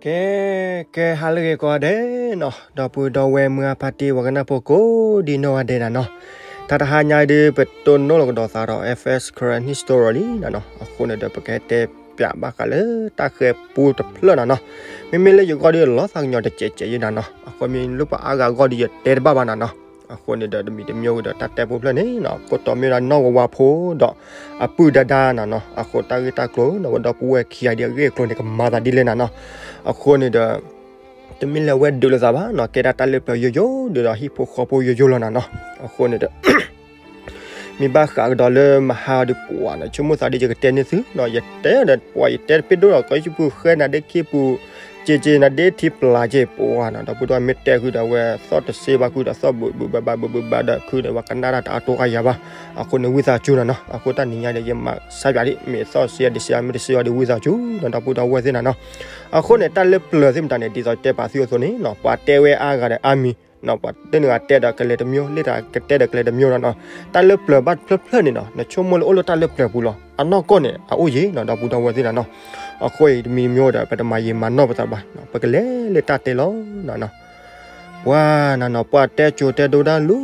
ကဲ ကဲ ဟါလၢအဂ့ၤကိးဂၤဒဲးနီၤ, ဒီပုၢ်ဒီဝဲၢ်မုၢ်အဖါတံၢ် ပှၤကနၣ်ဖိကိးဒံနီၢ်ဂၤဒဲးနၤနီၤ. တၢ်တဟါညါအံၤဒုး ပတိၢ်နီၣ်လီၤကဒီးသးဒီး F S Karen History လံနၤနီၤ. အဃိန့ၣ်ဒီး ပကဟဲတဲပၠးဘၣ်ဃးလၢတၢ်ဃဲၤပူတဖျၢၣ်နၤနီၤ. မ့မ့ၢ်လၢယဂီၢ်ဒုး လီၤသးကညီၤတစဲးစဲးယဲနၤနီၤ. အဃိမ့ၢ်လၢပှၤအါဂၤအဂီၢ်ဒုး ယတဲတဘၣ်ဘၣ်နၤနီၤ. အဃိန့ၣ်ဒီး တမံၤတမံၤဝံၤဒီး တၢ်တဲပူတဖျၢၣ်န့ၣ်နီၤ ကိးတီမ့ၢ်ဒၣ်နီၢ်ဝဲဝါဖိဒီး အပုၢ်ဒါဒါနၤနီၤ. အဃိတၢ်ဂ့ၢ်တၢ်ကျိၤနီၤ ဝဲဒီပုၢ်ဝဲၢ်ခံဂၤဒ်အဂ့ၢ်အကျိၤန့ၣ် ကမၤသးဒ်လဲၣ်နၤနီၤ. အဃိန့ၣ်ဒီး တမ့ၢ်လၢအဝဲဒုးလိာ်သးဘၣ်နီၤ, ကဲဒၣ်တၢ်လၢပျၢၤယိယိဒီး ဟံၣ်ဖိဃီဖိယိယိလီၤနၤနီၤ. အဃိန့ၣ်ဒီး မ့ၢ်ဘၣ်ဃးကဒီးလၢမဟါဒီးပှၤနီၤ ဆိကမိၣ်သးဒ်ယကတဲန့ၢ်သုနီၤ, ယတဲဒီးပှၤ ယတဲတပ့ၢ်ဒိၣ်ဒီး ကီၢ်စူပူၤဃဲနၤဒ့ခံပူၤ က့က့နၤဒ့ထံပျၢ်က့ပှၤနီၤ. ဒီပုၢ်ဒီဝဲၢ်မ့ၢ်တဲဃုာ်ဒီး အဝဲသီၣ်တစ့ဘၣ်ဃုာ်ဒီး သီၣ်ဘုးဘုးဘၣ်ဘၣ်ဘုးဘုးဘၣ်ဒီး ခုန့ၣ် ပှၤကနၣ်တၢ်တအါတိအါယၤဘၣ်. အဃိန့ၣ် ဝံသးစူၤနၤနီၤ. အဃိတၢ်နံၤညါဒီး ယမၤဆါပၠးဒ် မ့ၢ်သီၣ်တစ့တစ့ မ့ၢ်တစ့အီၤဒီး ဝံသးစူၤနီၤ ဒီပုၢ်ဒီဝဲၢ်သ့ၣ်နၤနီၤ. အဃိန့ၣ် တၢ်လၢပျၢၤသ့ၣ်မတၤန့ၣ် ဒ်သိးတဲပာ်သုအသိးန့ၣ်နီၤ ပှၤတဲဝဲအါဂၤဒီးအါမံၤ နီၤ ပှၤတနဂၤတဲဒီးကလဲၤတမျိုး လၢတၢ်ကတဲဒီးကလဲၤတမျိုးနီၤနီၤ. တၢ်လၢပျၢၤဘၣ်တဖျၢၣ်ဖျၢၣ်န့ၣ်နီၤ နဆိကမိၣ်လၢအိၣ်လၢတၢ်လၢပျၢၤပူၤလီၤ. အနီၢ်ကီၢ်န့ၣ် အအိၣ်ယံၤနီၤ ဒီပုၢ်ဒီဝဲၢ်သ့ၣ်နၤနီၤ. အဃိအံၤတမံၤမ့ၢ်အိၣ်ဒီး ပတမၤယံာ်မၤနီၢ်ပသးဘၣ်နီၤ ပကလဲၤလၢတၢ်တဲလီၤနၤနီၤ. ပှၤနၤနီၤ ပှၤတဲကိၤတဲဒိဒၣ်လ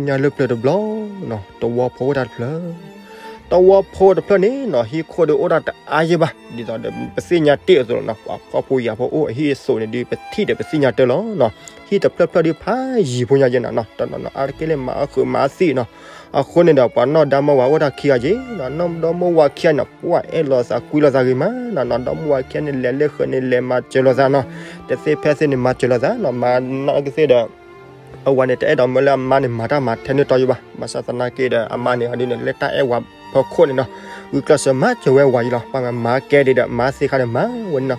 ူညါလၢပျၢၤတဘျီနီၤ သဝီဖိအိၣ်တၢ်တဖျၢၣ် သဝီဖိတဖျၢၣ်န့ၣ်နီၤ ဟံၣ်ခိၣ်ဒီးအိၣ်ဒၣ်တအါယဲၢ်ဘၣ် ဒ်သိးဒီး ပသ့ၣ်ညါတ့ၢ်အသိးလီၤနီၤ ပှၤဖှီၣ်ဖိယာ်ဖိအိၣ်အဟံၣ်အသိးန့ၣ်ဒုး ပထံၣ်ဒီးပသ့ၣ်ညါတၢ်လီၤနီၤ. ဟံၣ်တဖျၢၣ်ဖျၢၣ်ဒုးဖးယံၤဖိညါယဲၢ်နၤနီၤ တနီၤနီၤအါတက့ၢ်လၢမၤအီၣ်ဃုာ်မၤအီၣ်သံးနီၤ. အဃိန့ၣ်ဒီး ပှၤနီၢ်ဒါမီၢ်ဝၤအိၣ်တၢ်ခံဂၤယဲၢ်နီၤ နီၢ်ဒီမီၢ်ဝၤခံဂၤန့ၣ် ပှၤအဲၣ်လိာ်သးကွံလိာ်သးဂ့ၤမးနီၤ နီၢ်ဒီမီၢ်ဝၤခံဂၤန့ၣ် လဲၤလၢဃုာ်န့ၣ် လဲၤမၤစၢၤလိာ်သးနီၤ တသ့ဖဲသ့န့ၣ် မၤစၢၤလိာ်သးနီၤ မၤနီၢ်ကသ့ၣ်ဒီး အဝၤန့ၣ် တအဲၣ်ဒိးမၢလၢအမါန့ၣ် မၤတၢ်မၤထဲန့ၢ်တီယိဘၣ်. ဘၣ်ဆၣ်သနာ်က့ဒီး အမါန့ၣ် အဒုန့ၣ် လၢတၢ်အဲၣ်ဝၤဖီခိၣ်န့ၣ်နီၤ ဂုာ်ကျဲးစၢးမၤစၢၤဝဲဝၤယံၤလီၤ. ပှၤမၤကဲဒ်ဒီး မၤသ့ခါန့ၣ် မၤဝဲန့ၣ်နီၤ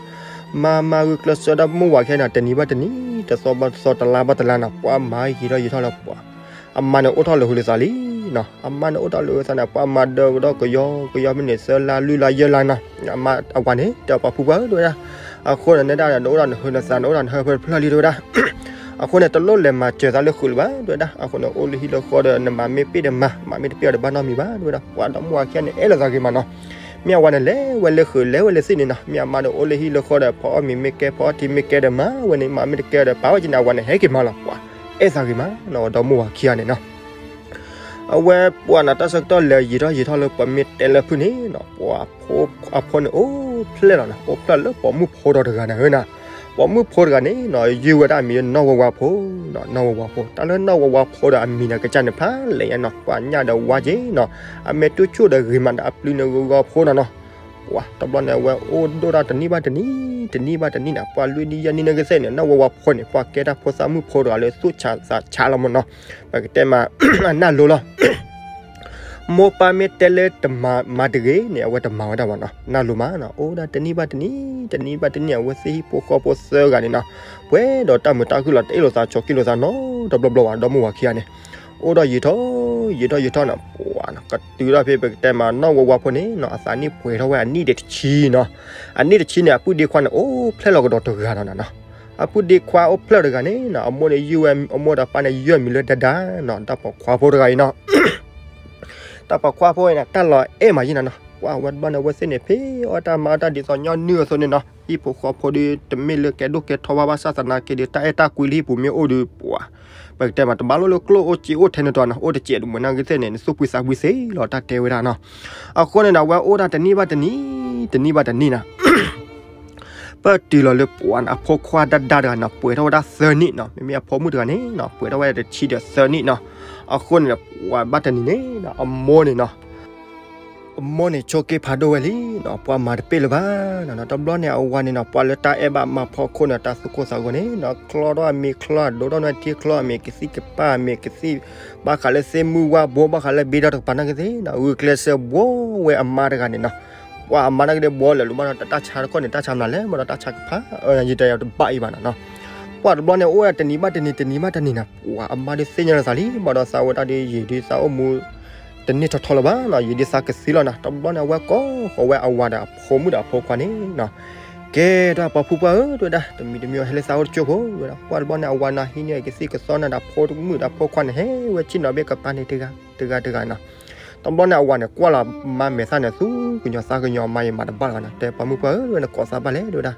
မၤမၤဂုာ်ကျဲးစၢးဒီးမီၢ်ဝၤခဲန့ၣ် တနံၤဘၣ်တနံၤ တသီဘၣ်တသီ တလါဘၣ်တလါနီၤ ပှၤမၤယံာ်ထီၣ်ယံာ်ထီၣ်လၢပှၤ အမါန့ၣ်အိၣ်ထီၣ်လၢာ်ဃုာ်လၢာ်သးလံနီၤ အမါန့ၣ်အိၣ်ထီၣ်လၢာ်ဃုာ်လၢာ်သးန့ၣ် ပှၤမၤဒၢကဒီးကယီကယီဖဲန့ၣ် သၢလါလွံၢ်လါယဲၢ်လါနီၤ အမါအဝၤန့ၣ် တဲပှၤဖုပှၢ်ဧၢ တဲဝဲဒၣ် အဃိန့ၣ် နဒၣ်ဒီး နအိၣ်ဒီးနဟုးနသး နအိၣ်ဒီးနဟၢဖၢတဖျၢၣ်လံ တဲဝဲဒၣ် အဃိန့ၣ် တလိၣ်လဲၤမၤစၢၤသးလၢဃုာ်လၢၤဘၣ် တဲဝဲဒၣ်. အဃိန့ၣ် အိၣ်လၢဟံၣ်လၢဃီဒီး နမၤမ့ၢ်ပ့ၣ်ဒီးမၤ မၤမ့ၢ်တပ့ၣ်အီၤဒီးဘၣ်နီတမံၤဘၣ် တဲဝဲဒၣ်. ပှၤဒီမီၢ်ဝၤခံဂၤန့ၣ် အဲၣ်လိာ်သးဂ့ၤမးနီၤ မ့ၢ်အဝၤန့ၣ် လဲၤဝဲလၢဃုာ် လဲၤဝဲလၢသ့ၣ်န့ၣ်နီၤ မ့ၢ်အမါန့ၣ် အိၣ်လၢဟံၣ်လၢဃီဒီး ဖီအီၣ်မ့ၤမ့ၢ်ကဲ ဖီအီထံမ့ၢ်ကဲဒီးမၤဝဲန့ၣ် မၤမ့ၢ်တကဲဒီး ပာ်ဝဲက့ၤန့ၣ် အဝၤန့ၣ် ဟဲက့ၤမၤလီၤ ပှၤ အဲၣ်သးဂ့ၤမးနီၤ ဒီမီၢ်ဝၤခံဂၤန့ၣ်နီၤ အဝဲပှၤနီၤ တၢ်ဆၢကတီၢ်လဲၤယံာ်ထီၣ်ယံာ်ထီၣ်လၢ ပှၤမ့ၢ်တဲလၢဖုၣ်န့ၣ်နီၤ ပှၤဖိ အဖိန့ၣ်အိၣ်ဖျဲၣ်လီၤနီၤ အိၣ်ဖျဲၣ်လၢပိာ်မုၣ်ဖိဒီးတဂၤန့ၣ်နီၤ ပိာ်မုၣ်ဖိတဂၤန့ၣ်နီၤ ယုၢ်ဝဲဒၣ်အမံၤလၢနီၢ်ဝဲဝါဖိနီၤ နီၢ်ဝဲဝါဖိ တၢ်လၢနီၢ်ဝဲဝါဖိဒီးအမံၤန့ၣ် ကစၢ်န့ၣ်ဖးလဲၢ်ညါနီၤ ပှၤညၣ်ဒီးဝါက့နီၤ အမဲာ်တူၢ်ဆူၣ်ဒီးဂ့ၤမးဒီးအပျုၤန့ၣ်ဂီၤဂီၤဖိနီၤနီၤ ပှၤတဘျီန့ၣ် အဝဲအိၣ်ဒိၣ်ဒၣ်တနံၣ်ဘၣ်တနံၣ် တနံၣ်ဘၣ်တနံၣ်န့ၣ် ပှၤလွံၢ်နံၣ်ယဲၢ်နံၣ်န့ၣ်ကသ့ၣ်န့ၣ် နီၢ်ဝဲဝါဖိန့ၣ် ပှၤကဲတၢ်ဖိသၣ်မုၣ်ဖိတဂၤလၢသူၣ်ဆးသးဆးလီၤမးနီၤ ပကတဲမး အနၢ်လိၤလီၤ မိၢ်ပၢ်မ့ၢ်တဲလၢတမၤ မၤတဂ့ၤန့ၣ် အဝဲတမၤဝဲဒၣ်ဘၣ်နီၤ နၢ်လိၤမးနီၤ အိၣ်ဒၣ်တနံၣ်ဘၣ်တနံၣ် တနံၣ်ဘၣ်တနံၣ် အဝဲသ့ၣ်ဟံၣ်ဖိဃီဖိသၢဂၤန့ၣ်နီၤ ပှဲၤဒီးတၢ်မုာ်တၢ်ခုၣ်လီၤ တအ့ၣ်လိာ်သး ဆိးက့လိာ်သးနီတဘျီဘျီဘၣ် ဒီမုၢ်ဝၤခံဂၤန့ၣ် အိၣ်ဒီးယံာ်ထီၣ် ယံာ်ထီၣ်ယံာ်ထီၣ်နီၤ ပှၤနီၤ ကတုၤထီၣ်ဖဲပကတဲမး နီၢ်ဝဲဝါဖိန့ၣ်နီၤ အသးနံၣ်ပှဲၤထီၣ်ဝဲအနံၣ်တဆံနီၤ အနံၣ်တဆံန့ၣ် အပုၢ်ဒ့ခွါန့ၣ် အိၣ်ဖျဲၣ်လီၤကဒီးတဂၤနီၤနီၤ အပုၢ်ဒ့ခွါအိၣ်ဖျဲၣ်တဂၤန့ၣ်နီၤ အမိၢ်န့ၣ်ယုၢ်ဝဲ အမိၢ်ဒီးပၢ်န့ၣ် ယုၢ်အမံၤလၢဒါဒါနီၤ တၢ်ပိာ်ခွါဖိတဂၤအံၤနီၤ တၢ်ပိာ်ခွါဖိအံၤန့ၣ် တၢ်လီၤအဲၣ်မးယံၤနၤနီၤ ပှၤဝဲတဘျီန့ၣ် အဝဲသ့ၣ်န့ၣ် ဖဲအီၣ်တၢ်မၤအီၣ်တၢ်ဒ်သိးညီနုၢ်အသိးန့ၣ်နီၤ ဟံၣ်ဖိဃီဖိဒီး တမ့ၢ်လၢကဲဒိၣ်ကဲထီဘၣ် ဘၣ်ဆၣ်သနာ်က့ဒီး တၢ်အဲၣ်တၢ်ကွံလၢဟံၣ်ပူၤမ့ၢ်အိၣ်ဒီး ပှၤ ပကတဲမး တဘၣ်လိၣ်လၢကျိၣ်အိၣ်စ့အိၣ်ထဲန့ၣ်တဂၤနီၤ အိၣ်တစဲးတမှဲၤနာ်က့သ့ၣ်န့ၣ် နသူၣ်ဖှံသးဖှံသ့လီၤ တၢ်တဲဝဲဒၣ်နီၤ အဃိန့ၣ်ဒီး အဝဲအိၣ်ဒၣ်တနံၣ်ဘၣ်တနံၣ် တနံၣ်ဘၣ်တနံၣ်နီၤ ပတုၤလီၤလၢပှၤန့ၣ် အဖိခွါဒါဒါတဂၤနီၤ ပှဲၤထီၣ်ဝဲဒၣ်သၢနံၣ်နီၤ မ့မ့ၢ်အဖိမုၣ်တဂၤန့ၣ်နီၤ ပှဲၤထီၣ်ဝဲဒၣ်တဆံဒီးသၢနံၣ်နီၤ အဃိန့ၣ်ဒီး ပှၤဘၣ်တနံၤန့ၣ်နီၤ အမိၢ်န့ၣ်နီၤ အမိၢ်န့ၣ်ဆိးက့ဖးဒိၣ်ဝဲလံနီၤ ပှၤမၤတပ့ၢ်လၢၤဘၣ်နီၤ တဘျီန့ၣ် အဝၤန့ၣ်နီၤ ပှၤလၢတၢ်အဲၣ်ဘၣ်မၤဖီခိၣ်န့ၣ် တၢ်သူၣ်ကိၢ်သးဂီၤန့ၣ်နီၤ ချီထီၣ်အမံၤချီ ဒိၣ်ထီၣ်န့ၢ်ထံချီ အမံၤကသံၣ်ကပၢ် အမံၤကသံၣ် ဘၣ်ဃးလၢသ့ၣ်မုၢ်ဝါဘိ ဘၣ်ဃးလၢဘ့ဒီတကပၤနာ်က့သ့ၣ်နီၤ ဂုာ်ကျဲးစၢးဘှီဝဲအမါတဂၤန့ၣ်နီၤ ပှၤအမါနာ်က့ဒ်ဘှီလၢာ်လၢၤဘၣ်ဒီး တၢ်ဆါတခီန့ၣ် တၢ်ဆါမနုၤလဲၣ် ဘၣ်ဒီးတၢ်ဆါကဖး ယတဲတဘၣ်အံၤဘၣ်နီၤနီၤ ပှၤတဘျီန့ၣ် အိၣ်ဝဲဒၣ်တနံၤဘၣ်တနံၤ တနံၤဘၣ်တနံၤနီၤ ပှၤအမါဒုးသ့ၣ်ညါလီၤသးလံ ဘၣ်ဒီးသးဝဲဒၣ်ဒီး ယံာ်ဒုးသးအိၣ်မူ တန့ၢ်ထီထီလၢၤဘၣ်နီၤ ယံာ်ဒုးသးကသံလီၤနီၤ တဘျီန့ၣ် အဝဲကိးဃီၤဝဲအဝၤဒီးအဖိမုၣ်ဒီးအဖိခွါန့ၣ်နီၤ ကဲ တဲပှၤဖုပှၢ်ဧၢ တဲဝဲဒၣ် တမံၤတမံၤဟဲလၢသးအိၣ်တကၠိဖိ တဲဝဲဒၣ် ပှၤတဘျီန့ၣ် အဝၤန့ၣ်ဟံးန့ၢ်ကသံၣ်ကသီန့ၣ်ဒီး ဖိမုၣ်ဒီးဖိခွါန့ၣ် ဟဲဝဲဆ့ၣ်နီၤဘ့ၣ်ကပၤန့ၣ်တဂၤတဂၤတဂၤနီၤ တဘျီန့ၣ် အဝၤန့ၣ် ကွၢ်လီၤမါမဲာ်သၣ်န့ၣ် သူၣ်ကညီၤသးကညီၤ အမါအံၤမၤတဘၣ်လၢၤဘၣ်နီၤ တဲပှၤမုၣ်ပှၢ်ဧၢ တဲဝဲ နကိးသးဘၣ်လဲၣ် တဲဝဲဒၣ်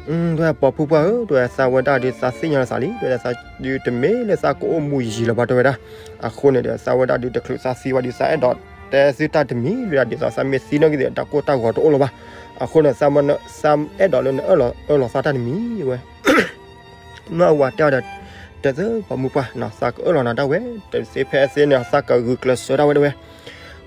တဲဝဲပိာ်မုၣ်ပှၢ်ဧၢ, တဲဝဲသးဝဲဒၣ်ဒုးသးသ့ၣ်ညါလီၤသးလံ, တဲဝဲဒၣ်သးဒုးတမ့ၢ်လၢသးကအိၣ်မူယံာ်လၢၤဘၣ်တဲဝဲဒၣ်. အဃိန့ၣ်ဒီး သးဝဲဒၣ်ဒုးတချုးသးသံဘၣ်ဒီး သးအဲၣ်ဒိးတဲသုတၢ်တမံၤ, တဲဝဲဒၣ်ဒ်သိးသးမ့ၢ်သံနီၣ်ဂံၢ်သ့ၣ် တၢ်ကိၢ်တၢ်ဂီၤတအိၣ်လၢၤဘၣ်. အဃိန့ၣ် သးအဲၣ်ဒိးလၢနအၢၣ်လီၤအၢၣ်လီၤသးတၢ်တမံၤဝဲ နီၢ်ဝၤတဲအီၤဒီး, တဲသုပိာ်မုၣ်ပှၢ်, သးကအၢၣ်လီၤနၤဒၣ်ဝဲ, တသ့ဖဲသ့န့ၣ် သးကဂုာ်ကျဲးစၢးဒၣ်ဝဲတဲဝဲ.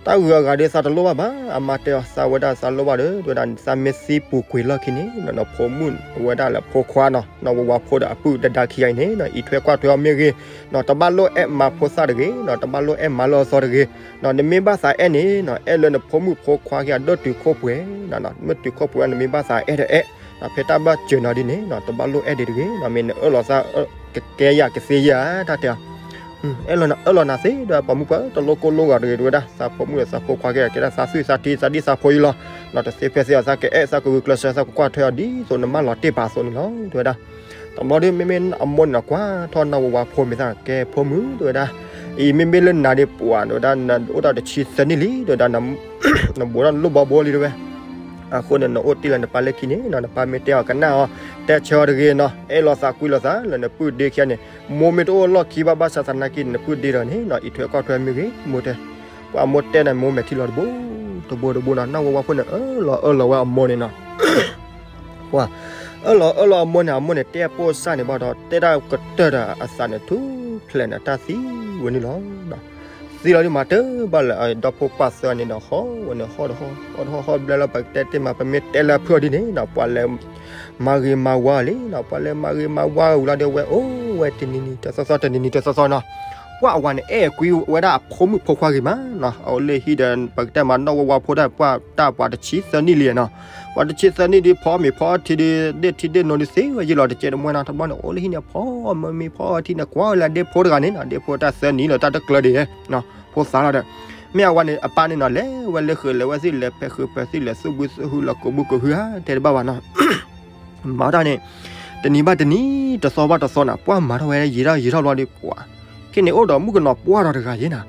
တၢ်ဂုၤအဂၤဒီးသးတလိၣ်ဘၣ်ဘၣ်, အမါတဲအီၤသးဝဲဒၣ်သးလိၣ်ဘၣ်ဒီး တဲဝဲဒၣ်သးမ့ၢ်သံပူၤကွံာ်လီၢ်ခံန့ၣ် နဖိမုၣ်ဝဲဒၣ်လၢဖိခွါနီၤ, နီၢ်ဝၤဝၤဖိဒီးအပုၢ်ဒဒါခံဂၤအံၤန့ၣ် အံးထွဲကွၢ်ထွဲအီၤမ့ၢ်ဂ့ၤ, တဘၣ်လိၣ်အဲၣ်မၤဖိသၣ်တဂ့ၤ, တဘၣ်လိၣ်အဲၣ်မၤလၢအသီတဂ့ၤ, နမ့ၢ်ဘၣ်သးအဲၣ်န့ၣ် အဲၣ်လၢနဖိမုၣ်ဖိခွါခံဂၤဒိၣ်တုၤခိၣ်ပှဲၤ, မ့ၢ်တုၤခိၣ်ပှဲၤ နမ့ၢ်ဘၣ်သးအဲၣ်ဒီးအဲၣ်, ဖဲတၢ်ဘၣ်စၢၤနီၤဒ်န့ၣ် တဘၣ်လိၣ်အဲၣ်ဒံးတဂ့ၤ, မ့ၢ်နအၢၣ်လီၤသးကကဲယၤကသ့ယၤ တၢ်တဲအီၤ အဲၣ်လီၤနၤသ့ဒီးပိာ်မုၣ်ပှၢ် တလိၣ်ကိၢ်လိၣ်ဂီၤတဂ့ၤ တဲဝဲဒၣ်, သးဖိမုၣ်ဒီးသးဖိခွါကဲဒၣ်သးသွံၣ်သးထံသးဒံၣ်သးဖိယံလီၤ, နတသ့ဖဲသ့အီၤ သးကအဲၣ်သးကဂုာ်ကျဲးစၢး သးကကွၢ်ထွဲအီၤဒ်သိးနမၢလီၤတ့ၢ်ပာ်အသိးန့ၣ်လီၤ တဲဝဲဒၣ်. တဘျီဒီး မ့မ့ၢ်အမိၢ်န့ၣ်နီၤ ကွၢ်ထီၣ်နီၢ်ဝၤဝၤဖိမ့ၢ်သးကဲဖိမုၣ် တဲဝဲဒၣ်, အံၤမ့မ့ၢ်လၢနၤဒံးပှၢ် တဲဝဲဒၣ် နအိၣ်ဒီးတဆံသၢနံၣ်လံ တဲဝဲဒၣ်, နဘူးထီၣ်နလိၣ်ဘီဘိလံတဲဝဲ. အဃိန့ၣ် နအိၣ်တ့ၢ်လၢနပၢ်လၢခံန့ၣ်နီၤ နပၢ်မ့ၢ်တဲအီၤကနၣ်အီၤ တဲဆၢအီၤတဂ့ၤနီၤ အဲၣ်လီၤသးကွံလီၤသးလၢနပုၢ်ဒ့ခံဂၤန့ၣ်, မိၢ်မ့ၢ်တအိၣ်လီၢ်ခံဘၣ်ဘၣ်ဆၣ်သနာ်က့န့ၣ် နပုၢ်ဒ့ဒီးန့ၣ်နီၤ အံးထွဲကွၢ်ထွဲမ့ၢ်ဂ့ၤ မိၢ်တဲ, ပှၤမိၢ်တဲန့ၣ် မိၢ်မဲာ်ထံလီၤတဘိ တဘိတဘိနီၤ နီၢ်ဝၤဝၤဖိန့ၣ် အၢၣ်လီၤအၢၣ်လီၤဝဲအမိၢ်န့ၣ်နီၤ ပှၤ အၢၣ်လီၤအၢၣ်လီၤအမိၢ်န့ၣ် အမိၢ်န့ၣ် တဲပိာ်စၢ်န့ၣ်ဘၣ်ဒီး တဲဒၣ်ကတၢၢ်ဒီးအသးန့ၣ်ထူၣ်ဖျဲးန့ၣ် တၢ်သံဝဲန့ၣ်လီၤ. သံလီၤဒုးမၤတၢ်ဘၣ်လၢအဒီဖိပၢ်သၢဂၤန့ၣ်ဒီး ဟီၣ်ဝဲန့ၣ် ဟီၣ်တဟီၣ် ဟီၣ်တဟီၣ်ဟီၣ်ဘျဲလီၤ ပကတဲတ့ၢ်မး ပမ့ၢ်တဲလၢအဖုၣ်အီၤဒ်န့ၣ်နီၤ ပှၤလဲၤမၤဂ့ၤမၤဝါလံနီၤ ပှၤလဲၤမၤဂ့ၤမၤဝါဝံၤလီၤဒီး ဝဲအိၣ်ဝဲတနံၤနံၤတသီသီ တနံၤနံၤတသီသီနီၤ ပှၤအဝၤန့ၣ် အဲၣ်ကွံဝဲဒၣ်အဖိမုၣ်ဖိခွါဂ့ၤမးနီၤ အအိၣ်လၢဟံၣ်ဒီး ပကတဲမး နီၢ်ဝဲဝါဖိဒၣ် ပှၤတၢ်ပှၤတဆံသၢနံၣ်လံနီၤ ပှၤတဆံသၢနံၣ်ဒုး ဖီအီၣ်မ့ၤဖီအီထံဒုး ဒ့ၣ်ထံဒ့ၣ်နိဒုးသ့ဝဲယံာ်လီၤ တကဲတမှဲနီၤ တဘျီန့ၣ် အိၣ်လၢဟံၣ်န့ၣ် ဖီမ့ၤဖီအီထံန့ၣ် ကွၢ်ဝဲလၢဒ့ၣ်ဖိတဂၤန့ၣ်နီၤ ဒ့ၣ်ဖိတၢ်သၢနံၣ်လၢတၢ်တကျၢၤဒံးနီၤ ဖိသၣ်လီၤဒီး မ့ၢ်အဝၤန့ၣ် အပၢ်န့ၣ်နီၤ လဲၤဝဲလၢဃုာ်လဲၤဝဲသ့ၣ် လဲၤဖဲဃုာ်ဖဲသ့ၣ် လဲၤသူၣ်ဘုသူၣ်ဟု လီၤကိးဘုကိးဟုဧါ တဲတဘၣ်ဘၣ်နီၤ မၤတၢ်န့ၣ် တနံၤဘၣ်တနံၤ တသီဘၣ်တသီနီၤ ပှၤမၤထီၣ်ဝဲယံာ်ထီၣ်ယံာ်ထီၣ်ဘျီဒီး ပှၤ ခဲန့ၣ်အိၣ်ဒီးမုၣ်ကနီၤပှၢ်ဒီးတဂၤယဲနီၤ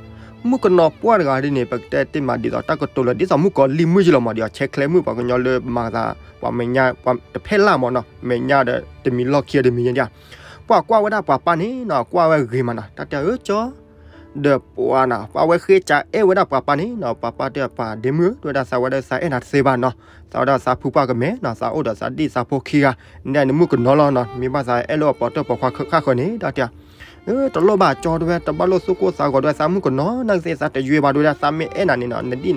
မုၣ်ကနီၤပှၢ်တဂၤဒ်န့ၣ် ပကတဲတ့ၢ်မးဒ်သိးတၢ်ကတိၤလၢ ဒ်သိးမုၣ်ကီၤလံၢ်မုၣ်ယံာ်လီၤမး ဒ်သိးဆဲးချဲမုၣ် ပှၤကညီလၢမၤသး ပှၤမဲာ်ညါ တဖဲလၢ်မးနီၤ မဲာ်ညါဒီးတမံၤလီၢ်ခံတမံၤယဲဒၣ် ပှၤကွၢ်ဝဲဒၣ်ပှၤပၢ်န့ၣ်နီၤ ကွၢ်ဝဲဂ့ၤမးနီၤ တၢ်တဲအၢကၠီ ဒီးပှၤနီၤ ပှၤဝဲဃ့ကးအဲၣ်ဝဲဒၣ်ပှၤပၢ်န့ၣ်နီၤ ပှၤပၢ်တဲပှၤဒ့မုၣ် တဲဝဲဒၣ်သးဝဲဒၣ်သးအဲၣ်နၤတသ့ဘၣ်နီၤ သးဝဲဒၣ်သးဖုပှၢ်ကမဲနီၤ သးအိၣ်ဒီးသးဒံၣ်သးဖိခံဂၤ န့ၣ်နမုၣ်ကနီၤလီၤနီၤ မ့ၢ်ဘၣ်သးအဲၣ်လၢအပိာ်တၢၢ်ပိာ်ခွါခါဃၢၤန့ၣ် တၢ်တဲ တလိၣ်ဘၣ်ကၠီတဲဝဲ တဘၣ်လိၣ်သူၣ်ကိၢ်သးဂီၤတဲဝဲ သးမုၣ်ကနီၤ နာ်က့သးတယွဲဘၣ်တဲဝဲဒၣ် သးမ့ၢ်အဲၣ်နၤန့ၣ်နီၤ နဒံၣ်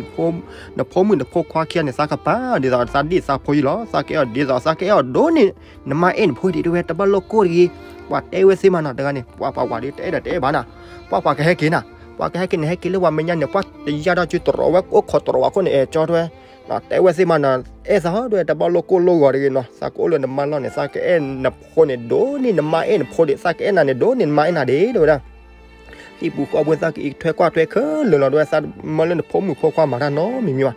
နဖိမုၣ်နဖိခွါခံဂၤန့ၣ် သးကပာ်ဒ်သိးသးဒံၣ်သးဖိယံာ်လီၤ သးကအဲၣ်အီၤဒ်သိးသးကအဲၣ်အီၤဒိၣ်န့ၣ် နမါအဲၣ်နဖိဒံးတဲဝဲ တဘၣ်လိၣ်ကိၢ်တဂ့ၤ ပှၤတဲဝဲသ့မးနီၤ တဂၤန့ၣ် ပှၤပှၤဝၤဒီးတအဲၣ်ဒီးတအဲၣ်ဘၣ်နီၤ ပှၤပှၤကဟဲက့ၤနီၤ ပှၤကဟဲက့ၤန့ၣ် ဟဲက့ၤလၢပှၤမဲာ်ညါန့ၣ် ပှၤတယါဒီးစုတရီးဝဲ အိၣ်ခိးတရီးဝဲအဃိန့ၣ် အဲၣ်ကၠီတဲဝဲ တဲဝဲသ့မးနီၤ အဲၣ်သးဟီတဲဝဲ တဘၣ်လိၣ်ကိၢ်လိၣ်ဂီၤတဂ့ၤနီၤ သးကအိၣ်လၢနမါလီၢ်န့ၣ် သးကအဲၣ်နဖိန့ၣ်ဒိၣ်န့ၢ်နမါအဲၣ်နဖိဒံး သးကအဲၣ်နၤန့ၣ်ဒိၣ်န့ၢ်နမါအဲၣ်နၤဒံး တဲဝဲဒၣ် ဟံၣ်ပူၤဃီပူၤသးကအံးထွဲကွၢ်ထွဲခဲလၢာ်လီၤတဲဝဲ သးမၢလၢနဖိမုၣ်ဖိခွါမၤတၢ်နီတမံၤမံၤဘၣ်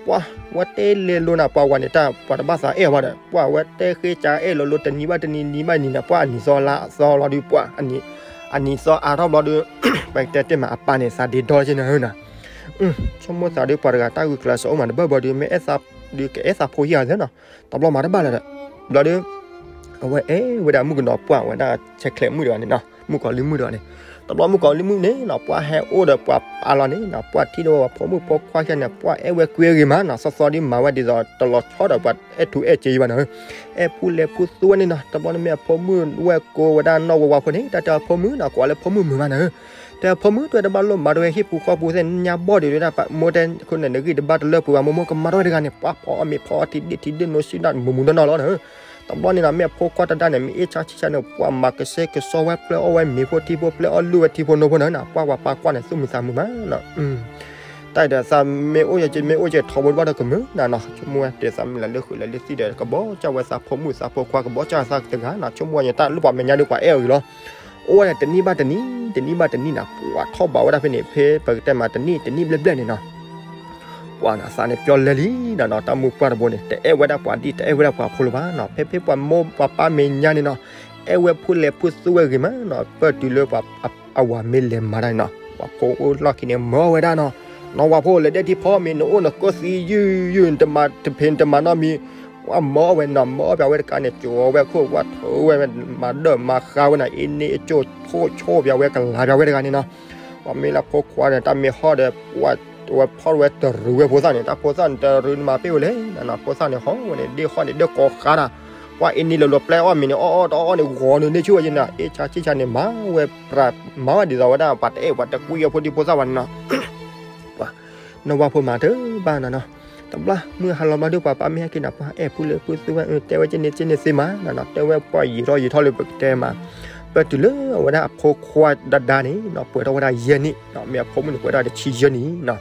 ပှၤဝဲတဲလဲၤလိၤနၤ ပှၤဝၤန့ၣ်တၢ် ပှၤတဘၣ်သးအဲၣ်အီၤဘၣ်ဒီး ပှၤဝဲတဲဃ့ကးအဲၣ်လိၤလိၤ တနံၤဘၣ်တနံၤ နံၤဘၣ်နံၤန့ၣ် ပှၤအနံၤသီလါသီလီၤဒုး ပှၤ အနံၤသီအါထီၣ်ဘျီဒုး ပကတဲတ့ၢ်မးအပၢ်န့ၣ် သးဒ့ဒီလီၤက့ၤနၤဧၢနီၤ ဆိကမိၣ်သးဒုး ပှၤတဂၤတၢ်ဂုာ်ကျဲးစၢးအိၣ်မးတဘၣ်ဘၣ်ဒီး မ့ၢ်အဲၣ်သးဒုး ကအဲၣ်သးဖိယံာ်ဧါနီၤ တဘျီမၤတဘၣ်လၢၤဒီး ဘျီဒုး အဝဲအဲၣ်ဝဲဒၣ်မုၣ်ကနီၤပှၢ်ဝဲဒၣ်ဆဲးချဲးမုၣ်တဂၤန့ၣ်နီၤ မုၣ်ကီၤလံၢ်မုၣ်တဂၤန့ၣ် တဘျီမုၣ်ကီၤလံၢ်မုၣ်န့ၣ်နီၤ ပှၤဟဲအိၣ်ဒီးပှၤပၢ်လီၤန့ၣ်နီၤ ပှၤထံၣ်ဒီးပှၤဖိမုၣ်ဖိခွါခံဂၤန့ၣ် ပှၤအဲၣ်ဝဲကွံဂ့ၤမးနီၤ သီသီဒုးမၤဝဲဒ်သိးတလီၤဆီဒီးပှၤအဲၣ်ထူအဲၣ်စ့ဘၣ်နီၤ အဲၣ်ဖူလဲၤဖူသူဝဲန့ၣ်နီၤ တဘျီန့ၣ်မ့ၢ်အဖိမုၣ်ဝဲၢ်ကိးဝဲဒၣ်နီၢ်ဝဲဝါဖိန့ၣ် တၢ်တဲအဖိမုၣ်နီၤ ကိးလၢဖိမုၣ်မုာ်မးနီၤ တဲအဖိမုၣ်တဲတဘၣ်လိၣ်မၤတဝဲဟံၣ်ပူၤဃီပူၤသ့ၣ်ညါဘီၣ်ဒံးဝဲဒၣ် ပမိၢ်တဲခိၣ်န့ၣ် နဂံၢ်တဘၣ်တလၢပှဲၤဘၣ် မိၢ်မိၢ်ကမၤတဝဲတဂၤန့ၣ် ပှၤဖီအီၣ်မ့ၤဖီအီထံဒ့ၣ်ထံဒ့ၣ်နိဆံးနီၣ်မုာ်မုာ်နီၢ်နီၢ်လီၤနီၤ တဘျီန့ၣ်နီၤ မ့ၢ်အဖိခွါတဒါန့ၣ် မ့ၢ်အ့ၣ်ဆါဆံဆါန့ၣ် ပှၤမၤကစဲကစီဝဲ ပျဲအီၣ်ဝဲမ့ၤဖိထံဖိ ပျဲအီၣ်လုၢ်ဝဲထံဖိနိဖိန့ၣ်နီၤ ပှၤဝၤပၢ်ကွၢ်န့ၣ် သူၣ်မုာ်သးမုာ်မးနီၤ တၢ်ဒီးသးမ့ၢ်အိၣ်ယက့ၤ မ့ၢ်အိၣ်က့ၤထီဘိတဘၣ်ဒီးကမုာ်နၤနီၤ ဆိကမိၣ်ဝဲတဲသးမ့ၢ်လဲၤလၢဃုာ်လဲၤလၢသံၣ်ဒီး ကဘီကၢ်ဝဲသးဖိမုၣ်သးဖိခွါ ကဘီကၢ်သးတဂၤနီၤ ဆိကမိၣ်ဝဲယတၢ်လၢပှၤမဲာ်ညါဒီးပှၤအဲၣ်အီၤဂ့ၤလီၤ အိၣ်ဝဲဒၣ်တနံၣ်ဘၣ်တနံၣ် တနံၣ်ဘၣ်တနံၣ်နီၤ ပှၤထီၣ်ဘးဝဲဒၣ်ဖဲန့ၣ် ဖဲပကတဲမးတနံၣ် တနံၣ်ဘျဲၣ်ဘျဲၣ်န့ၣ်နီၤ ပှၤနီၤ သးန့ၣ်ပျီလဲလံနီၤနီၤ တၢ်မုၣ်ပှၢ်တဘိန့ၣ် တအဲၣ်ဝဲဒၣ်ပှၤဒံၣ် တအဲၣ်ဝဲဒၣ်ပှၤဖိလၢၤဘၣ်နီၤ ဖဲဖဲပှၤမိၢ်ပှၤပၢ်မဲာ်ညါန့ၣ်နီၤ အဲၣ်ဝဲဖူလဲၤဖူသူဝဲဂ့ၤမးနီၤ ပၢၢ်တုၤလၢပှၤ အဝၤမ့ၢ်လဲၤမၤတၢ်န့ၣ်နီၤ ပှၤဖိအိၣ်လီၢ်ခံန့ၣ် မၢအီၣ်ဝဲဒၣ်နီၤ နီၢ်ဝၤဖိလဲၤဒဲးထံဖီမ့ၤ နအိၣ်နကိးသံယုၢ်ယုၢ် နတမၤတဖံးနတမၤနီတမံၤ ပှၤမၢအီၣ်ဝဲနီၤ မၢအီၣ်ပဝဲတကးန့ၣ် ကၠိဝဲခိၣ် ပှၤထုးဝဲ မၤဒၢၣ်မၤဃါဝဲနီၤ အ့န့အကၠိၣ် ဆိၣ်ဆိၣ်ပဝဲကလၤပဝဲတဂၤန့ၣ်နီၤ. ပှၤမ့ၢ်လၢဖိခွါဒီး တၢ်မ့ၢ်ဟီၣ်ဒီး ပှၤဝဲဖီၣ်ဝဲတရူးဝဲဖိသၣ်န့ၣ် တၢ်ဖိသၣ်န့ၣ် တရူးန့ၣ်မၤပ့ၢ်ဝဲလဲၣ်နီၤ ဖိသၣ်န့ၣ် ဟီၣ်ဝဲန့ၣ် ဒ့ၣ်ဟီၣ်န့ၣ် ဒ့ၣ်ကိးဃါတၢ် ပှၤအ့န့လၢလီၤပျဲအီၣ်မ့ၤန့ၣ် အီၣ်အီၣ်တအီၣ်န့ၣ် ဂီၤန့ၣ် န့ၢ်ဆူၣ်ဝဲယဲနီၤ အ့ၣ်ဆါဆံၣ်ဆါန့ၣ် မၤဝဲပြး မၤဝဲဒ်သိးဝဲဒၣ် ပှၤတအဲၣ်ပှၤတကွံအဖိဒံဖိသၣ်ဘၣ်န့ၣ်နီၤ. ပှၤ နီၢ်ဝါဖိမၤတဘၣ်နီၤနီၤ. တဘျီ မုၢ်ဟါလီၤဘျီဒုး ပှၤပၢ်မ့ၢ်ဟဲက့ၤနီၤ ပှၤအဲၣ်ဖူလဲၤဖူသူဝဲ တဲဝဲကန့ၣ်ကန့ၣ်သ့မးနီၤနီၤ တဲဝဲပှၤယံာ်ထီၣ်ယံာ်ထီၣ်လၢပကတဲမး. ပတုၤလၢအဝဲဒၣ်အဖိခွါဒၣ်ဒၣ်န့ၣ်နီၤ ပှဲၤထီၣ်ဝဲဒၣ်ယဲၢ်နံၣ်နီၤ မ့ၢ်အဖိမုၣ်န့ၣ်ပှဲၤထီၣ်တဆံယဲၢ်နံၣ်နီၤ.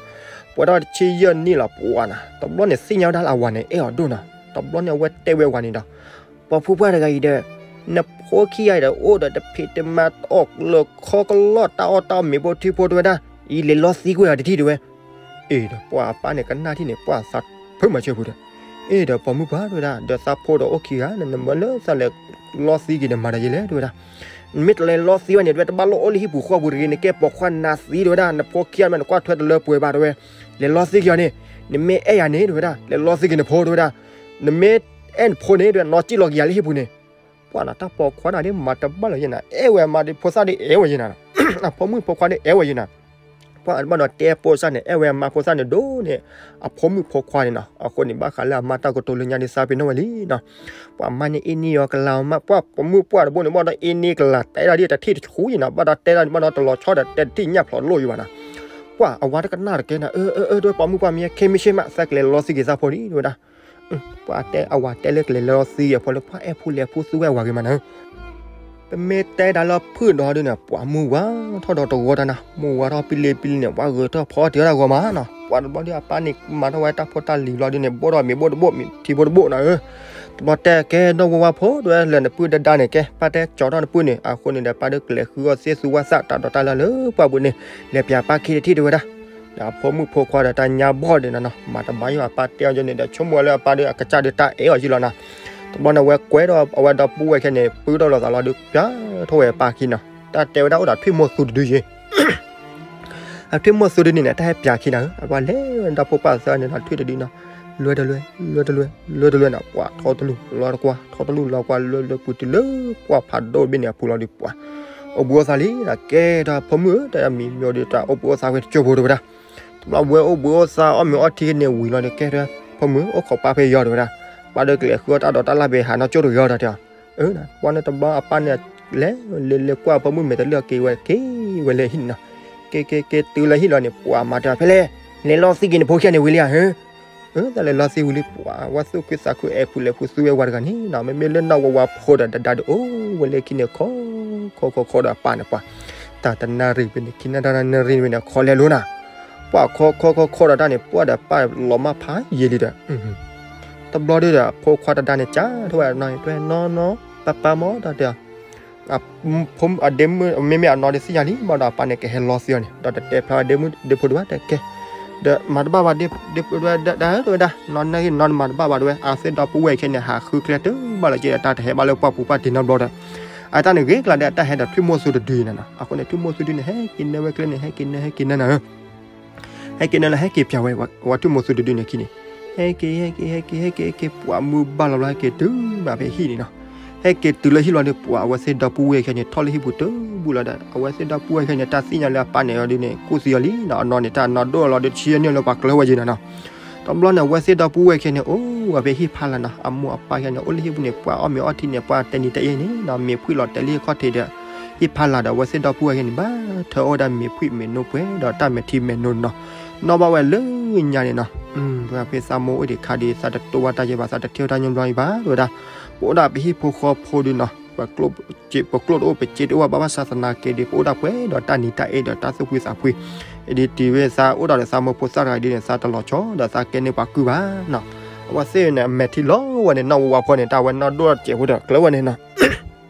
ပှဲၤထီၣ်တဆံယဲၢ်နံၣ်လီၤ ပှၤနီၤ တဘျီန့ၣ်သ့ၣ်ညါဝဲဒၣ်လၢအဝၤန့ၣ် အဲၣ်အီၤဒိၣ်နီၤ. တဘျီန့ၣ်အဝဲတဲဝဲအဝၤန့ၣ်ဒီး ပှၤဖိပှၢ်တဂၤအံၤဒီး နဖိခံဂၤအံၤဒီး အိၣ်ဒီးတဖံးတမၤ အီၣ်လၢခီကလီၢ် တၢ်အီၣ်တၢ်အီၣ်မ့ၤဖိထံဖိတဝဲဒၣ် အံၤလဲၤလီသံကွံာ်အီၤတထံၣ်တဝဲ. အ့ဒီးပှၤအပၢ်န့ၣ်ကနၣ်ထံၣ်န့ၣ် ပှၤသးဖုမၤဆၢဖုဒီး အ့ဒီးပိာ်မုၣ်ပှၢ်တဝဲဒၣ် ဒီးသးဖိဒီးအိၣ်ခံဂၤ နမၢလၢသးလဲၤလီသံက့ၤန့ၣ်မၤဒီးယဲလဲၣ်တဝဲဒၣ်. နမ့ၢ်တလဲၤလီသံဘၣ်န့ၣ် တဝဲတဘၣ်လိၣ်အိၣ်လၢဟံၣ်ပူၤဃီပူၤတဂ့ၤ နကဲပိာ်ခွါနးသံတဝဲဒၣ် နဖိခံဂၤမး နကွၢ်ထွဲတလၢပှဲၤဘၣ်တဝဲ လဲၤလီသံက့ၤအီၤန့ၣ် နမ့ၢ်အဲၣ်ယၤန့ၣ်တဝဲဒၣ် လဲၤလီသံက့ၤနဖိတဝဲဒၣ် နမ့ၢ်အဲၣ်နဖိန့ၣ်တဝဲ နီၢ်ကံၣ်လီၤက့ၤယၤလၢဟံၣ်ပူၤန့ၣ် ပှၤနီၤ တၢ်ပိာ်ခွါနၤဒ် မၤတဘၣ်လၢၤယဲနၤ အဲၣ်ဝဲအမါဒ်ဖိသၣ်ဒ်အဲၣ်ဝဲယဲနၤ အဖိမုၣ်ဖိခွါဒ်အဲၣ်ဝဲယဲနၤ. ပှၤဘၣ်ဒီးတဲဖိသၣ်န့ၣ် အဲၣ်ဝဲအမါဖိသၣ်န့ၣ်ဒိၣ်န့ၣ် အဖိမုၣ်ဖိခွါန့ၣ်နီၤ အဃိန့ၣ် ဘၣ်ဃးလၢအမါတၢ်ကတိၤလၢညါဒ်သးပ့ၤနီၣ်ဝဲလံနီၤ. ပှၤမါန့ၣ်အ့န့အီၤကလၤအီၤမး ပှၤပိာ်မုၣ်ပှၢ်တဘိန့ၣ် ဘၣ်ဒီးအ့န့ကလၤ တဲဒၣ်ဒ်တထံၣ်တဆူယဲနၤ ဘၣ်ဒီးတဲဒၣ်န့ၣ် ဘၣ်ဒီးတလီၤဆီဒီး တဲတထံၣ်ညၣ်ဖျိးလိၣ်ယဲဘၣ်နီၤ. ပှၤအဝၤတကနၣ်တကဲနၤ အၢ အၢ အၢ တဝဲပိာ်မုၣ်ပှၢ်မ့ၢ်ခဲမ့ၢ်ဆ့မး သးကလဲၤလီသံက့ၤသးဖိဒ်တဝဲဒၣ် ပှၤတဲအဝၤတဲလၢကလဲၤလီသံက့ၤအဖိလၢ ပှၤအဲၣ်ဖူလဲၤဖူသူဝဲအဝၤဂ့ၤမးနၤ ပမ့ၢ်တဲဒၣ်လၢဖုၣ်ဒီးဒ်န့ၣ် ပှၤမုၢ်ဝါထီၣ်ဒီးတဂီၤတၢ်နၤ မုၢ်ဝါထီၣ်ပံလံပံလံန့ၣ် ပှၤဂဲၤထီၣ်ဖီတ့ၢ်တၢ်ဂီၤမးနီၤ ပှၤတဘျီဒ်အပၢ်န့ၣ် မၤထီၣ်ဝဲတၢ်ဖိတၢ်လံၤဘျီဒ်န့ၣ် ဘိၣ်ဒီးမ့ၤဘိၣ်တဘိၣ် မ့ၤထံဘိၣ်တဘိၣ်နၤဧၢ တဘျီတဲကဲနီၢ်ဝါဝါဖိတဝဲလၢနပုၢ်ဒၣ်ဒၣ်န့ၣ် ကဲပၢ်တဲကၠီထီၣ်နပုၢ်န့ၣ် အဃိန့ၣ်ဒီး ပၢ်ဒုးကလဲၤဃုအီၣ်သ့ၣ်သူဝဲသးတၢ်ဒိးတၢ်လၢ်လၢပှၢ်ပူၤန့ၣ် လဲၤပၠးပၢ်ခံတထံၣ်တဝဲဒၣ် ဒီးအဖိမုၣ်ဖိခွါဒီးတၢ်ညါဘီၣ်ဒ်န့ၣ်နီၤ မၤတဘၣ်ယိၣ်အပၢ်တဲအီၤယဲန့ၣ်ဒီး ဆိကမိၣ်ဝဲလၢအပၢ်ဒုးအကစၢ်ဒုးတၢ်အဲၣ်အီၤယုၢ်လီၤနၤ တဘျီန့ၣ် အဝဲကွဲဒီးအဝဲဒီပုၢ်ဝဲၢ်ခဲန့ၣ် ပုၢ်ထီၣ်လိာ်သးလီၤဒုး ပၠးထီၣ်ဝဲအပၢ်ခံနီၤ တၢ်တဲဝဲဒၣ်အိၣ်ဒီးထွံၣ်မိၢ်သူတဒုယဲ အထွံၣ်မိၢ်သူတဒုန့ၣ် တၢ်ဟဲပၠးခံနၤဧၢ အဝဲလဲၤဒီပုၢ်ပၢ်သၢန့ၣ်ဒီး ထွံၣ်တဒုနီၤ လွဲတလွဲ လွဲတလွဲ လွဲတလွဲနီၤ ပှၤထီတလူၢ်လီၤတကွၢ် ထီတလူၢ်လီၤကွၢ် လွဲလွဲပူၤတုၤလၢ ပှၢ်ဖးဒိၣ်တဘ့ၣ်န့ၣ်အပူၤလီၤဒုး ပှၤ အိၣ်ဘှံးအိၣ်သါလံ ဒီးကဲဒီးဖိမုၣ်ဧၢ တၢ်မံၤမံၤဒုး တၢ်အိၣ်ဘှံးအိၣ်သါဝဲတကၠိဖိတဝဲဒၣ် တဘျီဝဲအိၣ်ဘှံးအိၣ်သါအီၣ်မ့ၤအီထံန့ၣ်ဝံၤလီၤဒီး ကဲဒီးဖိမုၣ် အိၣ်ခိးပၢ်ဖဲယီၤတဝဲဒၣ် ပၢ်ဒုးကလဲၤဃုအီၣ်တၢ်ဒိးတၢ်လၢ်ဘဲဟးနီၢ်ကၠိတဂ့ၤအီၤဒီးတဲအီၤ အၢ ပှၤန့ၣ်တဘျီအပၢ်န့ၣ် လဲၤ လဲၤလဲၤကွၢ်ဖိမုၣ်မဲာ်တလၢာ်က့ၤဝဲ က့ၤဝဲလၢဟံၣ်န့ၣ်နီၤ က့ၤက့ၤက့ၤတုၤလၢဟံၣ်လီၤန့ၣ် ပှၤမၤတဲအီၤဖဲလဲၣ် လဲၤလီသံက့ၤနဖိခံဂၤန့ၣ်ဝံၤလံဧါ အၢ အၢ တၢ်လဲၤလီသံဝံၤလံ ပှၤဝဲသူၣ်ခုသးခုအဲၣ်ဖူလဲၤဖူသူဝဲဝၤတဂၤန့ၣ်နီၤ မ့မ့ၢ်လၢနီၢ်ဝါဝါဖိဒီးဒၣ်ဒၣ်ဒီးအိၣ်ဝဲလၢခံန့ၣ် ခီခီခီခီဒီးအပၢ်န့ၣ်ပှၤ တၢ်တနၣ်ရံၣ်ဝဲန့ၣ် ခံနၣ်တၢ်နၣ်ရံၣ်ဝဲန့ၣ် ခီလဲၤလိၤနၤ ပှၤခီခီခီခီဒီးတၢ်န့ၣ် ပှၢ်ဒီးပၢ်လီၤမၢ်ဖးယံာ်လံဒီး တဘျီဒုးဒီး ဖိခွါတဒါန့ၣ် ကးထီၣ်ဝဲနီၢ် တွဲနီၢ်နီၢ် ပၢ်ပၢ်မ့ၢ်ဒီးတဲအီၤ အဒ့မုၣ် မ့မ့ၢ်အနီၢ်ဒုးသ့ၣ်ညါလံ ဘၣ်ဒီးအပၢ်န့ၣ် ကဟဲလီသံအီၤန့ၣ် ဒီးတတဲဖျါဝဲဒ့မုၣ်ဒ့ဖိတဝဲတကဲ ဒီးမၤတဘၣ်ဘၣ်ဒ့ဖိတဝဲဒၣ် တဝဲဒၣ် နီၢ်နၢ်ဂ့ၤနီၢ်နမၤတဘၣ်ဘၣ်တဝဲ အဝဲသ့ၣ်ဒီပုၢ်ဝဲၢ်ခဲန့ၣ် ဟးဃုကျဲတုၤဘၣ်လီၤက့ဒီး တၢ်တဟဲဘၣ်လၢပှၢ်ပူၤပှၢ်တံၤနီတဘျီဒီး အတၢ်န့ၣ်ဂ့ၤကျါဒီး အတၢ်ဟဲဒီးထွံၣ်မိၢ်သူတဒုန့ၣ်နီၤ အဃိန့ၣ် ထွံၣ်မိၢ်သူဒုန့ၣ် ဟဲက့ၤနၢဝဲကျဲန့ၣ် ဟဲက့ၤနၢ ဟဲက့ၤနၢနၤဧၢ ဟဲက့ၤနၢလၢဟဲက့ၤပၠးဝဲ ဝဲထွံၣ်မိၢ်သူတဒုန့ၣ်ခံန့ၣ် ဟဲက့ၤ ဟဲက့ၤ ဟဲက့ၤ ဟဲက့ၤ ဟဲက့ၤ ပှၤမုၢ်ဘၣ်လီၤဘျီ ဟဲက့ၤတုၤဘၣ်ဖဲဟံၣ်န့ၣ်နီၤ ဟဲက့ၤတုၤလၢဟံၣ်လီၤန့ၣ် ပှၤအဝဲသ့ၣ်ဒီပုၢ်ဝဲၢ်ခဲန့ၣ် ထီၣ်လၢဟံၣ်ပူၤတဘူၣ်လီၤဒီး အဝဲသ့ၣ်ဒီပုၢ်ဝဲၢ်ခဲန့ၣ် တၢ်သ့ၣ်ညါလၢအပၢ်န့ၣ်အီၤဒုးန့ၣ် ကူၣ်သံအီၤလံနီၤ အနီၢ်န့ၣ် တၢ်နီၢ်ဒိၣ်လီၤဒီး ဆံယဲၢ်နံၣ်လၢပှၤကျၢၤဝဲယဲနၤနီၤ တဘျီန့ၣ် အဝဲသ့ၣ်ဒီပုၢ်ဝဲၢ်ခဲန့ၣ် အိၣ်ဝဲဖဲဟံၣ်ဖးလၢ်နီၤ အမိၢ်အပၢ်ခဲန့ၣ် အိၣ်လၢဟံၣ်ပူၤန့ၣ် ပှၤအီၣ်မ့ၤအီထံန့ၣ် ပှၤတဲနံၤတဲအ့န့ၣ်နီၤ မ့ၤဖှံလီၤတဲာ်လံအခီၣ်ထံးဒီး ဟံၣ်ဖးလၢ်ဒီး အဝဲသ့ၣ်ဒီပုၢ်ဝဲၢ်ခဲန့ၣ် ဘၣ်ထၢအီၣ်ဝဲဒၣ်မ့ၤဖှံမ့ၤနိပှဲၤဒီး တၢ်မဲာ်ထံမဲာ်နိနီၤ နီၢ်ဘၣ်ဝဲလၢညါန့ၣ်နီၤ ဖဲသးမိၢ်အိၣ်ဒံးခါဒံး သးတတိၢ်ဘၣ်တၢ်ယဲဘၣ် သးတထံၣ်ဝဲတၢ်ညီဘျီအံၤဘၣ် တဲဝဲဒၣ် ပအိၣ်ဒၣ်ပဟံၣ်ဖိဃီဖိဒုးနီၤ ပကျိၣ်တအိၣ် ပစ့တအိၣ် ဘၣ်ဘၣ်ဆၣ်သနာ်က့ဒီး ပအိၣ်ဒၣ်ပှဲၤဒီးတၢ်နံၤတၢ်အ့ဒီးတၢ်သူၣ်ဖှံသးဖှံ ဒ်တုၤဝဲသးအိၣ်ဒီးသးမိၢ်ဖိသၣ်တဂၤဒ်န့ၣ် သးတလီၤဆီဒီးသးကဲန့ၢ်ပှၤကုၢ်ဘၣ်နီၤ အဝဲသ့ၣ်န့ၣ် အမဲာ်ထံလီၤဝဲန့ၣ် နီၢ်ဝါဝါဖိန့ၣ် တၢ်ဝဲနီၢ်ဒိၣ်တစဲးဖိဒီးကျၢၤဝဲန့ၣ်နီၤ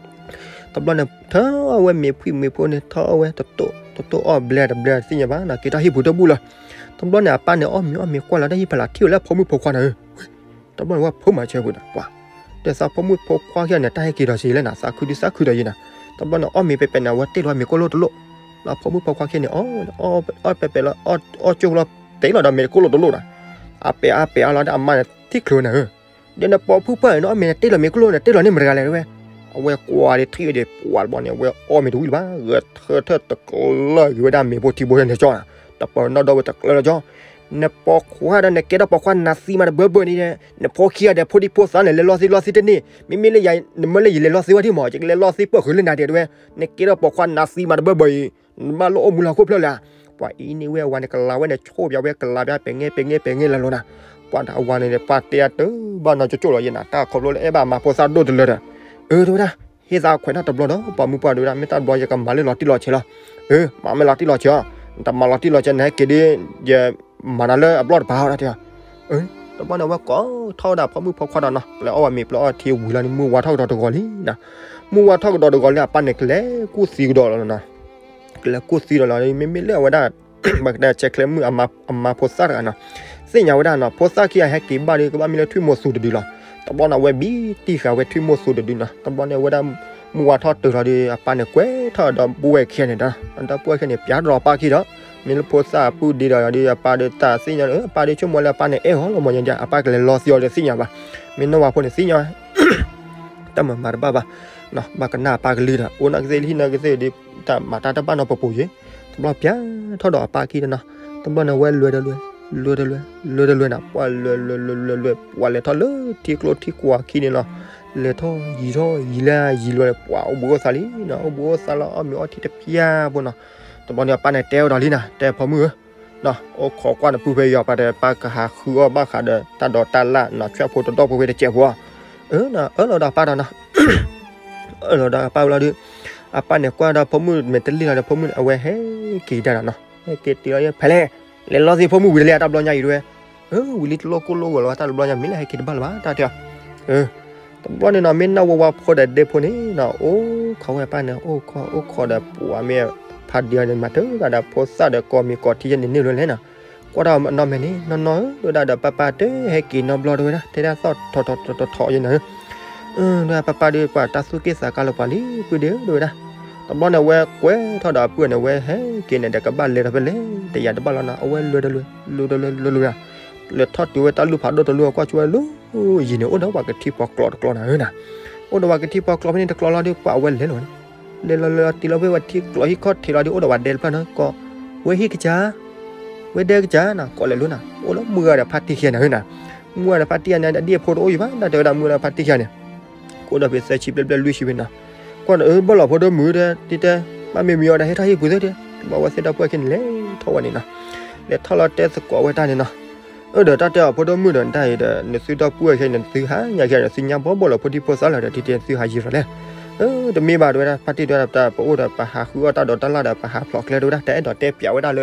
တဘျီန့ၣ် ထၢအီၣ်ဝဲမ့ၤဖှံမ့ၤဖိန့ၣ် ထီၣ်အီၣ်ဝဲတတိၢ်တတိၢ်အီၣ်ဘျဲတဘျဲသ့ၣ်ညါဘၣ်နီၤ က့ၤထီၣ်ဟံၣ်ပူၤတဘူၣ်လီၤ တဘျီန့ၣ် အပၢ်န့ၣ် အီၣ်မ့ၤအီၣ်မ့ၤကွၢ်လီၤတၢ်ဟံၣ်ဖးလၢ် ထံၣ်ဝဲလၢအဖိမုၣ်ဖိခွါန့ၣ်ဧၢ တဘျီန့ၣ် ဝဲဖိမၤဆၢပူၤဒီး ပှၤ ဒီးသးဖိမုၣ်ဖိခွါခံဂၤန့ၣ် တၢ်ဟဲက့ၤဒီးစ့လဲၣ်နီၤ သးခုဒုးသးခုဒီးယဲနီၤ တဘျီန့ၣ် အီၣ်မ့ၤပဲၤပဲၤန့ၣ် အဝဲတ့ၢ်လီၤမ့ၤကိၢ်လိၣ်တလိၣ် လၢအဖိမုၣ်ဖိခွါခံဂၤန့ၣ် အီၣ်ပဲၤပဲၤလီၤ အီၣ်ကၠိလီၤ တ့ၢ်လီၤဒီးမ့ၤကိၢ်လိၣ်တလိၣ်နီၤ အပဲာ်အါပဲာ်အါလီၤဒီးအမါန့ၣ် ထံၣ်ချုးနၤဧၢ ဒီးနပိာ်ဖုပှၢ်နီၤ အီၣ်မ့ၤနတ့ၢ်လီၤမ့ၤကျိၣ် နတ့ၢ်လီၤန့ၢ်မတၤတဂၤလဲၣ် တဲဝဲ. အဝဲကွၢ်ဒီးထံၣ်ဝဲဒီး ပှၤတဘျီန့ၣ် အဝဲအီၣ်မ့ၤတဝံၣ်လၢၤဘၣ်, ဂဲၤထၢထၢၣ်တကျၢၢ်က့ၤဝဲဒၣ်မ့ၤဖိထံဖိန့ၣ်ကၠီနီၤ, တပနီၣ်ဒီးဝဲတကျၢၢ်လီၤကၠီ. နပိာ်ခွါဒီးနကဲထီၣ်ပိာ်ခွါနးသံမးတဘၢဘၢန့ၣ်ဒီး နဖိခံဂၤဒီးဖိဒံဖိသၣ်န့ၣ် လဲၤလီၤသံလီၤသံတန့ၢ်, မ့မ့ၢ်လၢယၤ နမၢလၢယလဲၤလီၤသံဝဲဒၣ်မး ယကလဲၤလီၤသံပၢၢ်ဃုာ်လၢနၤတဲဝဲ, နကဲထီၣ်ပိာ်ခွါနးသံမးတဘၢဘၢအံၤ နဘၣ်လၢအိၣ်မူလၢဟီၣ်ခိၣ်ဖျၢၣ်လၢၤ. ပှၤအံၤန့ၢ်ဝဲအဝၤန့ၣ် ကလၤဝဲန့ၣ် ဆိၣ်ပၠးဝဲ ကလၤပၠး ပဲာ်ငဲ ပဲာ်ငဲ ပဲာ်ငဲလၢ်လီၤနၤ. ပှၤအဝၤန့ၣ် ပှၤတဲအတၢ်ဘၣ်နီၤကၠိကၠိလီၤ ယနာ်တၢ်ခီဖျိလၢအဲၣ်ဘၣ်မၤဖိသၣ်ဒိၣ်တလၢဒီး, အၢ တဲဝဲဒၣ်, ဟ့ၣ်သးခွဲးထီၣ်တဘျီဒီး ပှၤမုၢ်ပှၢ်တဲဝဲဒၣ် မ့ၢ်တၢ်တဘျီယကမၤလၢလီၤတံၢ်လီၤဆဲးလီၤ. အၢ မၤမ့ၢ်လီၤတံၢ်လီၤဆဲးအီၤ, နတမၤလီၤတံၢ်လီၤဆဲး နဟဲက့ၤဒီး ယမၤနၤလၢအဘျီၣ်တပၤအီၤ တဲအီၤ. တဘျီန့ၣ် အဝဲကိးထီၣ်ဝဲဒၣ်ဖိမုၣ်ဖိခွါဒီးနီၤ ပျဲအီၣ်ဝဲမ့ၤ ပျဲအီၣ်ထံဝံၤလီၤန့ၣ် မုၢ်ဝါထီၣ်ကဒီးတဂီၤလံနီၤ. မုၢ်ဝါထီၣ်ကဒီးတဂီၤလံ အပၢ်န့ၣ်ကလဲၤကူၣ်သံကဒီးလီၤနီၤ. ကလဲၤကူၣ်သံဒီးလီၤ မ့မ့ၢ်လၢအဝဲဒၣ် ဘၣ်ကတဲဆဲးချဲမုၣ်အမါဖိသၣ်တဂၤနီၤ, သ့ၣ်ညါဝဲဒၣ်နီၤ ဖိသၣ်ခံဂၤဟဲက့ၤဘၣ်ဒီး ကဘၣ်မ့ၢ်လၢထွံၣ်မိၢ်သူတဒုလီၤ. တဘျီန့ၣ် အဝဲဘံတံၢ်ဃာ်ဝဲထွံၣ်မိၢ်သူတဒုနီၤ. တဘျီန့ၣ် အဝဲဒၣ် မုၢ်ဝါထီၣ်တုၤလီၤဒီး အပၢ်န့ၣ်ကွဲးထီၣ်ဒီပုၢ်ဝဲၢ်ခံဂၤန့ၣ်ဒီး ဒီပုၢ်ဝဲၢ်ခံဂၤန့ၣ် ပျးထီၣ်ဒီးအပၢ်ခံဒီး မ့ၢ်လၢဖိသၣ်အပုၢ်ဒ့ဒီးဒီး အပၢ်ဒီးတၢ်သ့ၣ်ညါဒီး အပၢ်ဒီးဆိကမိၣ်လၢအပၢ်န့ၣ်အဲၣ်ဂီၢ်လီၤမးညါ အပၢ်ကလဲၤလီၤသံအီၤဒီးသ့ၣ်ညါဘၣ်. မ့ၢ်နီၢ်ဝၤဖိန့ၣ်သ့ၣ်ညါ တၢ်မၤမၤတဘၣ်ဘၣ်, ဘၣ်ကနၣ်အပၢ်ကလုၢ်ဒီး အိၣ်နာ်ကသ့ၣ်လံ ဟံးနာ်ကသ့ၣ်ဒီး တၢ်မၤတၢ်တဘၣ်နီတပူၤပူၤယ့ၣ်. တဘျီပျးထီၣ်ဒီးအပၢ်ခံဒီးနီၤ, တဘျီန့ၣ်ဝဲလွဲၢ်တလွဲၢ်, လွဲၢ်တလွဲၢ်, လွဲၢ်တလွဲၢ်နီၤ, ပှၤလွဲၢ်လွဲၢ်လွဲၢ်လွဲၢ်လွဲၢ် ပှၤလဲၤထီၣ်လၢထံကျိထံကွာ်ခံန့ၣ်လီၤ. လဲၤထီၣ်ယံၤထီၣ်ယံၤလၢယံၤလွဲၢ် ပှၤအိၣ်ဘှံးအိၣ်သါလံနီၤ, အိၣ်ဘှံးအိၣ်သါလီၤ အီၣ်မ့ၤအီထံတပျၢ်ဖိနီၤ. တဘျီန့ၣ်အပၢ်န့ၣ်တဲဝဲဒီးလံနီၤ, တဲဖိမုၣ်ဧၢ အိၣ်ခိးကွၢ်နပုၢ်ဖဲယီၤပၤဒီး ပၢ်ကဟးဃုအီၣ်ဘၣ်ဃးဒီးတၢ်ဒိးတၢ်လၣ်နီၤ, ဆွဲၣ်ဖိတဒီၣ်ဖိဖဲတစဲးဖိအီၤ. အၢ အၢၣ်လီၤဒီးအပၢ်ဒီးနီၤ, အၢၣ်လီၤဒီးအပၢ်ဝံၤလီၤဒီး အပၢ်န့ၣ်ကွၢ်ဒီးဖိမုၣ်မဲာ်တလ့ၣ်လီၤဒီး ဖိမုၣ်န့ၣ် အဝဲဟဲက့ၤဒၣ်နီၤ, ဟဲက့ၤတုၤလီၤဖဲလဲၣ်, လဲၤလီၤသံဖိမုၣ်ဝံၤတလဲၣ် တၢ်ဘျီညါအံၤတဲဝဲ. အၢ ဝံၤလံတလိၣ်ကိၢ်လိၣ်ဂီၤလီၤ တၢ်တဘျီညါမ့ၢ်လၢဟဲက့ၤတဘၣ်လၢၤဘၣ် တၢ်တဲအီၤ. တဘျီန့ၣ်နီၤ မ့ၢ်နီၢ်ဝဲဝါဖိဒီးဒ့ဖိန့ၣ်နီၤ အိၣ်ခိးဝဲအပၢ်န့ၣ် အိၣ်ခိးအိၣ်ခိးဒီး ပှၤမ့ၢ်ဖးဒံးအီၤန့ၣ် မၤတဂၤဒီးဖိသၣ်ဒီး ကိးမံၤကိးထံယဲၢ်န့ၣ်န့ၢ်လၢလဲၣ်နီၤ. ကွၢ်ဒီးအနီၢ်မဲာ်န့ၣ် နီၢ်နီၢ်ဧၢ တဲဝဲဒၣ်ဒီး ပၢ်ပၢ်တဟဲက့ၤနီတဘျီတဲဝဲဒၣ် တဲဒၣ်သီၣ်ထီထီထီထီယဲၢ်န့ၣ်ဧၢ တဲဝဲဒၣ် ပၢ်ပၢ်ဒီး ပှၤတၢ်သူၣ်က့ၣ်သးကါလၢပှၤလံ ပုၢ်ဒ့ဧၢ တဲဝဲဒၣ်. တဘျီန့ၣ် အဝဲကွဲးထီၣ်ဒီးအပုၢ်န့ၣ် အဝဲဟဲက့ၤန့ၣ်ဒီး ကဘၣ်လဲၤဒီးဖဲလဲၣ် တယၤတဘၣ်လီၤနီၤ အဝဲလွဲၢ်တလွဲၢ် လွဲၢ်တလွဲၢ် လွဲၢ်တလွဲၢ် လဲၤထီၣ်တုၤဝဲတၢ်လူၢ်ဖးဒိၣ်တလူၢ် ကွၢ်ဆိဝဲလၢယံၤန့ၣ် အိၣ်ဒီးပှၤကထံၣ်ဖီကျိးတကျိးနၤဧၢနၤ, အိၣ်ဒီးပှၤကထံၣ်ဖီကျိးဖဲန့ၣ်တကျိးလီၤဒီး ပှၤအဝဲလဲၤလီၤန့ၣ် လဲၤလီၤလၢတံၤလီၤဖဲပှၤထံကျိးဟံၣ်ခီၣ်ထံးလီၤဒီး အိၣ်ဒီးပှၤဒဲတဖျၢၣ်နီၤ ကိး ဝဲဟံၣ်ကစၢ် ဝဲဒဲကစၢ်နၤ ကိးလဲၤလိၤနၤ အိၣ်လၢမုၢ်ဂၤဒီးဖါတံၢ်ခံဂၤန့ၣ်ဧၢနၤ, မုၢ်ဂၤဒီးဖါတံၢ်ခံဂၤန့ၣ် အဒံၣ်အဖိတအိၣ်ယံၤဘၣ် တၢ်တဲဝဲဒၣ်မုၢ်ဂၤဒီးဖါတံၢ်ခံဂၤန့ၣ် ကအိၣ်ဒီးဖဲသၢဆံဘျဲၣ်ဘျဲၣ်လွံၢ်ဆံဖဲနီၤ, ကွၢ်ဒီး အၢ ဘၣ်လီၤဖိဒိၣ်မုၣ်ဒီး တံၤတဲ ဘၣ်မ့ၢ်မံၤအီၤဒီး ဟဲထီၣ်ဟံၣ်ပူၤသ့ၣ်တဲ, တဘျီဝဲသ့ၣ်ဒီပုၢ်ဝဲၢ်ခံန့ၣ် လဲၤထီၣ်ဝဲန့ၣ်နီၤ, လဲၤထီၣ်လီၤတဲသကိးဝဲတၢ်န့ၣ်နီၤ, အၢ ဒီးတၢ်တဲအီၤဖိဒိၣ်မုၣ်ဒီး တၢ်အံၤဒီး နသုဒီပုၢ်ဝဲၢ်ခံန့ၣ် နသုဟးညါခံဒီး သုညါဘီဘီလီၤဖိဒံဖိသၣ်လီၤဒီး တံၤတဲသုဟးယံၤလီၤလဲၣ်, အၢ တမ့ၢ်ဘၣ်တဲဝဲဒၣ် ဖါတံၢ်တဲဝဲဒၣ် ပအိၣ်ဒီးပဟးဃုအီၣ်တၢ်ဒိးတၢ်လၣ်ဒီး ပဟးဖျိးကျဲတဲဝဲဒၣ် တၢ်အဲၣ်ဒိးတဲပျးဝဲဒၣ်လၢ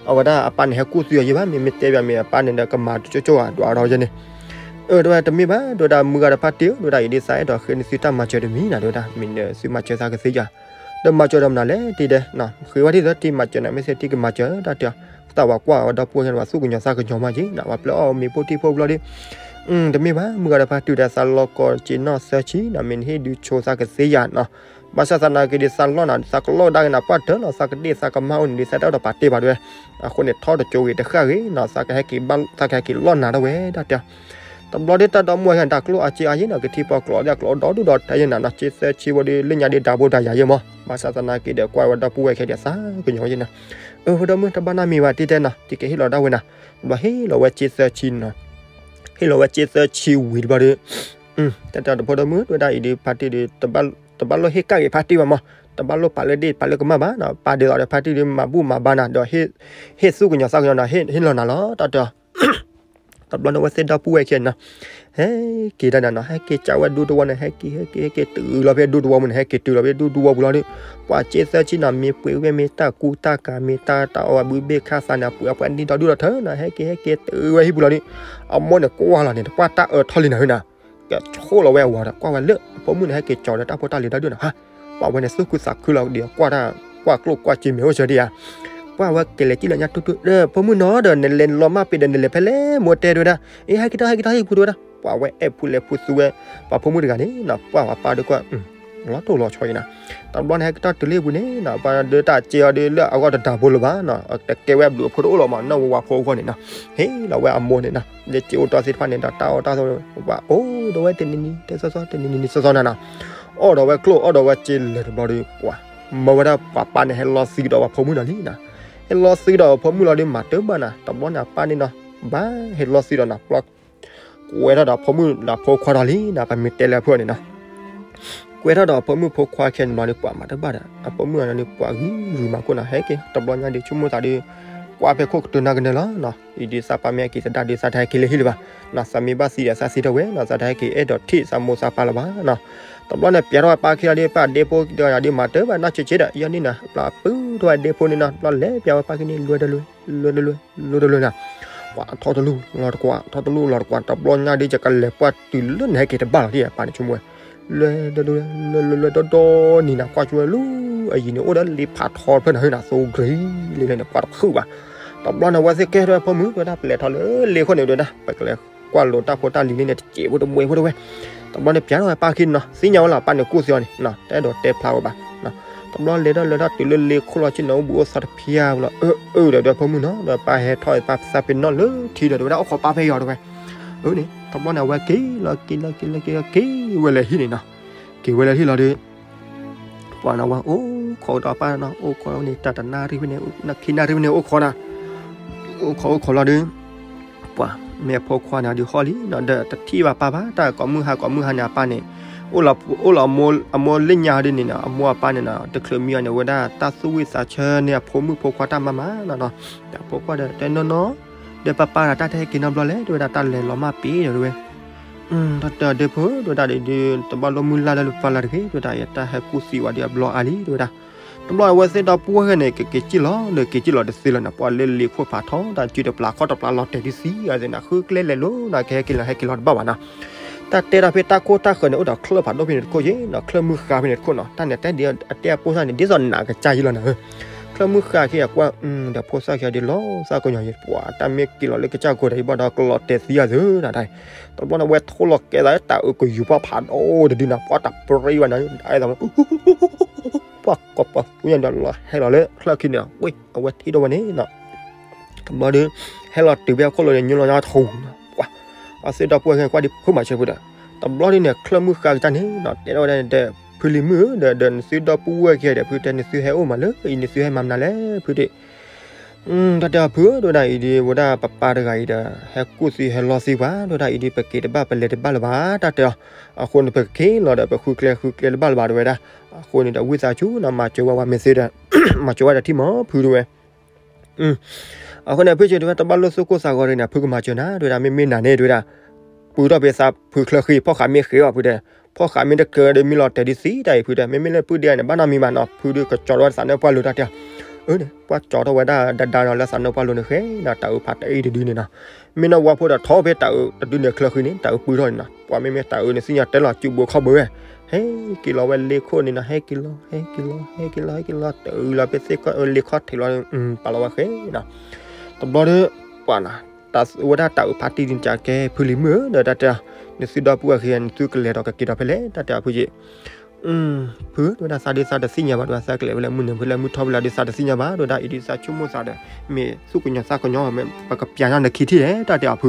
အဝဲဒၣ်အပၢ်န့ၣ် ဟဲကူၣ်သံအီၤယံၤဘၣ် မ့မ့ၢ်တဲပျးမ့ၢ်အပၢ်န့ၣ်ဒီး ကမၤကၠိကၠိဧါ ဒွးဒီးယဲန့ၣ်, အၢ တဲဝဲ တမ့ၢ်ဘၣ် တဲဝဲဒၣ် မုၢ်ဂၤဒီးဖါတံၢ်ဧၢ တဲဝဲဒၣ် ယဒ်သးအဲၣ်ဒိးဃ့နသုတၢ်မၤစၢၤတမံၤနၤ တဲဝဲဒၣ် မ့ၢ်နသုမၤစၢၤသးကသ့ဧါ, ဒီးမၤစၢၤဒီးမနုၤလဲၣ် တံၤတဲနီၤ ဃ့ဝဲဒ်သိးတံၤမၤစၢၤနၤ မ့ၢ်သ့တံၤကမၤစၢၤတၢ်တဲအီၤ, သးဝၤကွၢ်ဝဲဒီပုၢ်ဝဲၢ်ခံန့ၣ် ပှၤသူၣ်ကညီၤသးကညီၤမးက့ၤနီၤ ပှၤပျဲအီၣ်မ့ၤပိၢ်ထံဖိဘျီဒီး တမ့ၢ်ဘၣ် မုၢ်ဂၤဒီးဖါတံၢ်ဒီး သးလီၤကီးက့ၤနီၢ်သၢဆံနီၤ မ့ၢ်နဟ့ၣ်ဒုးဆိသးကသ့ယၤနီၤ, ဘၣ်ဆၣ်သနာ်က့ဒီး သးလီၢ်နၤ သးကလီၢ်ကဒါက့ၤနၤ ပှၢ်တၢၢ်လီၤ သးကဒ့ၣ်သးကမၢ်အိၣ်န့ၣ်ဒီး သးတၢ်အိၣ်ဒီးပာ်တ့ၢ်ဘၣ်တဲဝဲ, အဃိန့ၣ် ထီၣ်တကၠိဂ့ၤတဃၣ်ဂ့ၤနီၤ သးကဟဲက့ၤဘၣ် သးကဟဲက့ၤလီၢ်နၤဒၣ်ဝဲဒၣ်တဲအီၤ, တဘျီဒီးတၢ်ဒီမုၢ်ဝဲခဲန့ၣ် တၢ်ကျိၣ်အစ့အါယဲနီၤ ကထံၣ်ပီကျိးဒီးကျိးဒီဒူၣ်ဒီးတၢ်ယဲနီၤနီၤ က့သၢဆံဝဲဒီး လၢညါဒီးဒါဘိဒါယၤယဲမး ဘၣ်ဆၣ်သနာ်က့ဒီး ကွၢ်ဝဲဒီပုၢ်ဝဲၢ်ခဲဒီး သးကညီၤဝဲယဲနီၤ, အၢ ဖိဒိၣ်မုၣ် တဘၣ်နီတမံၤဘၣ် တံၤတဲနီၤ တံၤကဟ့ၣ်လီၤဒၣ်ဝဲနၤ, တဘျီဟ့ၣ်လီၤဝဲက့သၢဆံနီၤ ဟ့ၣ်လီၤဝဲက့သၢဆံဝံၤတဘျီဒီး တၢ်တဲအီၤဒီး ဖိဒိၣ်မုၣ် တဲဝဲဒၣ်အံၤဒီး ဖါတံၢ်ဒီး တဘၣ်လိၣ်ဟ့ၣ်ကၣ်က့ၤဖါတံၢ်ဘၣ်မး, တဘၣ်လိၣ်ပာ်လၢဒ့ၣ်ပာ်လၢကမၢ်ဘၣ်နီၤ ပာ်ဒ်သိးဒီးဖါတံၢ်ဒီး မၤဘူၣ်မၤဘါနၤဒီး ဟ့ၣ်သူၣ်ကညီၤသးကညီၤနီၤ ဟ့ၣ်လီၤနၤလီၤ တၢ်တဲအီၤ တဘျီန့ၣ် အဝဲသ့ၣ်ဒီပုၢ်ဝဲၢ်ခံဂၤနီၤ ဟဲက့ၤဒၣ်နၤနီၤ ဟဲက့ၤကးဝဲဒူသဝီန့ၣ် ဟဲက့ၤ ဟဲက့ၤ ဟဲက့ၤတုၤလီၤဖဲဒူသဝီပူၤန့ၣ် ဟဲက့ၤတုၤလီၤဖဲဒူသဝီပူၤလီၤဒီး ပှၤက့သၢဆံနီၤ မ့ၢ်ပှ့ၤဝဲမ့ၢ်တၢ်ကူတၢ်ကၤ မ့ၢ်တၢ်တၢ်အီၣ်ဝဲဘုဘ့ၣ်ခၣ်သးန့ၣ် အပှ့ၤအပှ့ၤနံၣ်ဒီဒူၣ်ဒီထၢနီၤ ဟဲက့ၤ ဟဲက့ၤတုၤဝဲဟံၣ်ပူၤလီၤဒီး အမိၢ်န့ၣ်ကွၢ်လီၤန့ၣ် တကွၢ်တၢ်အၢထီၣ်လံနၤဧၢနၤ ကဆိၣ်လီၤဝဲအဝၤဒီး ကွၢ်ဝဲလၢ အဖိမုၣ်န့ၣ် ဟဲက့ၤကၠီၤဒီးတၢ်ဖိတၢ်လံၤတၢ်ဒုၣ်နီၤ ဟါ ပှၤဝဲန့ၣ် သူၣ်ခုသးခုလီၤဒီး ကွၢ်တၢ် ကွၢ်ကျိၣ်ကွၢ်စ့မ့ၢ်အိၣ်စၢၤဒံးဧါ ပှၤဝဲကလဲၤကံၣ်လီၤညါတူၢ်တူၢ် ဒီးဖိမုၣ်နီၤဒီး နလဲၤလီၤမၢ်ပ့ၤဒီး နလဲၤဖဲလဲၣ် မိၢ်တဲတဲဝဲဒၣ် အ့ ဟဲက့ၤထီၣ် ဟဲက့ၤထီၣ်ဟံၣ်ပူၤတဲဝဲဒၣ် ပှၤဝဲအဲၣ်ဖူလဲၤဖူသူဝဲ ပှၤဖိမုၣ်တဂၤန့ၣ်နီၤ ပှၤပၢ်ဒီးကွၢ် လီၤတိၢ်လီၤဆီအံၤနီၤ. တဘျီန့ၣ် ဟဲက့ၤထီၣ်တုၤလၢအပူၤန့ၣ်နီၤ ပှၤဒီးတၢ်စ့အီၤဒီးလၢအဂီၢ်တတၤဖိလၢၤဘၣ်နီၤ, တကဲဝဲအဘျုးအဖှိၣ်တအိၣ်လီၤမး နီၢ်ဝဲဝါဖိအဂီၢ်န့ၣ်နီၤ. ဟ့ၣ်လီၤဝဲအမိၢ်န့ၣ်နီၤ လၢစ့အိၣ်တီသ့ၣ်တဖၣ်န့ၣ်ဒီး တၢ်အီၣ်တၢ်အီ ပှၤအိၣ်ဒီးဝဲတနံၤနံၤတစီစီ တနံၤနံၤနံၤစီစီနီၤနီၤ. အီၣ်ဒီးဝဲကျိၣ်အီၣ်ဒီးဝဲစ့လၢာ်တဘျီဒီး ပှၤ မၢဝဲဒၣ်ပှၤပၢ်န့ၣ် ဟဲလီၤသံဒီးပှၤဖိမုၣ်ဒီးလံနီၤ. ဟဲလီၤသံဒီးပှၤဖိမုၣ်လီၤဒီး မၤတဘၣ်နီၤ, တဘျီန့ၣ် အပၢ်န့ၣ်နီၤ ဘၣ်ဟဲလီၤသံဒီးနီၤ ပျီ ကွဲထီၣ်ဒီးဖိမုၣ်ဒီးဖိခွါဒီးလံနီၤ, ပမ့ၢ်တဲလၢအဖုၣ်န့ၣ်နီၤ. ကွဲထီၣ်ဒီးဖိမုၣ်ဖိခွါခဲန့ၣ်ဘျီဒီး ပှၤမၤတဘၣ်ဒီး အဖိမုၣ်အနီၤဒီး ပှၤဂံၢ်ဂုာ်မၤခိၣ်နီၤ ဟဲက့ၤ တဘျီညါဒီး ဆိကမိၣ်သးဒီး ကွၢ်ဖဲခိၣ်ကတၢၢ်နၢ်ကနၢလီၤနီၤ. အံၤဒုးသးပၢ်မ့ၢ်ဟဲက့ၤသဒါဒီး သးတဟဲက့ၤလၢဟံၣ်လၢၤဘၣ်နီၤ, သးမ့ၢ်ဘၣ်သံဒီး သးသံထီၣ်ဝဲနီၤ, သးတဟဲက့ၤအဲၣ်ဒိးထံၣ်သးမိၢ်သးပၢ်လၢၤဘၣ်နီၤ. တဘျီန့ၣ် ပျဲထီၣ်ဝဲပၢ်ခံလီၤဒီး ပၢ်ဒ့ဖိဒီးဒုးမၤတဘၣ်နီၢ်ဆံးဆံးဒီး ယဲန့ၣ်နီၤ ဘျီပုၢ်ထီၣ်ဝဲဒ့ဖိန့ၣ်နီၤ, ဘျီလဲၤပျဲဝဲပၢ်ခံန့ၣ် လွဲတလွဲ လွဲတလွဲ လွဲတလွဲနီၤ. ပှၤထီၣ်တလူၢ်လီၤတကွၢ် ထီၣ်တလူၢ်လီၤတကွၢ် တဘျီညါဒီး ယကလဲၤပှၢ်တုၤလၢနဟဲက့ၤတဘၣ်လီၤဒ် ပၢ်န့ၣ်ဆိကမိၣ်ဝဲ လွဲတလွဲ လွဲတလွဲဒီဒီနံၤနီၤ, ကွၢ်ဆိဝဲလူၤ အယံၤန့ၣ် အိၣ်ဒီးလ့ဖးထီတဖျၢၣ်နီၤ ဟဲနၤသိဂ့ၤလံလၢန့ၣ် ကွၢ်တဖုၣ်ဘၣ်. တဘျီန့ၣ် ဝဲသ့ၣ်ကဲထီၣ်ဝဲဖိမုၣ် တဝဲဒၣ် ပလဲၤထီၣ်လၢလ့ခိၣ်န့ၣ် တဝဲဒၣ် ပကလဲၤကွၢ်လိာ်တၢ်ဖိတၢ်လံၤလံန့ၣ် တစဲးဖိတမှဲဖိတဝဲ. တဘျီန့ၣ် ပျဲထီၣ်ဝဲပၢ်ခံန့ၣ်နီၤ, သ့ၣ်ညါဝဲလီၤ ပၢ်န့ၣ်ကူၣ်သံအီၤန့ၣ်နီၤ, တအဲၣ်ဒိးတဲဖျါဝဲဘၣ်. တဘျီလဲၤထီၣ်လဲၤထီၣ်တုၤလၢလ့ခိၣ်လီၤ ဆ့ၣ်နီၤ အိၣ်ဘူးအိၣ်သီတဖျါဝဲလီၤ, အၢ အၢ ဒီး ဒီးဖိမုၣ်နီၤ ဒီးပၢ်ဟဲထီၣ်ပၢ်သးပ့ၤနီၣ်လၢထံဒီး တဝဲဒၣ် အိၣ်ခိးပၢ်ဖဲအံၤအီၤတဝဲ. အၢန့ၣ် တဘျီန့ၣ် အဝဲက့ၤလီၤက့ၤလီၤက့ၤလီၤက့ၤလီၤက့ၤဝဲလၢဟံၣ်န့ၣ်နီၤ, က့ၤဝဲလၢဟံၣ်လီၤဒီး ပှၤနီၤဝဲအိၣ်ခိးဒီးပၢ်နီၤ, အိၣ်ခိးန့ၣ် တၢ်တနၣ်ရံၣ်ဖဲန့ၣ် ခံနၣ်ရံၣ်ဖဲန့ၣ် အိၣ်ခိးနၤ, အိၣ်ခိးအိၣ်ခိးလီၤဒီး ပှၤမ့ၢ်အဖိခွါန့ၣ်ဒီးဟီၣ်လံနီၤ, ဒီးတထံၣ်ဘၣ်ပၢ်ဘၣ်, တၢ်ကိးမုၢ်ဟါကိးမုၢ်ဟါန့ၣ် အပၢ်န့ၣ် အိၣ်လီၤ အိၣ်လီၤအမိၢ်လၢညါဒ်န့ၣ်နီၤ, အမိၢ်အပၢ်န့ၣ်နီၤ တချုးမံအီၤန့ၣ် ဝဲဒၣ်တၢ်သူၣ်ဝံၣ်သးဆၢန့ၣ် အဖိမုၣ်ဖိခွါတၢ်မၤမၤနီၤနီၤ, ဒီးဖိခွါဒီးတဲနီၢ်နီၢ် ဒီးပၢ်ပၢ်ဒီးတၢ်တဟဲက့ၤနီတဘျီလဲၣ် တဝဲဒၣ် တၢ်လဲၤလီၤမၢ်ပ့ၤဒီးတဝဲ တၢ်တဲအီၤဒ့ဖိ တဝဲဒၣ်ဒီး တဘၣ်လိမုၢ်လၢ်လၢပၢ်လၢ်တဂ့ၤ တဝဲဒၣ် ယတၢ်ဟဲကူၣ်သံဝဲဒီးအဘျီအါလံ တဝဲဒၣ်. တဘျီအဝဲသ့ၣ်ဒီပုၢ်ဝဲၢ်န့ၣ် ကက့ၤစံၣ်လီၤ ဒီးက့ၤစံၣ်လီၤတသ့လၢၤနီၤ, ပှၤလၢလ့ခိၣ်ဖးထီ တၢ်စုတပျၢ်ခီၣ်တပျၢ်လီၤတဲာ်ဒ်သံအသ့ၣ်နီၤ, ဃုကျဲလဲၤလိၤနီၤ, ကဟဲက့ၤလီၤဟဲက့ၤလီၤတဘၣ်ဘၣ်နီၤ. တၢ်တဲဒၣ်ဖဲတၢ်ခိၣ်တၢ်ဃၢၤန့ၣ် အိၣ်ဒီးချၢၣ်ဖးဒိၣ်ဖဲန့ၣ်တခိၣ်ယ့ၣ်နီၤ, ချၢၣ်မုၢ်ဃါဖဲန့ၣ်တခိၣ်နီၤ, တၢ်န့ၣ်တဲဒ်အတဲအပိၢ်စၢ်န့ၣ် ဒ်သိးနးကစၢ်ယံလီၤနၤဧၢ ချၢၣ်မုၢ်ဃါခံ အကွၢ် ဒီးဖိသၣ်ခံဒီးလီၤသးကညီၤယံၤ ပှၤတၢ်မ့ၢ်က့ၤလီၤလၢကစၢ်ကိးဒီး ယဘၣ်ဒီးကလီၤတဲာ်သံအသ့ၣ်နီၤ, တဘျီန့ၣ် ဝဲထိၣ်လီၤကဲသးလၢတၢ်အုးကယူၤပှၢ်ဖးဒိၣ်တဒုနီၤ, ပှၤတၢ်ပြံဝဲနီၤ ပှၤကိးပှၤသူညါဒီးလီၤဟဲလီၤလၢချၢၣ်ခံန့ၣ်, ဝ့ၢ် အဝဲထံၣ်ထီၣ်ဝဲန့ၣ်နီၤ တဘျီဒီး ဟဲလီၤတုၤဖဲအခိၣ်လိၤန့ၣ် ညိလီၤညါထူၣ်နီၤ, ပှၤ အဝဲသ့ၣ်ဒီပုၢ်ဝဲၢ်ခံကွၢ်ဒ်ဖိမၤစၢၤဖုဒီး တဘျီဒ်န့ၣ် ချၢၣ်မုၢ်ဃါကစၢ်န့ၣ်နီၤ တဲထီၣ်ဝဲဒၣ်န့ၣ်ဒီး ဖုလံၤမုၣ်ဧၢ ဒီး ဒီးနသုဒီပုၢ်ဝဲၢ်ခံဒီး ဖုတဲနသုဟဲအိၣ်မးလၢအံၤ နသုဟဲမၤမနုၤလဲၣ် ဖုဒ့ၣ် တၢ်တဲအီၤဖုဧၢ တဝဲဒၣ်အံၤဒ် ဝဲဒၣ်ပပၢ်တဂၤအံၤဒီး ဟဲကူၣ်သံဟဲလီသံပှၤ တဝဲဒၣ်အံၤဒ် ပက့ၤတဘၣ်ပလဲၤတဘၣ်လၢၤဘၣ် တၢ်တဲအီၤ, အဃိန့ၣ် ပကက့ၤလီၤဒီး ပဃုကျဲဃုကျဲတဘၣ်လၢၤဘၣ် တဝဲဒၣ်, အဃိန့ၣ်ဒီး ဝံသးစူၤနီၤ မၤစၢၤဝဲဝဲမ့ၢ်သ့ဒီး မၤစၢၤဝဲဒီးထံမီၤဖုတဝဲ အဃိန့ၣ် ဖုက့ၤတဝဲ တဘၣ်လိၣ်သူၣ်ကိၢ်သးဂီၤတဂ့ၤန့ၣ် ဖုကမၤစၢၤနၤ တဝဲဒၣ် မ့မ့ၢ်နၤန့ၣ် တဝဲဒၣ် ပုၢ်ထီၣ်ဖဲသးဖုချၢဃံ ဖီၣ်ဃာ်မ့ၢ်ဃ့အီၤဖုတဲ, ဖီၣ်ဃာ်မ့ၢ်တကၢဒီး မ့ၢ်လီၤတဲာ်ဒ်သံတၢ်အံၤဖုတဲ မ့မ့ၢ်လၢပုၢ်ဒ့န့ၣ် ဘၣ်နီတမံၤဘၣ်နီၤ ဖုဒုးကကၠီထီၣ်ဝဲဒၣ်သးနၢၣ်ပှၢ်လိၤတၢ်တဲအီၤ, အၢန့ၣ် ပှၤကၠီထီၣ်ဝဲဒၣ်ဒါဒါနီၤ လၢသးနၢၣ်ပှၢ်လိၤန့ၣ်ဃဲနီၤ တၢ်အုးဖးတအံၤတဒုန့ၣ်နီၤ, မ့ၢ်နီၢ်ဝါဖိဒီးထီၣ်ဖဲတၢ်အုးတဒုန့ၣ်ချၢဃံန့ၣ် တၢ်အုးပုၢ်ထီၣ်န့ၣ်နီၤ ပှၤမ့မ့ၢ်တၢ်အုးန့ၣ်သ့ၣ်ညါတဲလီၤစုဘိခီၣ်ဘိဝဲ ဟဲက့ၤလီၤဝဲလ့ခိၣ်န့ၣ်နီၤ ဟဲက့ၤလီၤ ဟဲက့ၤလီၤ ဟဲက့ၤလီၤ ဟဲက့ၤလီၤ ဟဲက့ၤလီၤ တၢ်အုးလီၤဖဲသ့ၣ်ခီၣ်လ့ခီၣ်ထံးလီၤ ပာ်လီၤဝဲဃဲနီၤ, တဘျီဒီး ပှၤနီၤ တၢ်ဝဲဒၣ်တၢ်အုးဖးတံၢ်ဒ်န့ၣ်ကဲ ဖုလံၤမုၣ်ဧၢ ဒီးတၢ်တဲအီၤ နသုဒီပုၢ်ဝဲၢ်ခံ နသုကလဲၤဒီးကက့ၤဒီးဖဲလဲၣ် တၢ်တဲအီၤဖုက့ၤ ဖု တဝဲဒၣ်သးဒ်သးတသ့ၣ်ညါဘၣ် တဝဲသးကလဲၤဖဲလဲၣ် မုၢ်နုာ်ဖဲလဲၣ် မုၢ်ထီၣ်ဖဲလဲၣ်ဒ်သးတသ့ၣ်ညါဘၣ် တဝဲဒၣ်အံၤဒ် သးဆိကမိၣ်သးဒီး မ့ၢ်သူၣ်ကညီၤသးကညီၤ မ့ၢ်ပကပျးညီနခံထံၣ်လဲၣ် တၢ်တဲအီၤဖု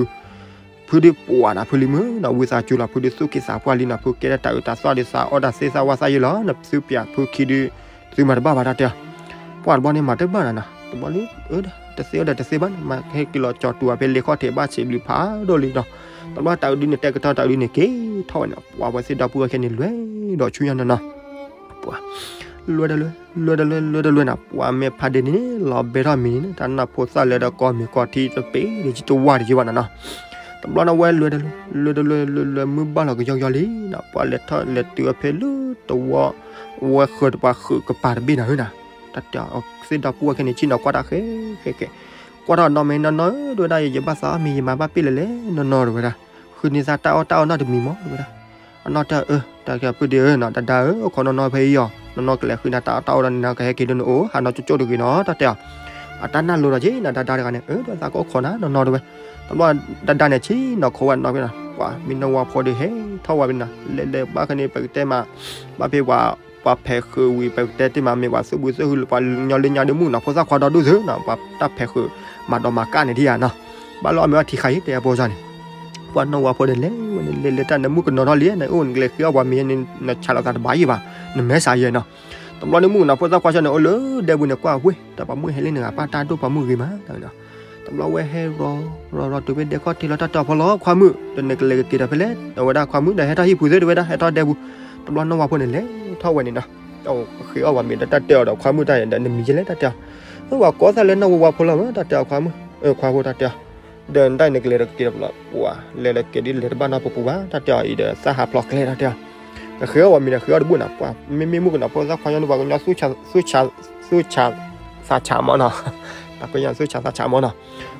ဖုဒုးပှၤနီၤ ဖုလံၤမုၣ်နီၤ ဝံသးစူၤလီၤ ဖုဒုးသူၣ်က့သးပှၢ်လံနီၤ ဖုကဲဒၣ်တၢ်အုးတၢ်သီၣ်ဒ်သး အီၣ်တၢ်သ့သးဝၣ်သးယံလီၤ နသုပျးဖုခံဒုး သုမၤတဘၣ်ဘၣ် တၢ်တဲအီၤ ပှၤတဘျီန့ၣ် မၤတဘၣ်နီၤနီၤ တဘျီလံ တသ့အီၤဒီးတသ့ဘၣ် မ့ၢ်ဟဲက့ၤလီၤကၠီၤတူာ်အီၤဖဲလ့ခီၣ်ထံးဘၣ်ဆံးဘျုးဖးဒိၣ်လံနီၤ တဘျီတၢ်အုးဒုးန့ၣ် တဲကထီၣ်တၢ်အုးဒုးန့ၣ် က့ၤထီၣ်ဝဲန့ၣ် ပှၤဝဲသ့ၣ်ဒီပုၢ်ဝဲၢ်ခံန့ၣ် လွဲဒီးဆူညါနီၤနီၤ ပှၤ လွဲတလွဲ လွဲတလွဲ လွဲတလွဲနီၤ ပှၤမ့ၢ်ဖးဒ့န့ၣ် လီၤဘဲထီၣ်မံၤန့ၣ် တၢ်နၢ်ဖိသၣ်လဲၤဒီးကိးမံၤကိးထံတပ့ၤ တဝၢ်တယံၤဘၣ်နီၤနီၤ တဘျီန့ၣ် ဝဲလွဲတလွဲ လွဲတလွဲ လွဲလွဲ မုၢ်ဘၣ်လီၤကယီကယီလံနီၤ ပှၤလဲၤထီၣ်လဲၤတုၤအီၤဖဲလၢတဝီ ဝဲဃၢၤတပှၤဃုာ်ကပၤတဘ့ၣ်နီၤနီၤ တၢ်တဲအီၤသ့ၣ်ဒီပုၢ်ဝဲၢ်ခံန့ၣ် ဆ့ၣ်နီၤကွၢ်တၢ်ဃဲဃဲဃဲ ကွၢ်ထီၣ်နီၢ်မ့ၢ်နီၢ်နီၢ်ဧၢ တဝဲဒၣ် ယဘၣ်သးအီၣ်မ့ၤ ယမၤဘၣ်ပ့ၢ်လဲၣ်လဲၣ် နီၢ်နီၢ်တဝဲဒၣ် ဃုန့ၢ်သးတၢ်အီၣ်တၢ်အီနီတမံၤမီၢ် တဝဲဒၣ် အနီၢ်တဲအီၤ အၢ တၢ်က့ၤအပုၢ်ဒ့ဧၢနီၤ တဒါဧၢ အိၣ်ခိးနီၢ်နီၢ်ဖဲအံၤအီၤ နီၢ်နီၢ်ကလဲၤဃုနၤတၢ်အီၣ်တၢ်အီဒီးန့ၣ် နကဟဲက့ၤဒိနအိၣ် ဟးနီၢ်ကၠိကၠိတဂ့ၤနီၤ တၢ်တဲအီၤ အတၢ်နၢ်လိၤဒီးက့ၤနီၤ တဒါတဂၤန့ၣ် အၢ တဝဲသးကအိၣ်ခိးနၤ နီၢ်နီၢ်တဝဲ တဘျီ တဒါန့ၣ် ဆ့ၣ်နီၤခိးဝဲနီၢ်ဖဲနီၤ ပှၤမ့ၢ်နီၢ်ဝါဖိဒီးဟဲ ထီၣ်ဝဲပနီၤ လဲၤလဲၤဘၣ်ခဲန့ၣ် ပကတဲမး ဘၣ်ဖဲပှၤ ပှၤဖဲးဃုာ်ဝံၤ ပကတဲတ့ၢ်မး မ့ၢ်ပှၤသူၣ်ဘုသူၣ်ဟုလၢပှၤညီလၢညါဒ်မုၣ်ကနီၤဖိသၣ်ခွါဒီဒူၣ်သုနီၤ ပှၤတၢ်ဖဲးဃုာ်မၤဒီးမၤကၣ်န့ၣ်ဒံးဧါနီၤ ဘၣ်လီၤအီၣ်မ့ၤအီထံခါအံၤ တဲအဖိစၢ်န့ၣ် ပှၤနီၢ်ဝါဖိန့ၣ်လဲၤဝဲန့ၣ် လဲၤလဲၤတၢ်နမုၣ်ကနီၤထီၣ်လံ နအိၣ်နကလဲၤဃ့အီၣ်ပှၤမ့ၤန့ၣ် နဆးလီၤသးတဘၣ်ယံၤဘၣ် နမဲာ်ဆှးယဲနီၤ တဘျီန့ၣ်မုၣ်ကနီၤဖိသၣ်ခွါစၢ်န့ၣ် အိၣ်လၢဒဲပူၤန့ၣ် ကွၢ်ဝ့ၢ် တၢ်ပှၤမုၣ်ဟဲလံန့ၣ် ပၢ်တၢ်ဒိၣ်ပှၤမုၣ်ဂ့ၤမး တဘျီဝဲဟဲရီၤ ရီၤရီၤတုၤဖဲဒဲခီၣ်ထံးလီၤ တၢ်တဲအီၤဖီလီၤခွါမုၣ် ဒီးနကလဲၤကက့ၤဒီးဖဲလဲၣ် အဝဲဒၣ်ခွါမုၣ်ဒီးဟဲထီၣ်ဟံၣ်ပူၤသ့ၣ်တဝဲဒၣ် ဟဲထီၣ်ဒဲပူၤ တဘျီနီၢ်ဝါဖိန့ၣ်လဲၤထီၣ်ဝဲန့ၣ်နီၤ ဃ့အီၣ်ပှၤမ့ၤဒီးတၢ်တဲအီၤဒီးခွါမုၣ်တၢ်ဒီးနမံၤယဲလဲၣ်တၢ်တဲအီၤ ဝဲကိးသၣ်လၢနီၢ်ဝါဖိလီၤမး တၢ်တဲအီၤခွါမုၣ် ခွါဖိတၢ်တဲအီၤ ဒီးနတၢ်အံၤနကလဲၤဒီးကက့ၤဒီးဖီလီၤ ပှၤလဲၤဒီးက့ၤဒ်လဲၤတဘၣ်နီတပူၤပူၤဘၣ် တၢ်တဲအီၤအံၤဒီးသၣ်ဟးဖျိးကျဲတၢ်တဲအီၤ ကဃ့အီၣ်ပှၤမ့ၤဒီးဃ့အီၣ်တဘူၣ်နီၤ ပှၤမ့မ့ၢ်မုၣ်ကနီၤဖိသၣ်ခွါညီန့ၣ် ပှၤကညီ သူၣ်ဆး သးဆးမးနီၤ ပှၤကညီသူၣ်ဆးသးဆးမးနီၤ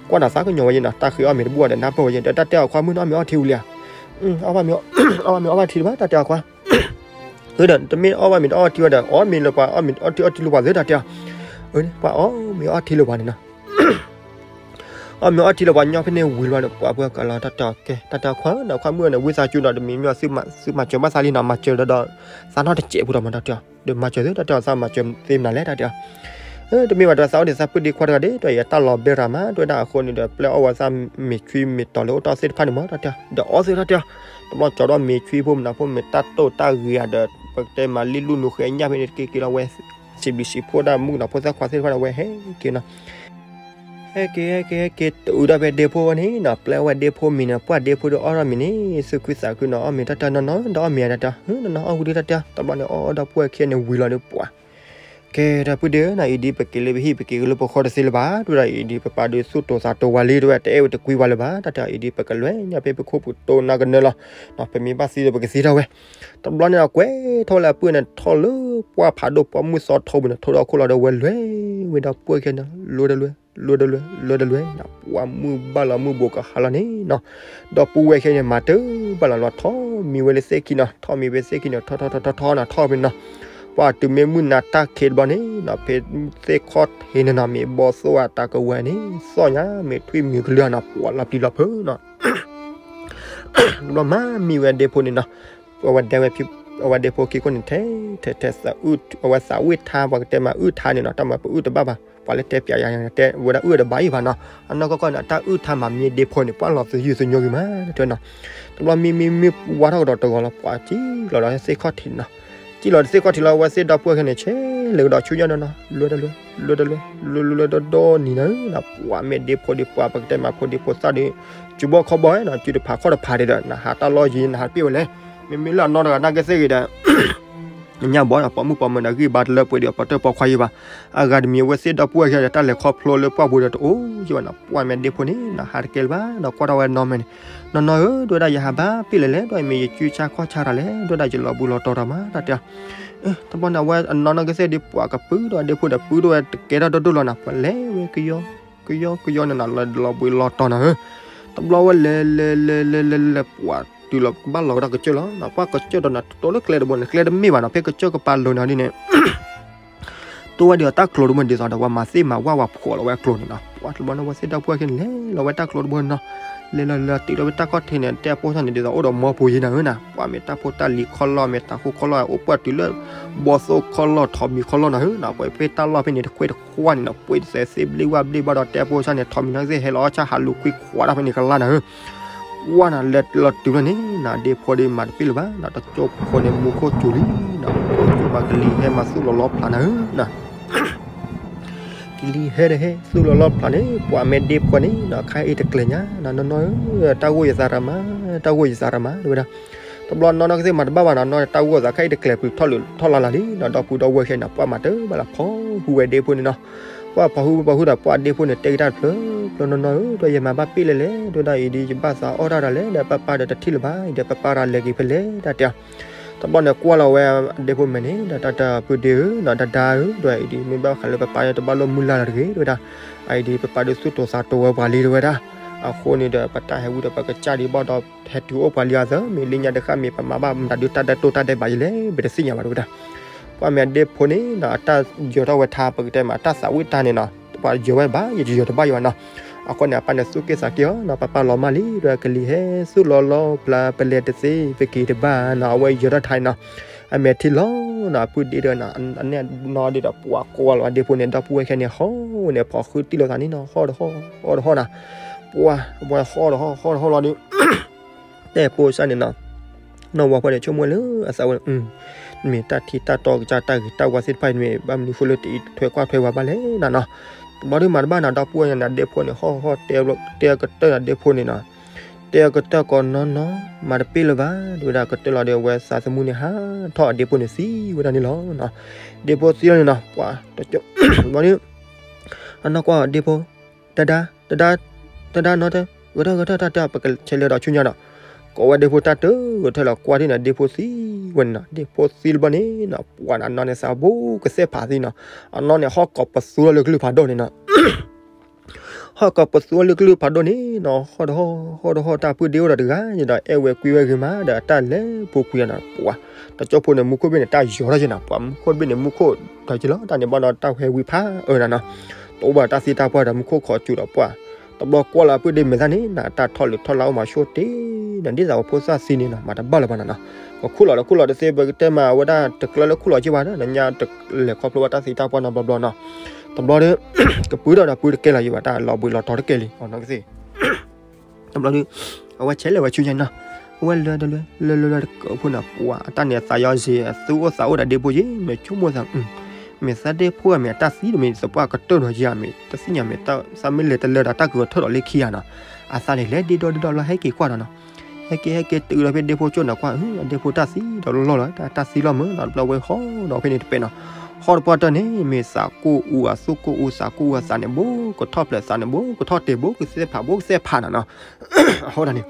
ကွၢ်ဒီးသးကညီၤဝဲယဲနီၤ တၢ်ဃ့အီၣ်မ့ၤတဘူၣ်အီၤဒီးနၢ်ပၢၢ်ဝဲယဲ ဒီးတၢ်တဲအီၤခွါမုၣ်နီၤ မ့ၢ်အီထံဝံၤလံဧါ အီၣ်ဘၣ်မ့ၤအီဘၣ်ထံတဘၣ် တၢ်တဲအီၤခွါ ဒီးတမ့ၢ်အီၣ်ဘၣ်မ့ၤတအီၣ်ထံဝဲဒီး အီၣ်မ့ၤလၢပှၤ အီၣ်မ့ၤအီထံအီထံလၢပှၤသ့တၢ်တဲအီၤ ပှၤအီၣ်မ့ၤအီထံလၢပှၤန့ၣ်နီၤ အီၣ်မ့ၤအီထံလၢပှၤညီဖဲန့ၣ်ဝံၤလီၤဒီး ပှၤပှၤကလီၤတၢ်တဲအီၤကဲ တၢ်တဲအီၤခွါဒီးခွါမုၣ်န့ၣ် ဝံသးစူၤဒီးတမံၤမ့ၢ်သုမၤစၢၤဘၣ်သးလံနီၤ မၤစၢၤဒီး သးနီတစဲးဖိဒီးမၤတၢ်တဲအီၤ ဒီးမၤစၢၤသ့တၢ်တဲအီၤ သးမၤစၢၤသ့မနုၤလဲၣ်တၢ်တဲအီၤ တမ့ၢ်ဘၣ်ဒီးသးအိၣ်ဒံးသးပုၢ်ဒ့ခွါတဂၤဒ် ဒီးယတၢ်လီၤဘဲရၤမး တဝဲဒၣ်အဃိန့ၣ်ဒီး ပျဲအီၣ်ဝဲသးမ့ၤဆွံမ့ၤတီၤလၢအိၣ်တ့ၢ်သ့ၣ်တဖၣ်န့ၣ်မး တၢ်တဲအီၤ ဒီးအီၣ်သ့တၢ်တဲအီၤ တဘျီကၠီဒီးမ့ၤဆွံဖိမနုၤဖိမ့ၢ်တၢ်တိၢ်တၢ်ဂ့ၤဧါဒီး ပကတဲမၤလံလူၢ်နူဃဲညၣ်ဖဲန့ၣ်တက့ၢ်က့ၤလီၤဝဲ စံးဘျုးစံးဖှိၣ်ဒၣ်မုၣ်ကနီၤဖိသၣ်ခွါသ့ၣ်တဖၣ်န့ၣ် ဝဲဟဲက့ၤနီၤ ဟဲက့ၤဟဲက့ၤဟဲက့ၤ တအုးဒၣ်ဖဲဒ့ဖိဝဲန့ၣ်နီၤ ပျဲဝဲဒ့ဖိမံၤန့ၣ် ပှၢ်ဒ့ဖိဒီးအီၣ်ထီၣ်မံၤန့ၣ် သူၣ်ခုသးခုနီၤ အီၣ်မ့ၤတၢ်တဲနီၢ်နီၢ် ဒီးအီၣ်မ့ၤတၢ်တဲ နီၢ်နီၢ်အီၣ်ဝံၤဒ်တၢ်တဲ တဘျီန့ၣ်အီၣ်ဒီးပှၢ်ခဲန့ၣ်ဝံၤလီၤဒီးပှၤ ကဲ တၢ်ပုၢ်ဒ့ဧၢနီၤ အံၤဒ်ပက့ၤလၢပဟံၣ်ပက့ၤလၢပဃီတသ့လၢၤဘၣ် တဝဲဒၣ်အံၤဒ်ပပၢ်ဒုးသူၣ်တိၤသးတိၤဝဲလံ တဝဲတအဲၣ်ဝဲတကွံဝဲလၢၤဘၣ် တၢ်တဲအံၤဒ်ပကလဲၤညါဖဲပခိၣ်ပတိနၢ်ကနၢလီၤ ပမ့ၢ်ဘၣ်သံဒီးပကသံထီၣ်ဝဲ တဘျီန့ၣ်ဒီးကွဲထီၣ်ဝဲလၢအပုၢ်န့ၣ် ထီၣ်လၢပှၢ်ဖးဒိၣ်ပှၢ်မုၢ်သီထီပူၤန့ၣ် ထီၣ်ဒီးအခိၣ်လီၤဒီးဝဲလဲၤဝဲဒီးပှၢ်ခဲန့ၣ် လၢတလွဲ လၢတလွဲ လၢတလွဲ ပှၢ်မုၢ်ဘၣ်လီၤမုၢ်ဘိးကဟါလီၤန့ၣ်နီၤ ဒီပုၢ်ဝဲၢ်ခဲန့ၣ် မၤတၢ်ဘၣ်လီၤလီၤ ထီၣ်မံဝဲလၢသ့ၣ်ခံနီၤ ထီၣ်မံဝဲသ့ၣ်ခံန့ၣ် ထီၣ်ထီၣ်ထီၣ်ထီၣ်ထီၣ်နီၤ ထီၣ်ဖဲန့ၣ်နီၤ ပှၢ်တုၤမ့ၢ်မုၢ်နၤတၢ်ခံးတဘျီန့ၣ်နီၤ ဖဲသ့ၣ်ခီၣ်ထံးန့ၣ်နီၤ မ့ၢ်ဘီသိၣ်အတၢ်ကဝဲၤန့ၣ် သီၣ်ညါ မ့ၢ်ထွံၣ်မံၤကလုာ်နီၤ ပှၢ်လီၤပျံၤလီၤဖုးနီၤ တဘျီမၤမံဝဲဒ့ဖိန့ၣ်နီၤ အဝဲဒဲဝဲဖံ အဝဲဒ့ဖိခံခိၣ်န့ၣ် ထဲထဲထဲ အဝဲသးဝ့ၢ်ထါ ပှၤကတဲမးအုၣ်ထါန့ၣ်နီၤ တၢ်မၤပအုၣ်တဘၣ်ဘၣ် ပှၤလၢတဲပျးယၤ တဲဝဲဒၣ်အုၣ်တဘၣ်အံၤဘၣ်နီၤ အနီၢ်ကီၢ်ကီၢ်န့ၣ် အတၢ်အုၣ်ထါမၤမံဒ့ဖိန့ၣ် ပှၢ်လီၤသယုၢ်သညိဂ့ၤမး တဲနီၤ တဘျီမံမံမံဝါထီၣ်ကဒီးတဂီၤလီၤ ပှၤကံလီၤဒီးသ့ၣ်ခီၣ်ထံးနီၤ ကံလီၤသ့ၣ်ခီၣ်ထံးလီၤ အဝဲသ့ၣ်ဒီပုၢ်ဝဲၢ်ခဲန့ၣ် ဆဲးလဲၤကဒီးဆူညါနီၤနီၤ လွဲတလွဲ လွဲတလွဲ လွဲလွဲလွဲဒီဒီနံၤနီၤ ပှၤမ့ၢ်ဒ့ဖိဒံး ပှၤပကတဲမးဖိဒံးဖိသၣ်ဒီး စုဘီၣ်ခီဘီၣ်နီၤ စုတဖးခီၣ်တဖးဒီး နဟးတၢ်လီၢ်ယံၤ နဟးတပ့ၢ်ဝဲလဲၣ် မ့မ့ၢ်လၢအနီၢ်တဂၤနာ်က့သ့ၣ်ဂ့ၤဒီး ညၣ်ဘီနီၤ ပိာ်မုၣ်ပိာ်မၢၤဒီးဂံၢ်ဘါတလၢပှဲၤဒီး ပှၤတၢၢ်ပီခွါယံၤဘၣ် အဂၤတမံၤအဝဲသ့ၣ်ဒီပုၢ်ဝဲၢ်ခဲဒီး တၢ်လဲၤခီဖျိလၢပှၢ်ပူၤဒီးတအိၣ်ယံၤဘၣ်နီၤ ပှၤမ့ၢ်ဒ့ဖိန့ၣ်နီၤ ဟးတကဲလၢၤဘၣ်နီၤ ကွၢ်ထီၣ်ဝဲနီၢ်မဲာ်န့ၣ် နီၢ်နီၢ်ဧၢ ဒိၣ်ဝဲဒၣ်ယဟးဘၣ်ပ့ၣ်လဲၣ်လဲၣ် ဒိၣ်အံၤမ့ၢ်ယစုဆါခီၣ်ဆါတၢ်လဲၣ် ဒိၣ်ဝဲဒၣ်ယလီၤဘှံးလီၤတီၤတၢ်မး တၢ်တဲ တဘျီန့ၣ် အဝဲအနီၢ်နီၢ်ကစၢ်ဒ်ပှၤကပုၢ်ထီၣ်ဝဲဒ့ဖိဒီးပုၢ်ထီၣ်ဝဲတကဲထီၣ်ဒိၣ်ဒိၣ်လီၤနီၤ ပှၤလဲၤဝဲကယီ ကယီကယီန့ၣ်နီၤ လီၤဘှံးလီၤတီၤနီၤဧၢ တဘျီဝဲလဲၤလဲၤလဲၤလဲၤလဲၤလဲၤ ပှၤတုၤလီၤကဘၣ်လီၤကဒီးကစၢၢ်လီၤနီၤ ပှၤကစၢၢ်ဒီးနီၤ တိလၢကျဲတဘိန့ၣ် ကျဲတမ့ၢ်ဘၣ်နီၤ ဖဲကစၢၢ်ကပၤလိၤနီၤဒ်န့ၣ် တိဝဲဒ်အီၤတၢ်ကျိၤတဘိန့ၣ် ဒ်သိးဒီးပှၤမၤသ့ၣ်မၤဝၣ်ပှၤဖှီၣ်လီၤဝဲအကျိၤန့ၣ်နီၤ ပှၤတဘျီန့ၣ်ဝဲသ့ၣ်ဒီပုၢ်ဝဲၢ်ခဲန့ၣ် လဲၤလီၤဝဲတၢ်ကျိၤတဘိန့ၣ်နီၤ လဲၤလီၤလီၤတုၤလီၤဝဲတၢ်ခီၣ်ထံးန့ၣ် တဲအဖိဆၣ်န့ၣ် ဒ်သိးအိၣ်ဒီးမီၢ်ပူၤယံၤနီၤဧၢနီၤ ပှၤမ့ၢ်တၢ်ဖိတၢ်လံၤခီၣ်လီၢ် မ့ၢ်တၢ်ဃိၣ်ခီၣ်လီၢ် အိၣ်ပှၢ်တုၤလၢ ဘီၣ်သိၣ်ခီၣ်လီၢ်ထီၣ်မံၤခီၣ်လီၢ်နီၤဧၢနီၤ ပှၤဖဲတၢ်လီၢ်ဖဲန့ၣ် တခွဲးတခွါန့ၣ်နီၤ ပှ့ၤတစဲးသ့ဘျ့ဝၣ်ဘျ့ဘၣ်ဒီး တဲအဖိဆၣ်န့ၣ် ထီၣ်မံၤနီၤကသ့ၣ်ဟဲလီၤအီၣ်ဆၣ်ဟးလူၤခွံခွါတၢ်ဖဲန့ၣ်ကလါနီၤဧၢ ဝါနီၤ လဲၤလီၤတုၤဖဲန့ၣ်နီၤ ဒ့ဖိဒ်မၤတပ့ၢ်လၢၤဘၣ်နီၤ တကၠိဖိန့ၣ် မူခိၣ်စူၤလံနီၤ မူခိၣ်စူၤမးကလံၤဟဲမၤသူၣ်လီၤလီဖျးနီၤဧၢနီၤ ကလံၤဟဲတဟဲ သူၣ်လီၤလီဖျးန့ၣ် ပှၤမ့ၢ်ဒ့ဖိန့ၣ်နီၤ ခါအံၤတကျဲၤညါနီၤ နီၢ်နီၢ်ဧၢ တၢ်ဂိၢ်ယသးရၤမး တၢ်ဂိၢ်ယသးရၤမး တဝဲဒၣ် တဘျီနီၢ်နီၢ်ကသ့ၣ်မၤတဘၣ်ဘၣ်နီၤ နီၢ်တၢ်ဂိၢ်သးခါအံၤတကျဲၤပျုၤထီၣ်လၢထီၣ်လါလါလံနီၤ ဒီပုၢ်ဒီဝဲၢ်ခဲနီၤ ပှၤမၤတၢ်ဘၣ်လၢဖီဟူဝဲဒ့ဖိန့ၣ်နီၤ ပှၤဖီဟူဖီဟူဒီး ပှၤဒ့ဖိန့ၣ် တဲက့ၤတၢ်တဖျၢၣ်ဖျၢၣ်နီၢ်နီၢ်ဧၢ ဒီးယမၤဘၣ်ပ့ၢ်လဲၣ်လဲၣ် ဒိၣ်ဒၣ်အံၤဒ်ယဘၣ်သးအီၣ်တၢ်တၢ်လဲၣ် ဒီးပၢ်ပၢ်ဒီးတထံၣ်လၢၤဘၣ် အံၤဒီးပၢ်ပၢ်ဒီးလဲၤက့ၤဖဲလဲၣ်တၢ်တဲ တဘျီန့ၣ်ကွၢ်လီၤဝဲဒ့ဖိမဲာ်န့ၣ် ဒီးတၢ်တၢ်ပုၢ်ဒ့ဧၢနီၤ တဒါဧၢ ဒီးအံၤဒ်မ့ၢ်ဘၣ်ဃးလၢပၢ်ပၢ်ဒီးတဘၣ်လိၣ်မုၢ်လၢ်လၢၤတဂ့ၤ တဝဲဒၣ် အံၤဒ်ပပၢ်ဒုးသူၣ်တိၤသးတိၤဝဲပှၤလံတဝဲဒၣ် အဃိန့ၣ်ဒီး ပတၢ်ဟဲဝံဒီးပကစၢ်ဒံးဘၣ်ဒီး ဟဲတုၤအိၣ်ပှၤလံအသး မ့ၢ်လၢညါတဃၣ်မ့ၢ်ပမၤဘၣ်မတၤဒုးတၢ်ဒဲးတိၢ်တၢ်ဒဲးဘးယလဲၣ် ပတသ့ၣ်ညါဘၣ်တဝဲဒၣ် ပှၤမ့ၢ်အဒ့ဖိန့ၣ်နီၤ အတၢ်ယၢၤထီၣ်ဝဲထါ ပကတဲမး အတၢ်သးဝံၣ်တၢ်န့ၣ်နီၤ ပှၤယၢၤဝဲဘၣ် ယတယၢၤတဘၣ်ယံၤဘၣ်နီၤ အဃိန့ၣ် အပၢ်န့ၣ်သူၣ်က့ၣ်သးက့ၣ်အီၤနီၤ, ပၢ်ပၢ်လီၤမၢ်လံ, ဒီးကလံၤဟဲသူၣ်လီၤလီၤ ပျၢ်ပလဲၤတသ့ ပက့ၤတဘၣ်နီၤ, အဝဲယၢၤထီၣ်ထါနီၤ, အမဲာ်ထံလီၤနီၤ, အပုၢ်ဒ့ဒီးနီၤ, အနဲၣ်နီၤဒ့ဒီး ပှၤကိးလီၤ အဒ့ဖိန့ၣ်, ဒီပုၢ်ဝဲၢ်ခဲန့ၣ် ဟီၣ်ဝဲန့ၣ် ဖီၣ်ဃုတံၢ်လိာ်သးန့ၣ်နီၤ, ဟီၣ်တဟီၣ် ဟီၣ်တဟီၣ်နီၤ, ပှၤ ပှၤဟီၣ်တဟီၣ် ဟီၣ်တဟီၣ်လီၤဒီး တဲဖိစၢ်န့ၣ်နီၤ, နီၢ်ဝါဖိန့ၣ် ဆိကမိၣ်လၢအသးဝဲ, မ့ၢ်တၢ်ထံတၢ်တီကစၢ်တၢ်ဂ့ၤတၢ်ဝါသ့ၣ်တဖၣ်အံၤ မ့ၢ်ဘၣ်မနုၤဃိလၢတအံးထွဲကွၢ်ထွဲဝဲဘၣ်လဲၣ်နီၤနီၤ, တဘျီဒုးမၤတဘၣ်နီၤ, ဒီပုၢ်ဝဲၢ်န့ၣ် ဒ့ဖိန့ၣ် ဟီၣ်ဟီၣ်တဲ တဲကတၢၢ်နီၤ ဒ့ဖိန့ၣ်နီၤ, တဲကတၢၢ်ကိးနီၢ်နီၢ် မၤတပ့ၢ်လၢၤဘၣ် တဲဝဲဒၣ်ကတၢၢ်လီၤဒီး အဝဲသးသမူန့ၣ်ဟးထီၣ် အဒ့ဖိန့ၣ်သံဝဲဒၣ်န့ၣ်လီၤနီၤ, ဒ့ဖိသံလီၤန့ၣ်နီၤ, ပှၤ တကၠိ ဘျီဒုး အနီၢ်ကွၢ်ဒ့ဖိ တဒါ တဒါ တဒါနီၤတဲ ဂဲၤထီၣ်ဂဲၤထီၣ်တၢ်တဲ ပကဆဲးလဲၤဒီးဆူညါဒီး ကိးဝဲဒ့ဖိတၢ်တဂဲၤထၢၣ်လီၤ ကွၢ်ထံၣ်န့ၣ် ဒ့ဖိသံဝဲန့ၣ်နီၤ, ဒ့ဖိသံလၢၤဘျီန့ၣ်နီၤ, ပှၤနီၤ အနီၢ်န့ၣ်သးဘိကသဲၣ်ဖးသံနီၤ, အနီၢ်န့ၣ် ဟီၣ်ကိးပသူထီၣ်လၢကလုၢ်ဖးဒိၣ်န့ၣ်နီၤ ဟီၣ်ကိးပသူထီၣ်လၢကလုၢ်ဖးဒိၣ်န့ၣ်နီၤ, ဟီၣ်တဟီၣ် ဟီၣ်တဟီၣ် တၢ်ပုၢ်ဒ့အိၣ်ဒီးတဂၤဒီး အဲၣ်ဝဲကွံဝဲဂ့ၤမးဒီး အတၢ်လဲၤပူၤကွံာ်နီၤ, ပှၤ တကၠိဖိန့ၣ် မူခိၣ်ဘ့ၣ်န့ၣ် တၢ်ယီၤထီၣ်က့နီၤ, ပှၤမူခိၣ်ဘ့ၣ်န့ၣ် မူခိၣ်ထီၣ်က့လီၤ, တၢ်န့ၣ်ဘၣ်ဒီး တၢ်ဟဲဝံဖးအၢနီၤနီၤ, တအိၣ်ဘၣ်တၢ်သံတၢ်ပှၢ်ဒီး မူခိၣ်ခိးစူၤဒီးပှၤ တဘျီကွၢ်လီၤအပုၢ်ဒ့မဲာ်သၣ်န့ၣ်နီၤ, တၢ်ထီၣ်လုးထီၣ်လၢ်အိၣ်မးဆိတ့ၢ်နီၤ, ဒ်သိးပဖိသၣ်သံန့ၣ်နီၤ, မၤတဘၣ်လၢၤဘၣ်နီၤနီၤ, ပခူၣ်လီၤဒီးခူၣ်လီၤတသ့ ပကတဲမးဝဲဒၣ်တကျၢလၢခူၣ်လီၤက့ဘၣ်ဒီး နညါတလဲၤခီဖျိဘၣ်တၢ်သံတၢ်ပှၢ်နီတဘျီဘျီနီၤ, တဘျီဒီး ကပုၢ်ထီၣ်ဒီးပုၢ်တကဲလီၤယံၤဘၣ် တၢ်လီၤဘှံးလီၤတီၤတကဲလံ အနီၢ်ကသ့ၣ် တဘျီဒီး အဝဲဆဲးလဲၤဝဲဆူညါနီၤ, အဝဲလၢတလၢ လၢလၢလၢတကၢၢ်ဖိနီၤ, ပှၤအတၢ်န့ၣ်အသးယီၤစ့ၢ် အသူၣ်အိၣ်သးအိၣ်ဒီးဒ့ဖိယံၤ မ့ၢ်ဆိကမိၣ်သး မ့ၢ်သးဒ့ဖိဧါ မ့ၢ်အတၢ်သံဒီး မ့ၢ်သပှၢ်ကတၢၢ်နီၤယံၤဧါ မ့ၢ်တသ့ၣ်ညါ မ့ၢ်သးမ့ၢ်လဲၤတလၢဒီးတၢ်ကဂဲၤထၢၣ်ဒီးလၢခံဂၤနီၤ, အသးန့ၣ်လဲၤဒ့ဒီဒ့ဒီလီၤ ဟဲက့ၤကွၢ်ဒီးနီၤ, ဟဲက့ၤ ဟဲက့ၤ တုၤဒီးဖဲဒ့ဖိကၠိန့ၣ်ကွၢ် အဒ့ဖိတၢ်သံဒီးလီၢ်လီၤ တၢ်သံလီၤမုၢ်နီၤ, တဘျီဝဲဟီၣ်ဒီးဖဲန့ၣ်တပဲနီၤ, ဟီၣ်တပှၢ်တၢၢ်န့ၣ် မ့ၢ်သးကိၢ်အူအသူၣ်ကိၢ်အူ သးကိၢ်အူအသးန့ၣ် ဘူးကထီၣ်ဖျဲး သးန့ၣ်ဘူးကထီၣ်တ့ၢ် ဘူးကသဲၣ်ဖး ဘူးကသဲၣ်ဖးနီၤနီၤ, အဃိဒၣ်န့ၣ်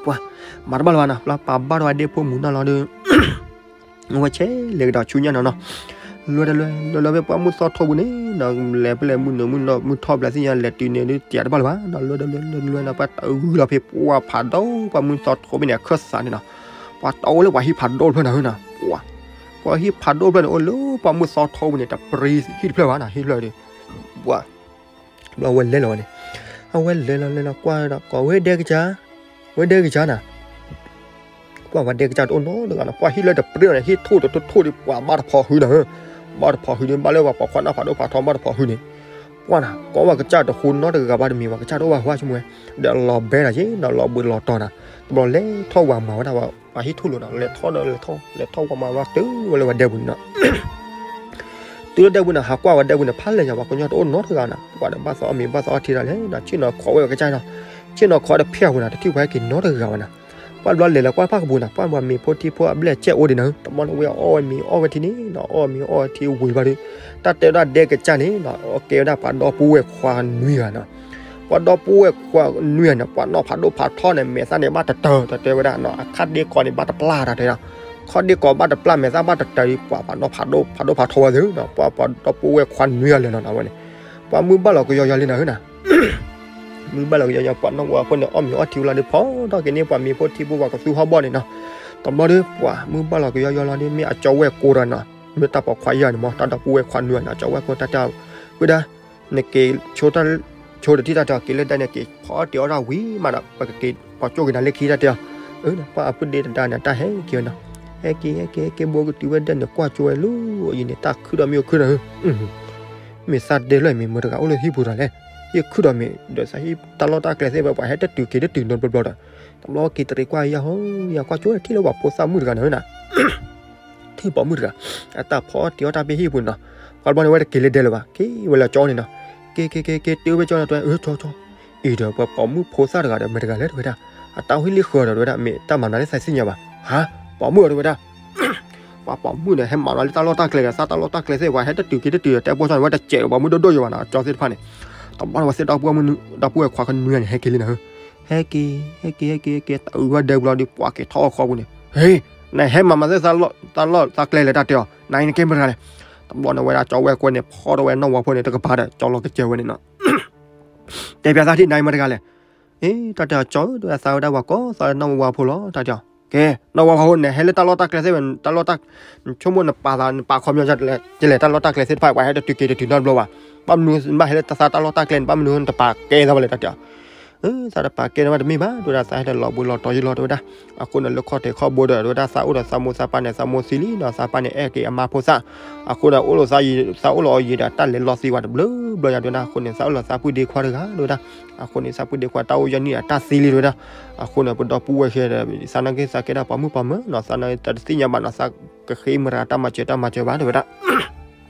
ပှၤ မၤတဘၣ်လၢၤဘၣ်နီၤ, ပှၤပာ်ဘၣ်ဒီးဝဲဒ့ဖိမုၢ်နီၤလီၤဒီး အဝဲဆဲးလဲၤကဒီးဆူညါနီၤနီၤ, လၢတလၢ လၢလၢဖဲပှၢ်မုၢ်သီထိပူၤန့ၣ်နီၤ, လဲၤဖဲလဲၣ်မုၢ်နုာ်မုၢ်နီၤ မုၢ်ထီၣ်ဘျဲးသ့ၣ်ညါ လဲၤတုၤန့ၣ်ဒုး တယၤတဘၣ်လၢၤဘၣ်နီၤ, လၢတလၢ လၢတလၢနီၤ ပှၤတဂုာ်လီၤဖဲပှၢ်ဖးဒိၣ် ပှၢ်မုၢ်သီထိဖဲန့ၣ် အခၢၣ်သးန့ၣ်နီၤ, ပှၤတအိၣ်လၢပှၤဟံၣ်ဖးဒိၣ်တဖျၢၣ်နီၤနီၤ, ပှၤ ပှၤဟံၣ်ဖးဒိၣ်တဖျၢၣ်န့ၣ် အိၣ်လၢပှၢ်မုၢ်သီထိပူၤန့ၣ် တပြံဟံၣ်တဖျၢၣ်ဘၣ်နီၤ, ဟံၣ်တဖျၢၣ်ဒီး ပှၤ ဘျီဝဲလဲၤလီၤဝဲန့ၣ်, အဝဲလဲၤလီၤလဲၤလီၤကွၢ်ဒီး ကိးဝဲဒဲကစၢ်, ဝဲဒဲကစၢ်နီၤ, ကွၢ်ဝဲဒဲကစၢ်တအိၣ်နီတဂၤနီၤ, ကွၢ်ဟံၣ်လၢတပြံန့ၣ် ဟံၣ်ထိၣ်တထိၣ်ဒီး ပှၤဘၣ်တဖီဟုနီၤ, ဘၣ်တဖီဟုဒီး ဘၣ်လၢပှၤပိာ်ခွါနီၢ်ဖးဒိၣ်ဖးထီ ဘၣ်တဖီဟုန့ၣ်, ကွၢ်နီၤ ကွၢ်ဝဲကစၢ်တဃိနီတဂၤဘၣ်တမံၤ ပှၤကစၢ်တအိၣ်ဘၣ်ဟါဆိကမိၣ်ဝဲ, ဒီးလီၤဘဲဒီးက့ၤနီၤ လီၤဘှံးလီၤတီၤနီၤ, တဘျီလဲၤထီၣ်ဝဲမၤဝဲဒၣ် ပှၤဟံၣ်ထိၣ်လိၤနီၤ, လဲၤထီၣ်ဒီးလဲၤထီၣ် လဲၤထီၣ်ဝဲမၤဝဲတုၤဝဲလၢဝဲဒဲပူၤန့ၣ်နီၤ တုၤလၢဒဲပူၤန့ၣ် ဟးကွၢ်ဝဲဒဲပူၤန့ၣ် ဖးလဲၢ်ညါ ပှၤကညီတအိၣ်နီတဂၤနီၤ, ပှၤဒီးဘၣ်သးအီၣ်မ့ၤဘၣ်သးအီထံဒၣ်လဲာ်နီၤ, ဆ့ၣ်နီၤခိးဝဲကစၢ်နီၤ, ဆ့ၣ်နီၤခိးတဖျၢၣ်ပူၤနီၤ တထံၣ်ပှၤဟဲက့ၤနီတဂၤဝဲနီၤ, ပှၤဘျီလဲၤလီၤကွၢ်ဖးကပူၤနီၤ, ပှၤမ့ၤဖိထံဖိအဘျဲၣ်စဲအိၣ်ဒံးနီၤ, တဘျီန့ၣ်ဝဲအီၣ်ဝဲမ့ၤအီၣ်ဝဲထံန့ၣ်နီၤ, အီၣ်ဝဲမ့ၤအီၣ်ဝဲထံဝံၤဘျီဒီး တၢ်တဲဝဲဒၣ်ဒဲကစၢ်န့ၣ်နီၤ, အီၣ်ကဲဝဲဒၣ်ပှၤဒီပုၢ်ဝဲၢ်ခွါနွံဂၤနီၤ ပှၤဒီပုၢ်ဝဲၢ်ခွါနွံဂၤန့ၣ် ပှၤနီၢ်ဖးဒိၣ်ဖးထီန့ၣ် မဲာ်သၣ်န့ၣ် ဘၣ်တတၢၢ် တၢ်တဲဝဲဒၣ်နီၤ, အခါဒ့ကီးန့ၣ် ဘၣ်တပျၢ်တၢ်တဲနီၤ, ခီဒ့ကီးဘၣ်တပျၢ် မဲာ်သၣ်ဘၣ်တတၢၢ်ဒီး ပှၤပှၤနီၢ်ဖးဒိၣ်ဖးဒိၣ်ဖးထီဝဲသ့နီၤ, ပှၤပှၤဒီပုၢ်ဝဲၢ်ခွါနွံဂၤလဲၤလီၤနီၤဝဲန့ၣ်, ပှၤမုၢ်ဘၣ်လီၤကယီယီလံနီၤဟၢနီၤ မုၢ်ဘၣ်လီၤကယီယီ ပှၤနီၢ်ဝဲဖိန့ၣ် အီၣ်မ့ၤအီၣ်ထံဝံၤလီၤဒီး ဖီထီၣ်က့ၤန့ၢ်ပှၤမ့ၤဖိထံဖိ ပှၤကသူဟီၣ်ဘီၣ်န့ၣ်နီၤ, တဘျီဒီး ပှၤမုၢ်ဘၣ်လီၤကယီယီလီၤဒီး မ့ၢ်အကၠီဝဲၢ်ကိဒီးနီၤ, မ့ၢ်တၢ်ပိာ်ခွါယဲၢ်န့ၣ်မ့ၢ် တၢ်ဒီပုၢ်ဝဲၢ်ခွါနွံဂၤန့ၣ် အကၠီဝဲၢ်ကိတၢ်တဲအီၤ, ဝံဒၣ် နက့ၤ ဆိတထံၣ်တၢ်တဲအီၤ က့ၤလၢဒဲန့ၣ် က့ၤဖီအီၣ်တ့ၤအီၣ်တၢ်ဝံၤမးဒီး ပကက့ၤပှၤကၠိက့ၤနၤလၢခံတၢ်တဲအီၤ, ပှၤအပုၢ်ဒ့တဒါန့ၣ် တၢ်ဟဲက့ၤဝဲနီၤ, ဟဲက့ၤ ဟဲက့ၤ ဟဲက့ၤ ဘိကတုၤဝဲဒဲန့ၣ် ကွၢ်ကၠိဝဲလူၤအံၤန့ၣ် တၢ်ခုဒီးမ့ၢ်အိၣ်ခုဒီး မ့ၢ်သးဒဲလၢမ့ၢ်မတၤတဂၤအိၣ်လၢဟံၣ်ပူၤတဂၤလဲၣ်, ယခုဒီးမ့ၢ်ဒီးသးဟံၣ်တၢ်လီၢ်တၢ်ကျဲသ့ၣ်ဝဲ ပှၤဟဲတတုၤက့ၤတတုၤနီတဘျီဘျီဒီး, တဘျီက့ၤတရံးကွၢ်ယဲဟီ ယၤကွၢ်ကၠိထံၣ်လၢပှၤဖိသၣ်မုၣ်တဂၤန့ၣ်နီၤ ထံၣ်ပိာ်မုၣ်တဂၤ အတၢ်ဖီအီၣ်တ့ၤအီၣ်တၢ်ဖဲဟံၣ်ပူၤန့ၣ်နီၤ, ပှၤတဘျီန့ၣ် ဝဲတက့ၤလၢဒဲလၢၤဘၣ်, က့ၤဝဲလၢကၠီန့ၣ်နီၤ, က့ၤ က့ၤ က့ၤ က့ၤ တုၤဝဲကၠီန့ၣ် တဲဝဲ အၢ ကၠီ ကၠီ အံၤဒီးပှၤပိာ်မုၣ်ဖိသၣ်တဂၤဒီး မတၤတဂၤလဲၣ် တဲဝဲဒၣ်, အတၢ်ဟံၣ်လံဃၢၤဒီး တဲဝဲဒၣ် မ့ၢ်တၢ်မၤနၤလၢသးသ့ၣ်ညါဘၣ်, ဟါ ပိာ်မုၣ်ဧါ တဲဝဲဒၣ် ပှၤပိာ်မုၣ်န့ၣ် ဟဲမၤနၤလၢတၢ်လီၢ်တၢ်ကျဲဒီး သးတၢ်လီၢ်တၢ်ကျဲသ့ၣ် ပှၤဟဲတတုၤက့ၤတတုၤဒီး တဲပိာ်ကၠီန့ၣ် ဝဲတစဲးဒီးပိာ်မုၣ်ဒိၣ်ဒိၣ်ယံၤဘၣ်နီၤ ကၠီသ့ၣ်တဖၣ်န့ၣ်, တဘျီန့ၣ် ဝဲသ့ၣ် ဒီပုၢ်ဝဲၢ်ခွါကနွံဂၤန့ၣ် ဟဲက့ၤလံနီၤ, ဟဲက့ၤ ဟဲက့ၤ ဟဲက့ၤ ဟဲက့ၤ တအုးဝဲဒဲပူၤလီၤဒီး ပှၤက့ၤထီၣ်အီၣ်ဃီပူၤန့ၣ်, ဟ့ နဟဲမၤမၤသ့ၣ်သးလီၢ် တၢ်လီၢ်တၢ်ကျဲလဲၣ် တၢ်တဲအီၤ နအံၤနကဲမတၤတဂၤလဲၣ်, တဘျီန့ၣ် ဝဲဒၣ်ကၠီဝဲၢ်ကိန့ၣ် ဖီထီၣ်ဝဲနီၢ်ဝါဖိန့ၣ် တကပၤဒီး ကၠီလီၤကစၢၢ်ဝဲန့ၣ်နီၤ တဲပျးသးထံၣ် နအံၤမတၤတဂၤလဲၣ်, အ့ တၢ်တဲအီၤ ကၠီဧၢ တဲဝဲ သးဝဲဒၣ်ပှၤကိးသးလၢနီၢ်ဝါဖိလီၤ တၢ်တဲအီၤ, ကဲ, နီၢ်ဝါဖီဖိန့ၣ် ဟဲလၢတၢ်လီၢ်တၢ်ကျဲသ့ၣ်ဝဲ, တၢ်လီၢ်တၢ်, ဆိကမိၣ်နပာ်သး နပာ်ခီပညီဒ်လဲၣ်, တၢ်လီၢ်တၢ်ကျဲသ့ၣ်တဖၣ် ပှၤဟဲတတုၤက့ၤတတုၤနီတဘျီဘၣ်. ဘၣ်မနုၤဘၣ်ဟဲလၢတၢ်သးတၢ်လီၢ်တၢ်ကျဲန့ၣ် ဘၣ်မနုၤနတပာ်ကဲသးဘၣ်လဲၣ်တၢ်တဲအီၤ. သးတပာ်ကဲန့ၣ်ဘၣ်တမ့ၢ်ဘၣ် တဲဝဲဒၣ်, သးဟဲတလီၤဘှံးလီၤတီၤယံၤလီၤ တဲဝဲဒၣ်. အဃိန့ၣ် လၢခီၣ်ထံးခီၣ်ဘိဒီး တဲဝဲဒၣ်, သးအိၣ်ဒီးသးမိၢ်သးပၢ်န့ၣ် သးမိၢ်သံလံနီၤ, သးပၢ်န့ၣ် အဲၣ်က့ၤအမါဖိသၣ်. အဃိန့ၣ် အိၣ်လီၤသးယံၤ, သးအိၣ်လီၤအီၤယံၤဒီး တၢ်လဲၤလီသံဝဲတဘျီဘျီညါ တဲဝဲဒၣ်. အဃိန့ၣ် သးအိၣ်လီၤသးပုၢ်ဒ့ခွါတဂၤ တဲဝဲဒၣ်. အဃိန့ၣ် သးပုၢ်ဒ့ခွါ တၢ်အိၣ်ယဲၢ်နံၣ်ဒီး တၢ်သံလံ တဲဝဲဒၣ်. အဃိန့ၣ် ပဒီပုၢ်ဝဲၢ်ခံဒီး သးနာ်က့ သးကဲဒၣ်ပိာ်မုၣ်ပိာ်မၢၤနီၤ, သးနာ်က့ တသ့ၣ်ညါဘၣ်နီၤ, သးကဃ့မရၤတၢ်မၤစၢၤတၢ်မၤစၢၤဘၣ် တဲဝဲဒၣ်.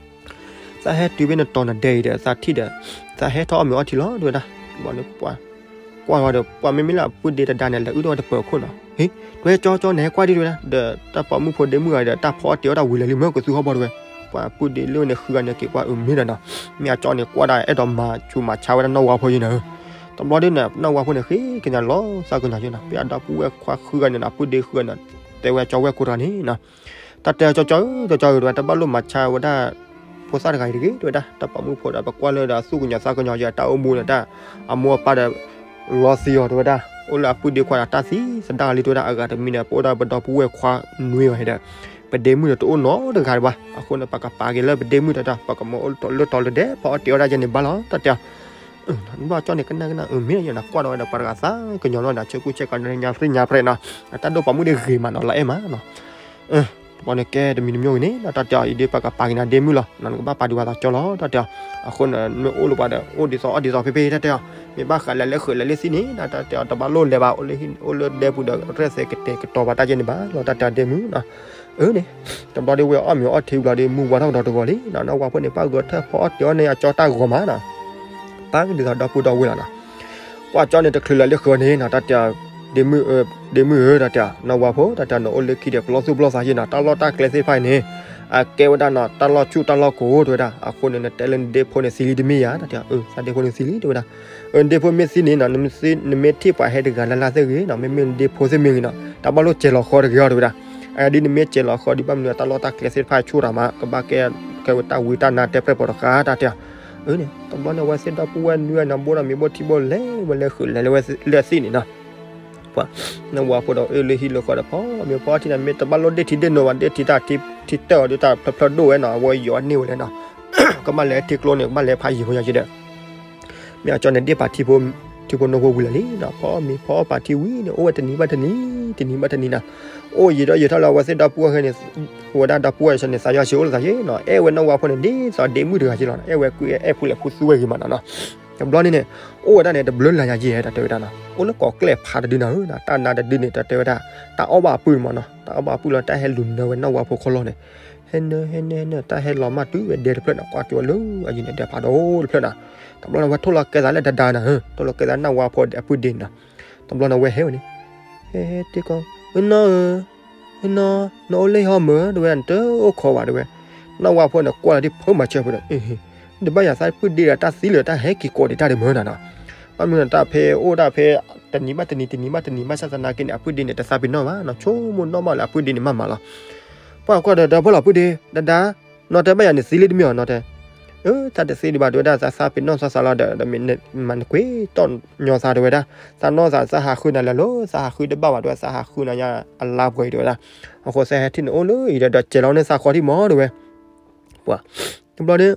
သးဟဲတုၤဖဲနတီၤနဒဲအံၤဒီး သးထံၣ်ဒီး သးဟဲထီၣ်အီၣ်မ့ၤအီထံလီၤ တဲဝဲဒၣ်. ဘၣ်န့ၣ် ပှၤကွၢ်ဝဲဒီး ပှၤမ့မ့ၢ်လၢအပုၢ်ဒ့တဒါန့ၣ် လဲၤအုၣ်ထီၣ်ဝဲတပၢၤခိၣ်နီၤ. ဟ့, တဲဝဲ ကၠီကၠီ နဟဲကွၢ်ဒံး တဲဝဲဒၣ်. ဒီးတၢ်ပိာ်မုၣ်ဖိဒ့မုၣ်ဂၤဒီး တၢ်ဖီအီၣ်တ့ၤအီၣ်တၢ်ဝံၤလၢာ်လံ မ့ၢ်ကသူဟီၣ်ဘီ တဲဝဲ. ပှၤပုၢ်ဒ့လၢန့ၣ်ဃုဂၤန့ၣ်က့ၤကွၢ်အုးမ့ၢ်ဒီးနီၤ, မ့ၢ်အကၠီန့ၣ်ကွၢ်ဒၣ် အဲၣ်ဒိးမၤဆူးမၤဆါဝဲဒၣ်နီၢ်ဝါဖိယံၤနီၤ. တဘျီဒ်န့ၣ် နီၢ်ဝါဖိန့ၣ် ဃ့ကညးလီၤသးကညီၤယံၤနီၤ, ဖဲအဒီပုၢ်ဝဲၢ်ခွါဃုဂၤန့ၣ်နီၤ, ပုၢ်ဒ့ဃုဂၤန့ၣ် တဲဝဲကၠီဝဲၢ်ကိးတဂၤန့ၣ်နီၤ, တၢ်တဲ ကၠီကၠီဧၢ, ကၠီကၠီဧၢ, တဲဝဲ တဘၣ်လိၣ်မၤဆါဝဲဒၣ် ဖိသၣ်တဂၤအံၤတဂ့ၤ တဲဝဲဒၣ်. တၢ်ပိာ်မုၣ်ဖိဒီး ပကွၢ်လၢဒီးသူၣ်ကညီၤသးကညီၤယံၤ တၢ်အိၣ်မူန့ၣ် တၢ် အမိၢ်အပၢ်ဒီး လီသံအီၤ တဲဝဲဒၣ်, အိၣ်လၢအပုၢ်ဒ့ခွါဒီးတၢ်သံသဒၣ်လံ တဲဝဲဒၣ်. အဂၤတမံၤန့ၣ် ပအိၣ်ဒၣ်ပဒီပုၢ်ဝဲၢ်ခွါနွံဂၤဒီး ပဒ့မုၣ်ဒီးတအိၣ်နီတဂၤဘၣ်. အဃိန့ၣ် ပကပာ်က့ၤလၢပဒ့မုၣ်တၢ်ဒီး ပကမၤအိၣ်လၢတီၤလၢဒဲး ဖီအီၣ်တ့ၤအီၣ်ဒၣ်ယဲန့ၣ်ဘၣ်လီၤ တၢ်တဲအီၤ. ဘၣ်ကၠီန့ၣ် ကနၣ်ကနၣ် အုးမ့ၢ်ယဲနီၤ, ကွၢ်ဒီးဝဲဒီးပှၤတဂၤသးကညီၤလီၤဒီး ဆဲးကူဆဲးကၤညါပြံညါပြဲးနီၤ, အတၢ်ဒိၣ်ပိာ်မုၣ်ဒ်ဂ့ၤမးနီၤ, လီၤအဲၣ်မးနီၤ. တဘျီန့ၣ် ကဲတမံၤတမံၤဂ့ၤန့ၣ်နီၤ တၢ်တဲအီၤ, အံၤဒ်ပကပာ်က့ၤနၤဒ့မုၣ်လီၤ, နကဘၣ်ပာ်ဒုးဝဲသးကၠီလီၤ တၢ်တဲအီၤ. အဃိန့ၣ် မ့ၢ်အိၣ်လၢပှၤဒီး အိၣ်ဒ်သိးအီၣ်ဒ်သိးဖဲဖဲ တၢ်တဲအီၤ. မ့ၢ်ဘၣ်ဃးလဲၤလၢဃုာ်လဲၤလၢသံၣ်န့ၣ်နီၤ တၢ်တဲအီၤ တဘၣ်လိၣ်လဲၤဘၣ်, အိၣ်လၢဒဲပူၤဒီး ရဲၣ်သဲကတဲာ်ကတီၤဘၣ်တၢ်ယဲန့ၣ်ဘၣ်လီၤ တၢ်တဲအီၤဒ့မုၣ်နီၤ. အၢန့ၣ် တဘျီဒ်ဝဲအီၣ်မ့ၤအီထံဘျီဒီး မုၢ်ဝါထီၣ်ကဒီးတဂီၤလံနီၤ, နီၢ်ဝါဖိန့ၣ် ပၣ်ဂၢၢ်ထၢၣ်ဖီအီၣ်တ့ၤအီၣ်န့ၢ်အကၠီတၢ်ဂီၤမးနီၤ, ပၣ်ကဒ်သိးဒီပုၢ်ဒီဝဲၢ်လီၤနီၤ. ပှၤကၠီန့ၣ်တချုးလၢလၢဃုာ်န့ၣ်နီၤ တၢ်တဲအီၤ ဒ့မုၣ်ဧၢ, တၢ်တဲအီၤ နီၢ်ဝါဖိ တၢ်တဲအီၤ နအိၣ်လၢခံဒီး ပလီၢ်သူၣ်ပလီၢ်သးယဲနီၤ, တၢ်လီၢ်တၢ်ကျဲသ့ၣ်တဖၣ်အံၤန့ၣ် အကဲဝဲဒၣ်နီၤ တၢ်လီၢ်ဆူၣ်တၢ်လီၢ်ကိၤ တဲဝဲဒၣ်. အဃိန့ၣ် နတဲလၢနဒ့ဖိန့ၣ်သံလံတမ့ၢ်ဧါ တၢ်တဲအီၤ, အၢ သးဒ့ဖိန့ၣ်သံလံ တဲဝဲဒၣ်. အၢ နဒ့ဖိမ့ၢ်သံန့ၣ်နီၤ နမ့ၢ်ထံၣ်ပှၤဟဲတဂၤလၢ်လၢ်သ့ၣ်ဂ့ၤနီၤ, မ့မ့ၢ်နဒ့ဖိသ့ၣ်မ့ၢ်ဂ့ၤနီၤ တၢ်ဘၣ်လိၣ်စဲၤလီၤဃီတဂ့ၤအီၤ တဲဝဲဒၣ်. အဒ်နမ့ၢ်စဲၤလီၤဃီဒီး ဘၣ်မနုၤတၢ်လီၢ်တၢ်ကျဲသ့ၣ်တဖၣ်ဆူၣ်တၢ်မး ကဘၣ်ကဲ ကဲဝဲတၢ်ဝံတၢ်နါတဲပြဲၣ်ပိာ်တဃာ် တၢ်တဲအီၤ. အၢန့ၣ် တဘျီန့ၣ် အဝဲသ့ၣ်ဒီပုၢ်ဝဲၢ်နွံဂၤန့ၣ် ဘိၣ်ဒီးမ့ၤဘိၣ်ထံဘိၣ်လဲၤဝဲလၢဃုာ်လဲၤလၢသံၣ်န့ၣ်နီၤ. ပှၤ နီၢ်ဝါဖိဒီး အၢလၢဟံၣ်လၢဃီဒီး ဖီမ့ၤဖီထံန့ၣ် မ့ၢ်တဘၣ်လိၣ်ဒ့ၣ်ထံဒ့ၣ်နိဘၣ်, ဒ့ၣ်ထံတၢ်ထံတၢၢ်အီၤဒီး တၢ်ဖျၢၣ်ဖျၢၣ်ဒိၣ်ဝဲနီၤ, အဝဲယီၤန့ၢ်ဝဲလဲၣ်နီၤ. ကဘၣ်လဲၤထံကျိန့ၣ် ကဘၣ်လဲၤဖးယံၤဖိယၤယံၤဒီး မ့ၢ်အကၠီန့ၣ် ဒ့ၣ်ပာ်ထံဖိ ထံဖိနိဖိဝံၤလီၤလံနီၤ, ဖီမ့ၤဖီပာ်ထံဝံၤန့ၣ် အိၣ်ဝဲတနံၤဘၣ်တနံၤ တနံၤဘၣ်တနံၤနီၤ. အိၣ်ယံာ်ဒီးယံာ်ထီၣ်လၢအဝဲသ့ၣ်ဒီပုၢ်ဝဲၢ်န့ၣ် ဝဲဒၣ်ဒီပုၢ်ဝဲၢ်န့ၣ် သးယီၤဆံးအိၣ်လၢသးယဲနီၤ, အဲၣ်ဝဲနီၢ်ဝါဖိန့ၣ် ဒ်သိးဒ့မုၣ်တဂၤက့လီၤ, အဲၣ်ဝဲကွံအဲၣ်ဖူလဲၣ်ဖူသူဝဲဂ့ၤမးနီၤနီၤ. တဘျီန့ၣ်န့ၣ် အိၣ်ဝဲဒၣ်န့ၣ် တဘျုးလါယၤယဲ တၢ်တဲဝဲဒၣ်နီၤ, အိၣ်လၢကိးကျဲၢ်ဖးတဒုနီၤ, တၢ်နါတဒုန့ၣ် တၢ်တဲဝဲဒၣ် တၢ်အီၣ်ဘၣ်အပုၢ်မးနီၤ, တၢ်အီၣ်ဘၣ်အပုၢ်လီၤ တၢ်ဟဲလူၤနၢဝဲနီၢ်ဝါဖိခီလီၤန့ၣ်, ဟဲနၢ ဟဲနၢ ဟဲနၢ တၢ်ဟဲလီၤမၢ်တုၤဝဲဒဲတဖျၢၣ်နီၤ, ကွၢ်ကၠီဝဲလၢအယံၤန့ၣ် ဒဲဖးဒိၣ်တဖျၢၣ်နီၤ. တဘျီန့ၣ်ဝဲထိၣ်လီၤကဲသးလၢဒဒါနီၤ, ထိၣ်လီၤကဲသးနီၢ်ဝါဖိအပုၢ်ဒ့နီၤ. တဘျီန့ၣ်ဝဲဟဲဝဲန့ၣ် ဟဲဟဲတ့ၢ်ကီး နီၢ်ဧၢ နီၢ် နအိၣ်လၢဟံၣ်ဟီမၢ တဲဝဲဒၣ်, နတအိၣ်ခိးဘၣ် တဲဝဲ. နီၢ်ဝါဖိန့ၣ် ကွၢ်လီၤဒ်ဖိမၤဆၢဖိဒီး တဘၣ်ယၤသးပုၢ်ဒ့ဒီးတၢ်သံလၢာ် တၢ်ဟဲက့ၤကိးဒံးတၢ်ဒံးမၢနီၤနီၤ. ဘၣ်မနုၤတၢ်ဖဲအိၣ်ဒၣ်ဖဲ တနံၤဘၣ်တနံၤ တနံၤဘၣ်တနံၤ ဘၣ်ဆၣ်သနာ်က့န့ၣ် အပုၢ်ဒ့န့ၣ် တသးပ့ၤနီၣ်ဘၣ်နီၤ, ဆိကမိၣ်နီၣ်ဘၣ်လၢအပုၢ်ဒ့န့ၣ်မးမးလီၤ. ပှၤကွၢ်ဒီး ဒီးဖိလီၤပုၢ်ဒ့ ဒဒါ နီၢ်တဲဘၣ်ယၤန့ၣ်သံလံတမ့ၢ်အီၤ နီၢ်တဲ. အၢ သးတသံဒံးဘၣ် တဲဝဲဒၣ်, သးသးပ့ၤနီၣ်သးသးလီၤဒီး မၤနကွ့တီၢ်ညီသး တဲဝဲဒၣ်. သးနီၢ်သး သးဟးဃုနၤလၢာ်လီၤ, သးဟးဃုတဘၣ်ဘၣ် တဲဝဲ, သးဟးဃုနၤညါအလါပှဲၤအံၤ တဲဝဲဒၣ်. အဃိသးဟဲထံၣ်နအိၣ်လၢအံၤဒီး ဒီးကဲလီၤန့ၢ်သးဃီထံၣ်မး တဲဝဲ. ပှၤ တဘျီန့ၣ်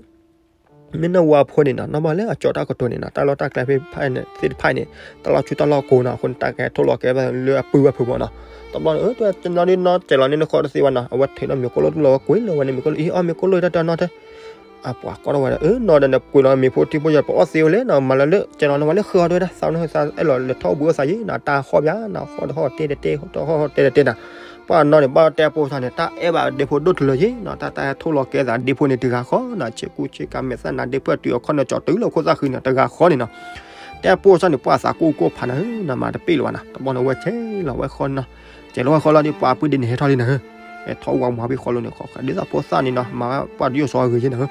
မ့ၢ်နီၢ်ဝါဖိန့ၣ်နီၤ နီၢ်ဘၣ်လၢအကၠီတၢ်ကတိၤန့ၣ်နီၤ, တၢ်လီၢ်တၢ်ကျဲဖဲဖဲန့ၣ် သ့ၣ်တဖၣ်န့ၣ် တၢ်လီၢ်ဆူၣ်တၢ်လီၢ်ကိၤနီၤ, အဃိန့ၣ် တၢ်ကဟဲထိၣ်လီၤကဲဘၣ်လၢအပုၢ်ဘၣ်ဖုးမးနီၤ. တဘျီန့ၣ် အၢ တဲဝဲ နီၢ်ဒ်နီၢ်ကဲလီၤန့ၢ်နဃီတသ့ဘၣ်နီၤ, အဝဲထံၣ်နီၢ်မ့ၤကိၢ်လိၣ်တလိၣ် အဝဲကွံာ်လီၤဝဲန့ၣ်မ့ၤကိၢ်လိၣ် အံၤ အီၣ်မ့ၤကိၢ်လိၣ်တၢ်တနီၢ်တဲ. အပှၤကိးထီၣ်ဝဲဒီး အၢ နီၢ်ဒီးနကွံာ်လီၤမ့ၤဖိထံဖိယီၤ ပအီၣ်သ့ဝဲလဲၣ်နီၤ, မၤလၢလၢ ကဲလီၤန့ၢ်ဝဲလၢဃုာ်အီၤ တဲဝဲဒၣ်, သးန့ၣ်သးအဲၣ်လီၤလဲၤထီၣ်ဘှံးအိၣ်သးယံၤနီၤ, တၢ်ဃီၣ်ဘၣ်နီၤ, ဃီၣ်တဟီၣ်တဲတတဲ တဟီၣ်တဲတတဲနီၤ. ပှၤနီၢ်န့ၣ် ဘၣ်တဲပိာ်ဆၢန့ၣ် တၢ်အဲၣ်ဘၣ်ဒ့ဖိဒိၣ်တလၢယံၤနီၤ, တၢ်တၢ်ဟဲထိၣ်လီၤကဲသးဒ့ဖိန့ၣ်တဂၤဃီနီၤ, ဆ့ကူဆ့ကၤမဲာ်သၣ်နၤဒ့ဖိတုၤအခီၣ်န့ၣ် ကၠီတုၤလၢခိၣ်သၣ်ဃံနီၤ တဂၤဃီန့ၣ်နီၤ. တဲပိာ်ဆၢန့ၣ် ပှၤသးကိၢ်ကိၢ်ဖးနၤဧၢနီၤ, မၤတပ့ၢ်လၢၤဘၣ်နီၤ. တဘျီန့ၣ် အဝဲဆဲးလီၤဝဲဃီနီၤ, ဆဲးလီၤဝဲဃီလီၤဒီး ပှၤပုၢ်ဒ့န့ၣ် ဟဲထီၣ်လံနၤဧၢ, ဟဲထီၣ်ဝဲမၤဖဲဃီလိၤန့ၣ် ဃီဒ်သိးဖိသၣ်န့ၣ်နီၤ, မၤပှၤတယိၣ်စီအဂ့ၤယံၤနၤဧၢ.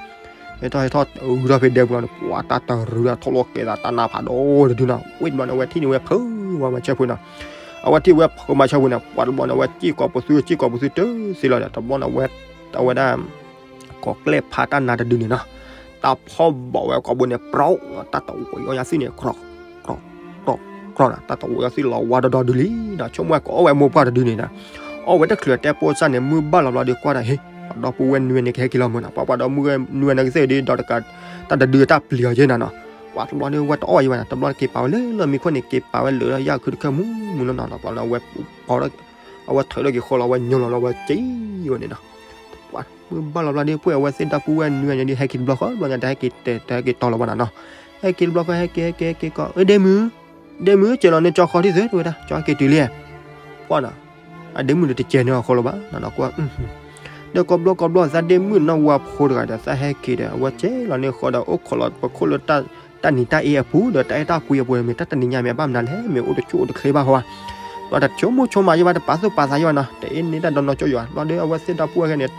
ဟဲထီၣ်ဟဲထီၣ်ဂုၤထီၣ်ဖဲဒဲပူၤလီၤန့ၣ် ပှၤတၢ်တရူးလၢထိၣ်လီၤကဲသး တၢ်နါဖးဒိၣ်တဒုနီၤ. ဝ့ၢ်တဘျီန့ၣ် အဝဲထံၣ်န့ၢ်ဝဲဖုမၤဆၢဖိနီၤ. အဝဲထံၣ်ဝဲဖုမၤဆၢဖိန့ၣ် ပှၤတဘျီန့ၣ် အဝဲစံၣ်ကိးပသူ စံၣ်ကိးပသူတုၤသ့လီၤဒီး တဘျီန့ၣ် အဝဲ အဝဲဒၣ် ကိးကျဲၢ်ဖးတၢ်နါတဒုန့ၣ်နီၤ, တၢ်ဖီၣ်ဘီးဝဲကိာ်ဘိန့ၣ် ပြီၣ်နီၤ, တၢ်တဝံၤအီၣ်ညါသ့ၣ်န့ၣ် ကြီၢ် ကြီၢ် ကြီၢ် တၢ်သးဝံၣ်လီၤပျီနီၤ, တၢ်သးဝံၣ်လီၤသံလီၤဝါဒီဒီဒုလံနီၤ, ဆိကမိၣ်ဝဲကအီၣ်ဝဲမိၢ်ပှၢ်တဒုန့ၣ်နီၤ, အီၣ်ဝဲတချုးတဲပိၢ်စၢ်န့ၣ် မုၢ်ဘၣ်လီၤဘျီဒီးကွၢ်ဒီး ဟ့ၣ် ပှၤဒီပုၢ်ဝဲၢ်နွံန့ၣ် ကဟဲက့ၤလီၤမုၢ်နီၤ, ပှၤပှၤဒီပုၢ်ဝဲၢ်နွံန့ၣ်ကသ့ၣ်ဒုးဒီးတကး တၢ်တဒုတၢ်ပျံၤအီၤယဲနီၤနီၤ, ပှၤတဘျီန့ၣ် ဝဲတအီၣ်ယဲဘၣ်နီၤ, တဘျီက့ၤပာ်ဝဲလၢလီၢ်မံခိၣ်န့ၣ် က့ၤပာ်ဝဲလၢာ်ဒီးယၢ်ခုတခၢၣ်မူမူနီၤနီၤ, ပှၤလီၤဝဲ အဝဲထုးထီၣ်က့ၤဃီလီၤ အဝဲညိလီၤလီၤ အဝဲစံးဝဲန့ၣ်နီၤ, ပှၤမုၢ်ဘၣ်လီၤဘျီဒီး ပှၤအဝဲသ့ၣ်ဒီပုၢ်ဝဲၢ်နွံန့ၣ်ဒုး ဟဲက့ၤတဘျီဃီဘျီညါ တဟဲက့ၤတဲ တဟဲက့ၤတီၤလီၤဘၣ်နီၤနီၤ, ဟဲက့ၤတဘျီဃီ ဟဲက့ၤ ဟဲက့ၤ ဟဲက့ၤကီး အၢ ဒ့မုၣ် ဒ့မုၣ် စဲးလီၤန့ၢ်ကၠီဃီထံၣ်သု တဲဝဲဒၣ် ကၠီဟဲက့ၤတုၤလံ, ပှၤနီၤ, အဒ့မုၣ်ဒီးတစဲးန့ၢ်အဃီလီၤဘၣ်နီၤနီၤ, ကွၢ် ဒီးကိးဘျီကိးဘျီ သးဒ့မုၣ်နီၢ်ဝါဖိတဂၤဒီး သးဟဲက့ၤဒီး အဝဲစဲးလီၤန့ၢ်ဃီဒီး အိၣ်ခိးလီၤပခိၣ်လၢ တၢ်နံၤတၢ်အ့အပူၤ ဒီးတၢ်အဲၣ်တၢ်ကွံအပူၤန့ၣ် မ့ၢ်တၢ်တနံၤညါမ့ၢ်အဘၣ်မနုၤလဲၣ် မ့ၢ်အိၣ်တဆူၣ်အိၣ်တချ့ဘၣ်ဃီဘၣ်, ဘျီတဆိကမိၣ်ဆိကမးယဲဘၣ် တပာ်သူၣ်ပာ်သးယဲဘၣ်နီၤ, တအ့ၣ်န့ၢ်တၢ်ဒီးနီၢ်ကၠိယွၤ ဘျီဒီး အဝဲသ့ၣ်ဒီပုၢ်ဝဲၢ်ခဲန့ၣ်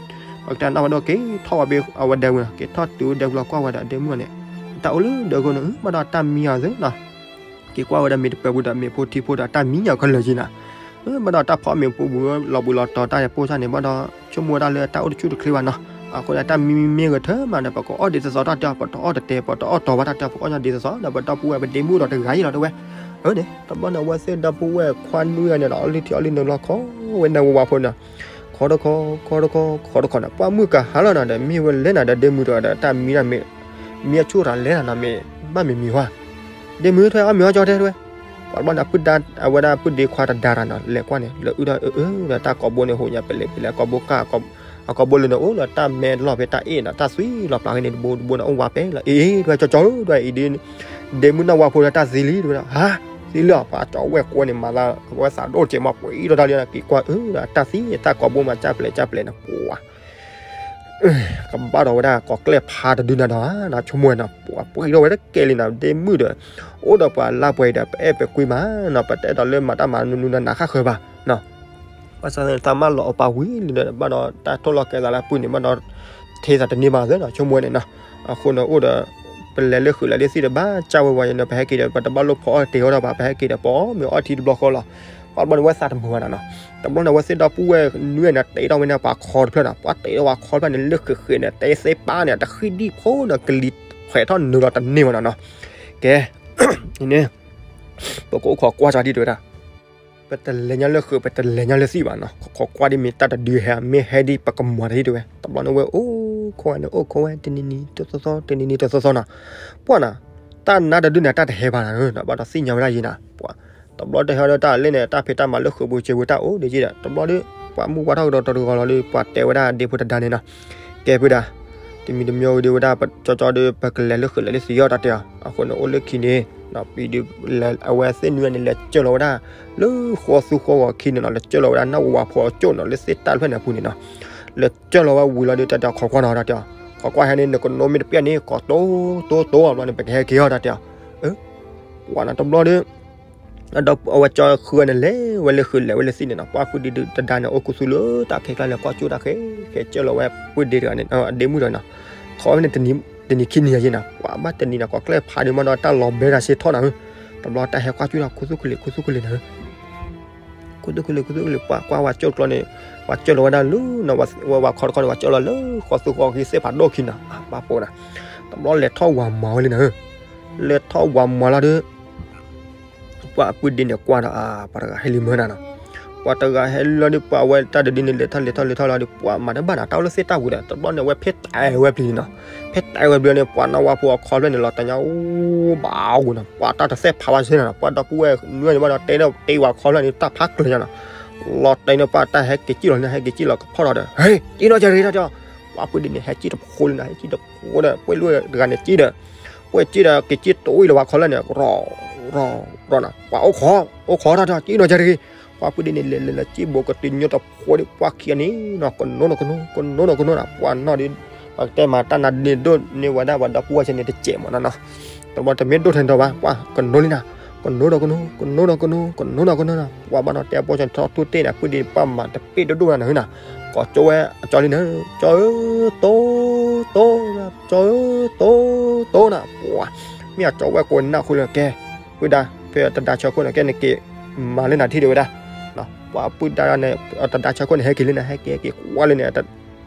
ပကတဲနီၣ်ဝဲဒၣ်က့ၤထီၣ်ဝဲဘၣ်အဝဲဒဲဝဲနီၤ, က့ၤထီၣ်တုၤဝဲဒဲဝဲလီၤ ကွၢ်ဝဲဒီးအဒ့မုၣ်န့ၣ် တၢ်အိၣ်လၢဒဲခိၣ်န့ၣ် ဘၣ်ဒီးတၢ်မံအီၤသုနီၤ က့ၤကွၢ်ဝဲဒီးမ့ၢ်တပၢၤပူၤဒီး မ့ၣ်ဖိထံဖိဒီးတၢ်မံညီခဲလၢာ်က့ၤနီၤ, ဘၣ်ဒီးတၢ်ဖီမ့ၣ်ဖိပူၤလီၤဘှံးလီၤတီၤတၢ်ပိၢ်စၢ်န့ၣ် ဘၣ်ဒီးဆိကမိၣ်ဝဲဒၣ်လၢတၢ်အိၣ်တဆူၣ်တချ့ဘၣ်နီၤ, အဃိဒီးတၢ်မံမံမ့ၢ်ဂ့ၤထၢမးဒီး ပကအီၣ်ဒ်သိးသိးတၢ်တဲအီၤ ပတအီၣ်တတဲ ပတအီၣ်တီၤဘၣ်တၢ်တဲအီၤ ပကအီၣ်ညီဒ်သိးသိး ဒီးပဒီပုၢ်ဝဲၢ်ပဒ့မုၣ်ဒီးတဂၤအံၤလီၤတဲဝဲ, အၢန့ၣ် တဘျီန့ၣ် အဝဲသ့ၣ်ဒီပုၢ်ဝဲၢ်ခွါနွံဂၤန့ၣ်ဒီး အီၣ်လုၢ်ထံအီၣ်လုၢ်နုာ်လီၤခီဝဲန့ၣ်ဝဲဝါဖိန့ၣ် ခီတခီ ခီတခီ ခီတခီန့ၣ် ပှၢ်မုၢ်ကဟါလီၤနီၤဒီး မ့ၢ်ဝဲလဲၣ်နီၤဒီး ဒ့မုၣ်ဒီးတၢ်မံတၢ်မ့ၢ် မ့ၢ်အဆူၣ်တၢ်လဲၣ်နီၤနီၤ မ့ၢ်ဘၣ်မ့ၢ်မံၤဟါ, ဒ့မုၣ်ထွဲအီၣ်မ့ၤအီၣ်ကၠီတဲဝဲ, ပှၤတဘျီန့ၣ် အဝဲဒၣ်ပုၢ်ဒ့ခွါတဒါတၢ်နီၤ လဲၤကွၢ်န့ၣ် လၢအုဒီးအၢအၢဒီးတၢ်ကိာ်ဘိန့ၣ် ဟိးညါပလဲၤပလဲၤ ကိာ်ဘိကၢ် အကိာ်ဘိလၢန့ၣ် အိၣ်လၢတၢ်မဲလီၢ်ဖဲတၢ်အ့ၣ်နီၤ တၢ်သွံလီၤပျၢ်ဖဲန့ၣ် တဘိတဘိန့ၣ် အိၣ်ဝါပဲလီၤ အ့ၣ် ဒွဲၣ်ကၠီကၠီဧၢ ဒွဲၣ်အံၤဒ် ဒ့မုၣ်နီၢ်ဝါဖိဒီးတၢ်သံလံ တဲဝဲဒၣ် ဟါ သံလံအီၤ ပှၤကၠီဝဲၢ်ကိးန့ၣ် မၤသး ဝဲသးဒိၣ်တကဲးမး ပှ့ၤဒီးတၢ်လံ က့ၤကွၢ်အၢဒီးတၢ်သံ တၢ်ကိာ်ဘိမၤကၢ်ပလဲၤကၢ်ပလဲၤန့ၣ် ပှၤ ကဘၣ်ဒီးဝဲဒၣ်ကိးကျဲၣ်ဖးတဒုနၤဒီး နဆိကမိၣ်ဝဲနီၤ ပှၤပှ့ၤဒီးဝဲတကဲလံနီၤ ဒ့မုၣ်ဒီး အိၣ်ဒီးပှၤလၢပှဲၤဒီး ပအဲၣ်ပကွံမးနီၤ ပတအဲၣ်ဒိးလၢမၤတၢ်မၤနူနူနၤနၤဃၣ်ဃၢၤဘၣ်နီၤ ဘၣ်ဆၣ်သးမၢလီၤအီၤပာ်ဝံၤလံဒီး ဘၣ်ဒီးတၢ်ထိၣ်လီၤကဲသးလၢအပုၢ်န့ၣ် ဘၣ်ဒီး ထဲသးတန့ၢ်ဘၣ်သ့နီၤ ဆိကမိၣ်ဝဲန့ၣ်နီၤ အဃိန့ၣ်အိၣ်ဒီး ပလဲၤလၢဃုာ်လဲၤလၢသံၣ်ဒီး ဘၣ်ကၢ်ဝဲဝဲန့ၣ် ပဟဲက့ၤဒီး ပတဘၣ်လိၣ်ဖီအီၣ်တ့ၤအီၣ်ဒီးဘၣ် ပဟဲက့ၤဒီး ပအီၣ်မ့ၤအီထံတဘျီဃီလီၤ ပှၤတဘျီန့ၣ် ဝဲသးတမုာ်ဘၣ်နီၤနီၤ တဘျီန့ၣ် အဝဲသ့ၣ်ဒီပုၢ်ဝဲၢ်နွံန့ၣ် တ့ထီၣ်ဝဲန့ၣ် ပှၤခီတဖျၢၣ်နီၤ ပှၤတ့ထီၣ်ပှၤခီတဖျၢၣ်န့ၣ် လၢဃုာ်ဃုာ်န့ၣ် တ့သ့ပၢ်န့ၣ် တဃံဒံၣ်ဖိန့ၣ် ကလံၤဖှဲးထီၣ်နုာ်လီၤတန့ၢ်ဘၣ်နီၤနီၤ ကဲ အံၤန့ၣ် ပကအိၣ်ခိးကွၢ်ကၢ်ဒ်တဲဝဲဒၣ် ပတလဲၤညါလၢဃုာ် ပတလဲၤညါလၢသံၣ်ဘၣ်နီၤ ခိးကွၢ်ဒ်မ့ၢ်တၢ်တဒုဟဲ မ့ၢ်ဟဲဒ်ပကမၤတဟံၣ်တဲဝဲ တဘျီန့ၣ်ဝဲအိၣ်ခိးဝဲန့ၣ် အိၣ်ခိးဝဲ တနံၤနံၤတသီသီ တနံၤနံၤတသီသီနီၤ ပှၤနီၤ တၢ်နါတဒုန့ၣ် တၢ်တဟဲဘၣ်နီၤ ဘၣ်ဒီးသ့ၣ်ညါဝဲဒၣ်ယံၤနီၤ ပှၤ တဘျီတဟဲဒီးတၢ်လဲၣ်န့ၣ် တၢ်ဖံးတၢ်မၤလၢဃုာ်ပူၤစၢၤပူၤတၢ်အိၣ်ဒ်ယံၤဒီး တဘျီဒီး ပှၤမုၢ်ဝါထီၣ်ကဒီးတဂီၤလီၤဒီး ပှၤတဲဝဲဒၣ်ဒ့ဖိတဒါန့ၣ်နီၤ ကဲဖုဒါ တမံၤတမံၤဝဲဒၣ် ပကၠီကၠီဒီး ပကလဲၤလၢဃုာ်လဲၤလၢသံၣ်ယီၢ်တၢ်တဲအီၤ အဃိန့ၣ်အိၣ်လၢခံန့ၣ် ပံၤဒုး အဝဲသ့ၣ်နွံန့ၣ် လဲၤကၢၢ်လီၤဝဲဒၣ် လၢဃီသူဃီဂီၤခံန့ၣ်နီၤ လဲၤကၢၢ်လီၤဝဲဒၣ် နီၢ်ဝါဖိအကၠိၣ်နီၤ လၢသ့ၣ်တၢ်တဖျၢၣ်န့ၣ်အပူၤန့ၣ်နီၤ လဲၤကၢၢ်လီၤဝဲဝံၤလီၤဒီး တၢ်တဲအီၤခိးကွၢ်နီၤ တၢ်တဲအီၤ ခိးကွၢ်ဟဲန့ၣ် နကနိမ့ၢ်တပျဲၢ်န့ၣ် ကိးတိတိတိအဘျီန့ၣ် ပကဟဲက့ၤအီၤတၢ်တဲအီၤ ပှၤနီၤတဘျီဒီး ဒီးအဝဲကၠီဃုန့ၣ် လဲၤဝဲလၢဃုာ်လဲၤဝဲလၢသံၣ်န့ၣ်နီၤ ပှၤပုၢ်ဒ့ဒုးတဒါန့ၣ် အိၣ်ခူသူၣ်လၢတၢ်ခဲကျါလဲၤကွၢ်ကၠိၣ်တၢ်ခဲ ကၠီလီၤဝဲပုၢ်ဒ့တဂၤန့ၣ် အဒ့မုၣ်တဂၤနီၤ ထီၣ်ဝဲန့ၣ် တနံၤခံနံၤယဲနီၤ ပှၤဘၣ်တနံၤနီၤ ကိးကျဲၣ်ဖးဒုးမးဒီးတၢ်လီၤဘဲတၢ်ဆ့ထီၣ်နၤဧၢ တဘျီတၢ်ဟဲကွၢ်ကၠိၣ်တၢ်ခူသူၣ်ခူလံၤ ခူသူၣ်ခူလံၤနၤဧၢ ခူသူၣ်ခူလံၤ ခူသူၣ်ခူလံၤ ပှၤကွၢ်ဝဲကၠိၣ်တကျီန့ၣ် ပှၤကၠိၣ်လီၤဝဲဒၣ်လၢနီၤ ဝဲဝဲခီတခီန့ၣ် ပှၤကၠိၣ်လီၤလၢဃီသူဃီခံသ့ၣ်ဖးဒိၣ်ခံနီၤ ဘၣ်ပိာ်နၤ တဘျီလဲၤထီၣ်ဝၤမၤဝဲလံနၤဧၢ လဲၤထီၣ်ဝၤမၤလီၤဒီး ပှၤအပုၢ်ဒ့န့ၣ်ကွၢ်ဒီး အါ ပှၤတဂၤဟဲလံမၢနၤနီၤ ပှၤတဂၤဟဲလီၤဒီး ပှၤဝဲတၢ်တဒုန့ၣ် လဲၤထီၣ်လဲၤထီၣ်လဲၤထီၣ်လီၤဒီး ပှၤမၤတဘၣ်နၤ တၢ်အိၣ်လၢသ့ၣ်တၢ်ပူၤဒီး တဘျီန့ၣ် အဝဲဖဲတၢ်အဲၣ်ဝဲပျံၤန့ၣ်နီၤ ဖဲတၢ်အဲၣ်ဝဲပျံၤန့ၣ် ပှၤနီၢ်ဝါဖိအခီဖျၢၣ်န့ၣ် လီၤတဲာ်ညါအိၣ်ဘၣ်အိၣ်နီၤ ပှၤတၢ်တသဲးဖးဘၣ်ဆ့နီၤ ပှၤဒီပုၢ်ဝဲၢ်နွံန့ၣ်ဘၣ်ဒီး တဲဒီးတဲဝဲအခီဖျၢၣ်န့ၣ် တၢ်ဖးကျၢၤညါနီၤ လီၤတဲာ်န့ၣ် ပှၤတၢ်ဟဲက့ၤစံၣ်လီၤန့ၣ် ဟဲက့ၤစံၣ်လီၤကဖီၣ်ထီၣ်ဒီး ဟဲ ကံနီၢ်ကရ့တၢ်တဲအီၤ ပှၤပုၢ်ဒ့န့ၣ် ဟဲစံၣ်တဖိလံနၤ ဟဲစံၣ်တဖိဒီး ပှဲၤလွံၢ်တဂၤန့ၣ်စံၣ်ဒီး ပှဲၤစံၣ်ဒီး က့ၤစံၣ်တဝံၣ်လၢပှၤခီဖျၢၣ်န့ၣ် ရီၣ် ရီၣ် ရီၣ်နၤ ပှၤအိၣ်ခိး အိၣ်ခိးတၢ်တဲအီၤ ကံနီၢ်ကရ့ ပှၤပုၢ်ဒ့န့ၣ် လဲၤလဲၤလဲၤစံၣ်ဘိးကတုၤညီတဖိဒီး ပှၤခံဂၤန့ၣ်နီၤ ကနိနီၤကနိ ကနိနီၤကနိနၤ ပှၤနီၢ်ဒီး ပှၤကတဲမၤတၢ်နါဒ့ဒိၣ်န့ၢ်ဝဲဒၣ်ပှၤဒီပုၢ်ဝဲၢ်ဆဲန့ၣ်တစဲးမးနီၤနီၤ တဘျီတမ့ၢ်ဒိၣ်ထဲန့ၣ်ဒီးဘၣ် ပှၤကနိလံနၤ ကနိဒီးကနိ ကနိဒီးကနိ ကနိဒီးကနိနၤ ပှၤဘၣ်နီၢ်တဲအပီၢ်ဆဲန့ၣ် ထီၣ်ထူၣ်တ့ၢ်နၤ ပုၢ်ဒ့ပှၤမၤတပ့ၢ်ဒိၣ်ဒိၣ်နၤနၤဧၢနၤ ကိးကၠိဝဲအကၠီလံနၤ ကၠီဧၢ တိ တိ ကၠီဧၢ တိ တိနၤ ပှၤ မ့ၢ်အကၠီဝဲၢ်ကိးနၢ်ဃိလၢကဲ ပုၢ်ဒါ ဖဲတဒါဆၢခိၣ်န့ၣ် ကဲနက့ၤမၤလၢနၤထံၣ်တဲဝဲဒၣ် ပှၤပုၢ်ဒါန့ၣ် တဒါဆၢခိၣ်န့ၣ် ဟဲက့ၤလံနၤ ဟဲက့ၤ ဟဲက့ၤကွၢ်လၢန့ၣ်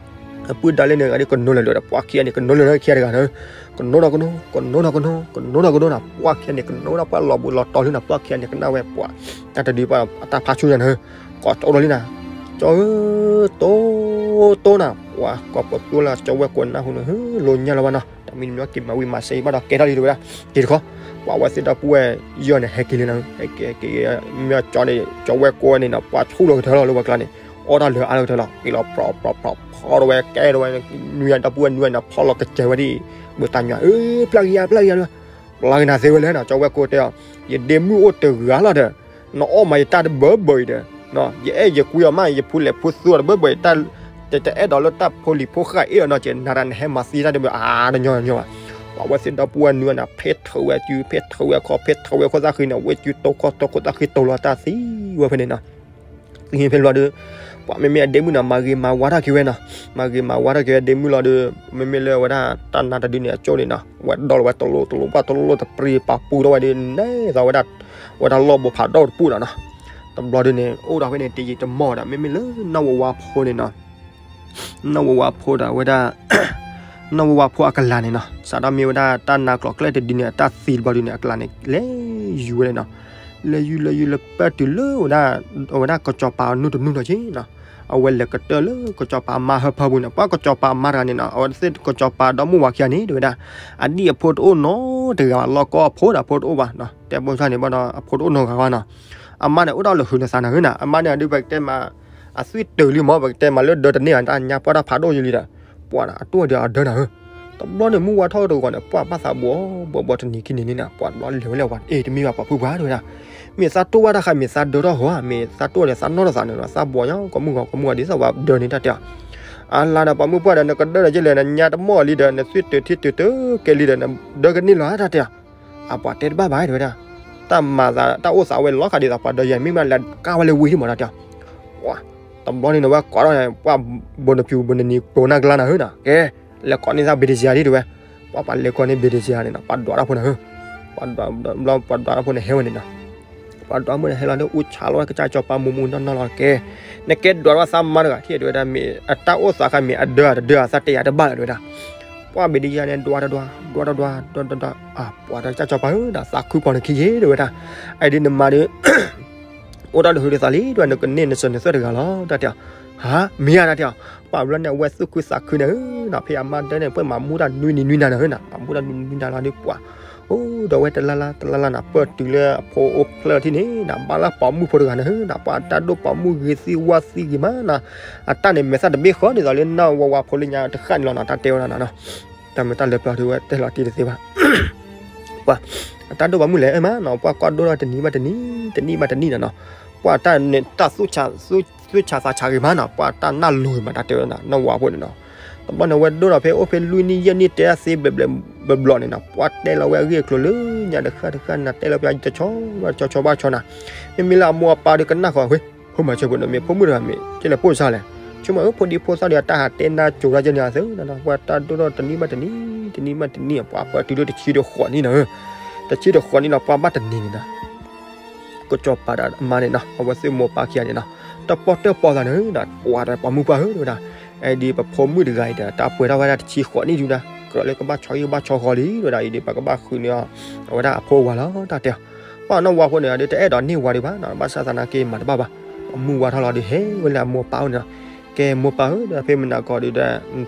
အပုၢ်ဒါလၢန့ၣ်ဂၤဒ်ကနိလၢာ်လၢာ်ဒီး ပှၢ်ခံဂၤန့ၣ် ကနိလၢာ်လၢခံဂၤတဂၤန့ၣ်, ကနိဒီးကနိ, ကနိဒီးကနိ, ကနိဒီးကနိနီၤ, ပှၢ်ခံဂၤန့ၣ် ကနိဒီးပှၢ်လီၤဘူးလီၤတီၤလံနီၤ, ပှၢ်ခံဂၤန့ၣ် ကနၣ်ဝဲပှၤ တၢ်တဒုပှၢ်အတၢ်ဖးဆူညါန့ၣ်, ကိးကၠီဒီးလံနီၤ, ကၠီဧၢ, တိ, တိနီၤ, ပှၤကိးပသူလၢကၠီဝဲၢ်ကိးနၢ်ဟူန့ၣ် ဟၢ လိညါလီၤဘၣ်နီၤ, တၢ်မံၤမ့ၢ်က့ၤမၤဝံၤမၤစဲးဘၣ်ဒီး ကဲထီၣ်လံတဝဲဒၣ်, က့ၤတခီ, ပှၤဝဲသ့ၣ်ဒီပုၢ်ဝဲၢ်ယီၤန့ၣ် ဟဲက့ၤလံနီၤ, ဟဲက့ၤက့ၤ, မ့ၢ်ကၠီန့ၣ် ကၠီဝဲၢ်ကိးန့ၣ်နီၤ, ပှၤဆူၣ်လီၤကတၢၢ်လီၤလၢပှၤကျါန့ၣ်, အီၣ်တၢ်လၢအါလီၤကတၢၢ်လီၤ, က့ၤလီၤ ဖြီဖြီဖြီ ဖီတဝဲကဲတဝဲ, နွံဂၤဒီပုၢ်ဝဲၢ်နွံဂၤန့ၣ် ဖီလီၤကစဲးဝဲဒၣ်, ဘုးတၢ်ညါ အၢ ပျၢ်က့ၤယၤ ပျၢ်က့ၤယၤ, ပျၢ်က့ၤနၤသ့ဝဲလဲၣ်နီၤ, ကၠီဝဲၢ်ကိးတဲအီၤ, ယဒ့မုၣ်အိၣ်တဂၤလီၤဒီး, နအီၣ်မးယတၢ်တဘၢဘၢအံၤဒီး, ယအဲၣ်ယကွံအီၤမး ယဖိလဲၤဖိသူအီၤတဘၢဘၢအံၤ, တအဲၣ်ဒိးလၢတၢ်ဖိလံၤဖိဃၢ်အ့ၣ်အီၤနီၤ, ကနၤတၢ်နဟဲမၤသံတၢ်တဘၢအါတညီညီဘၣ်, ပှၤဝဲသ့ၣ်ဒီပုၢ်ဝဲၢ်နွံဂၤန့ၣ် ဖဲထၢဝဲအစု ဖဲထၢဝဲအခီၣ် ဖဲထၢဝဲအခိၣ်သၣ်ဃံန့ၣ် ဝဲစုတိခိၣ်တိခိၣ်သၣ်ဃံတိလီၤတၢ်သံဝဲဖဲန့ၣ်နီၤ သံဖဲလီၤဒီး, ပှၤမ့မ့ၢ်အဒ့မုၣ်န့ၣ် မၤဂ့ၤမၤဝါထီၣ်က့ၤဝဲနီၤ, မၤဂ့ၤမၤဝါထီၣ်က့ၤဝဲဒ့မုၣ်လီၤဒီး, မ့မ့ၢ်လၢအဝဲဒၣ်တၢ်နါတဒုန့ၣ် အကၠိန့ၣ်နီၤ, ဝဲဒီလီၤဝဲတလိၣ်တလိၣ်ဘၣ်တလိၣ်တပျံၤပာ်ပူၤထီၣ်ဝဲဒီး နဲသိးဝဲဒၣ်, ဝဲဒၣ်လီၢ်ဘိဖးဒိၣ်တပူၤနီၤနီၤ, တဘျီဒုန့ၣ် အိၣ်ဒီးဖဲန့ၣ် တယံာ်တမီၢ်ဒီး မ့မ့ၢ်လၢနီၢ်ဝဲဝါဖိန့ၣ်နီၤ နီၢ်ဝဲဝါဖိဒီးဝဲဒၣ်, နီၢ်ဝဲဝါဖိအကလၤန့ၣ်နီၤ, စးထီၣ်မ့ၢ်ဝဲဒၣ်တၢ်နါကျိးကျဲတဒုန့ၣ် အတၢ်သံတဘျီဒုန့ၣ် အကလၤန့ၣ် လဲၤယူၤဝဲန့ၣ်နီၤ, လဲၤယူၤလဲၤယူၤလၢပၢၢ်တုၤလၢဝဲဒၣ်, အဝဲဒၣ်ကစီၤပၤအနူတနူနီၤက့နီၤ, အဝဲလဲၤကတၢၢ်လၢကစီၤပၤအမါဟၢဖၢပူၤန့ၣ်, ပှၤကစီၤပၤအမါတဂၤန့ၣ်နီၤ, အဝဲသ့ၣ်ကစီၤပၤဒီမါဝၤခံဂၤန့ၣ် တဲဝဲဒၣ်, အဒံၣ်အဖိတအိၣ်နီတဂၤဘၣ်, လီၢ်ကီအဖိဒီးအဖိတအိၣ်ဘၣ်, တဲဘၣ်ဆၣ်န့ၣ်ဘၣ်ဒီး အဖိတအိၣ်နီတဂၤဘၣ်နီၤ, အမါန့ၣ်အိၣ်ဒီးလၢဟုလၢသးနၤဧၢနီၤ, အမါန့ၣ်ဒုးပကတဲမး အသွံၣ်တုၤလံမ့ၢ် ပကတဲမးလၢဒၢတန့ၢ်ဘၣ် တၢ်ညါပှၢ်တၢ်ဖးဒိၣ်ယံၤလံဒီး, ပှၤအတိၢ်ဒီးအဒၢနၤဧၢ, တဘျီန့ၣ်မုၢ်ဝါထီၣ်တဂီၤန့ၣ် ပှၤဘၣ်သးဘှီဘှီဘှီတနံၤခံနံၤန့ၣ်နီၤ, ပှၤတဘျီလဲၤဝဲလၢပှၤ အ့ တမ့ၢ်ဘၣ်ပှၤဖုပှၤတဲဝဲဒၣ်, မ့ၢ်သးတိၢ်ဘၣ်တၢ်ဃး မ့ၢ်သးဒၢထီၣ်ဟီဧါ, မ့ၢ်သးတိၢ်ဒီးသးနီၢ်ထီၣ်သးန့ၣ်နီၤ, သးဘှီညါ ကိးမုၢ်ဂီၤကိးမုၢ်ဂီၤဒ်သိးပှၤဒၢန့ၣ်တၢ်တဲအီၤ, အလါဒီးပှၤမုၢ်ပှၢ်ဒီး နကဒၢဒီးယဲလဲၣ် နညါတမီၢ်လံဒီး နသွံၣ်တုၤထံတုၤတုၤကဲလံဒီး နဒၢကန့ၢ်လီၤတၢ်တဲအီၤ အပှၤတဲတဘၣ်ဘၣ်တဲဝဲဒၣ်, တၢ်မၤသးတၢ်အိၣ်သးဝဲလီၤဃာ်ဒ်သိးပှၤဒီးယဲ မ့ၢ်မးလဲၤကါဝဲလၢဝံၤဒံးမးတၢ်တဲအီၤ, ပှၤ တဘျီန့ၣ်နဝဲကိးထီၣ်န့ၣ် ပှၤဘိနပျူၤဘိနနံၤကိးနၢ်ကျါနၤဧၢနီၤ, ကဲ လဲၤကိးန့ၢ်သးဘ့ၣ်တစ့ယၤဒ်တဲဝဲ, ပှၤပှၤလဲၤကိးန့ၢ်ဘ့ၣ်တစ့ယၤန့ၣ်နီၤ ပှၤဒွးတၢ်ဖိန့ၣ်ဧၢ, ပှၤဒွးတၢ်ဖိန့ၣ်ဟဲဝဲန့ၣ်နီၤ ပှၤဒွးဖိန့ၣ်ဟဲလီၤဒီး အူဆါလီၤဝဲကစၢ်စီၤပၤမူးမူးနီၢ်နီၢ်လီၤကဲ, နကဲဒွးထီၣ်သးမါတဂၤထံၣ်တဲဝဲဒၣ် မ့ၢ်အတၢ်အိၣ်သးဃာ်မ့ၢ်အဒၢတဒၢအသးတဲယၤတဘၣ်လၢၤတဲဝဲဒၣ်, ပှၤဘ့ၣ်ဒ်ယၤန့ၣ် ဒွးတဒွး ဒွးတဒွး ဒွးတဒွး အပှၤတၢ်ကစၢ်စီၤပၤဧၢ ဒီးသးခုပီၤနခံယ့ၢ်တဲဝဲဒၣ်, အဒ်နမါဒီး အိၣ်တၢ်လၢဟုဒ်သးလံ တဲဝဲ နကန့ၢ်နစၢၤနသွဲၣ်တဂၤလီၤ တၢ်တဲအီၤ, ဟါ မ့ၢ်ဧါ တၢ်တဲအီၤ, ပှၤဘျီန့ၣ် အဝဲသူၣ်ခုသးခုန့ၣ်ဧၢနီၤ ဖဲအမါဒၢန့ၣ် ပှဲၤမၤမူတၢ်နွံနံၤနွံနၤန့ၣ်ဧၢနီၤ မၤမူတၢ်နွံနံၤနွံနၤလီၤဒီးပှၤ အိၣ်ဒီးဝဲတလါလါတလါလါနီၤ ပၢၢ်တုၤလၢအဖိအိၣ်ဖျဲၣ်ထံၣ်န့ၣ်နီၤ ဘၣ်လၢပိာ်မုၣ်ဖိတဂၤန့ၣ်ဧၢနီၤ ပှၤတၢ်ဒိၣ်ပိာ်မုၣ်ဂ့ၤသံဝါသံဂ့ၤမးနီၤ, အတၢ်န့ၣ်မဲာ်သၣ်တဘ့ၣ်ဃီ ဒ်သိးလၢနီၢ်ဝဲဝါဖိလၢညါတဃၣ်န့ၣ်လီၤနီၤ တၢ်တဲဝဲဒၣ်နီၤ, တၢ်မ့ၢ်တၢ်လၢပျီဒုးဝဲတဲလီၤတံၢ်တသ့ဘၣ် ပှၤ အတၢ်ဒိၣ်ပိာ်မုၣ်လဲၣ်မးနီၤ ပှၤကွၢ်ဒိၣ်ထီၣ်တနံၤဘၣ်တနံၤ တနံၣ်ဘၣ်တနံၣ်နီၤနီၤ, ပှၤတၢ်န့ၣ်တၢ်သူၣ်ဆးသးဆးဂ့ၤမးနီၤ ပှၤတၢ်နၢ်လိၤဂ့ၤမး တၢ်တဲဝဲနီၤ နီၢ်ဝါဖိန့ၣ်နီၤ, တဘျီန့ၣ် ဝဲဒိၣ်ထီၣ်ဖဲအိၣ်ဖဲလွံၢ်နံၣ်ယဲၢ်နံၣ်တဲတၢ်သ့ဘျဲးဘျဲးဘျီန့ၣ်နီၤ ပှၤတဲလီၤဝဲအဂ့ၢ်အကျိၤလၢညါတဃၣ်တဃၣ်နၤ တဲလီၤပှၤတဆီဘၣ်တဆီဆီဘၣ်ဆီနၤ, မ့မ့ၢ်လၢအမိၢ်အပၢ်ဒီးကနၣ်ဃီၤ ဟ့ ဖိမၤစၢၤဖိန့ၣ် မ့ၢ်ဖိမုၣ်တဂၤမ့ၢ် ကဲလဲၣ်ပိၢ်စၢ်လဲၣ်, ဆိကမိၣ်အၢ ဖိဒံဖိသၣ်ဒီး အတၢ်ဟးတဲနၢ်ကိၤတၢ်ကဲန့ၣ်အသိးနီၤ ပှၤတၢ်ဒိၣ်ထီၣ်တနံၣ်ဘၣ်တနံၣ် တနံၣ်ဘၣ်တနံၣ် ပှၤပှၤတုၤလၢတဆံဒီးဃိးနံၣ်နီၤဧၢ, တဆံဒီးဃိးနံၣ်လီၤ ပှၤဘၣ်တနံၤန့ၣ်နီၤ ကစီၤပၤဒီးအမါန့ၣ်နီၤ အဝဲသ့ၣ်မိၢ်ပၢ်ခံဂၤန့ၣ်နီၤ တပီၢ်တၢၢ်ပီၢ်သးန့ၣ်နီၤ ပှၤဒီးပိာ်မုၣ်ပှၢ်ဧၢ တဲဝဲဒၣ်, အံၤဒ်ပဖိမုၣ်တဂၤအံၤဒီး တၢ်ပှဲၤထီၣ်ဝဲဒၣ်တဆံဃိးနံၣ်ဒုဒၣ် ကြၢးလၢကဘၣ်ဆီဟံၣ်ဘၣ်ဆီဃီလံ တဲဝဲဒၣ် အံၤဒ် ပကဘၣ်ဃုန့ၢ်အီၤ အဝဲဒၣ်အဖိအဝၤလီၤ တၢ်တဲအီၤ, ပှၤနီၢ်ဝါဖိန့ၣ်ဒီး တအဲၣ်ဒိးန့ၢ်ဝၤဒံးဘၣ်နီၤ ဘၣ်ဆၣ်သနာ်က့မၤတဘၣ်ဘၣ်, အမိၢ်ဝါထီၣ်လီၤဒီး ဟဲဝဲလၢအမိၢ်ပၢ်အိၣ်န့ၣ်နီၤ ကဲမိၢ်ပၢ်ဧၢ ဒီးဖဲမနၤကီၢ်ဒုဒီး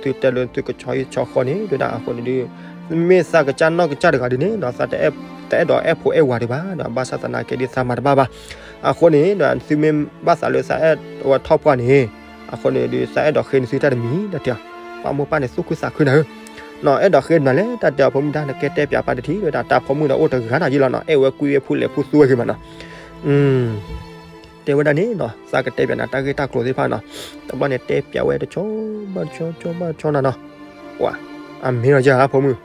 သုတဲလၢသုကဆီဟံၣ်ဆီဃီန့ၣ် တဲဝဲဒၣ် အဃိန့ၣ်ဒု မ့ၢ်သးကစၢ်နီၢ်ကစၢ်တဂၤဒုန့ၣ်နီၤ သးတအဲၣ်ဒိးအဲၣ်ဖိအဲၣ်ဝၤဒံးဘၣ်ဒီး ဘၣ်ဆၣ်သနာ်က့ဒ်သးမၤတဘၣ်ဘၣ်, အဃိန့ၣ်ဒီး သုမ့ၢ်ဘၣ်သးလၢသးအဲၣ်ဝဲထီၣ်ပှၢ်န့ၣ်, အဃိန့ၣ်ဒု သးအဲၣ်ဒိးဃ့နသုတၢ်တမံၤ တၢ်တဲအီၤ, ပှၤမိၢ်ပၢ်န့ၣ်သူၣ်ခုသးခုနၤဧၢ နီၤ အဲၣ်ဒိးဃ့နၤလဲၣ် တၢ်တဲအီၤ ဖိမုၣ်တၢ် နကဲတဲပၠးပၢ်တထံၣ် တဲဝဲဒၣ် တၢ်ဖိမုၣ်ဒီးအိၣ်တဂၤနီၤယ့လီၤနီၤ အဲၣ်ဝဲကွံဝဲဖူလဲၣ်ဖူသူဝဲဂ့ၤမးနီၤ တဲဝဲဒၣ်န့ၣ်နီၤ သးကတဲပၠးနၤတၢ်ဂ့ၢ်တၢ်ကျိၤသ့ၣ်တဖၣ်နီၤ, တဘျီန့ၣ် တဲပၠးဝဲတဆီဘၣ်တဆီ ဆီဘၣ်ဆီနၤနီၤ, ပှၤ အမ့ၢ်လီၤယၤလၢဖိမုၣ်,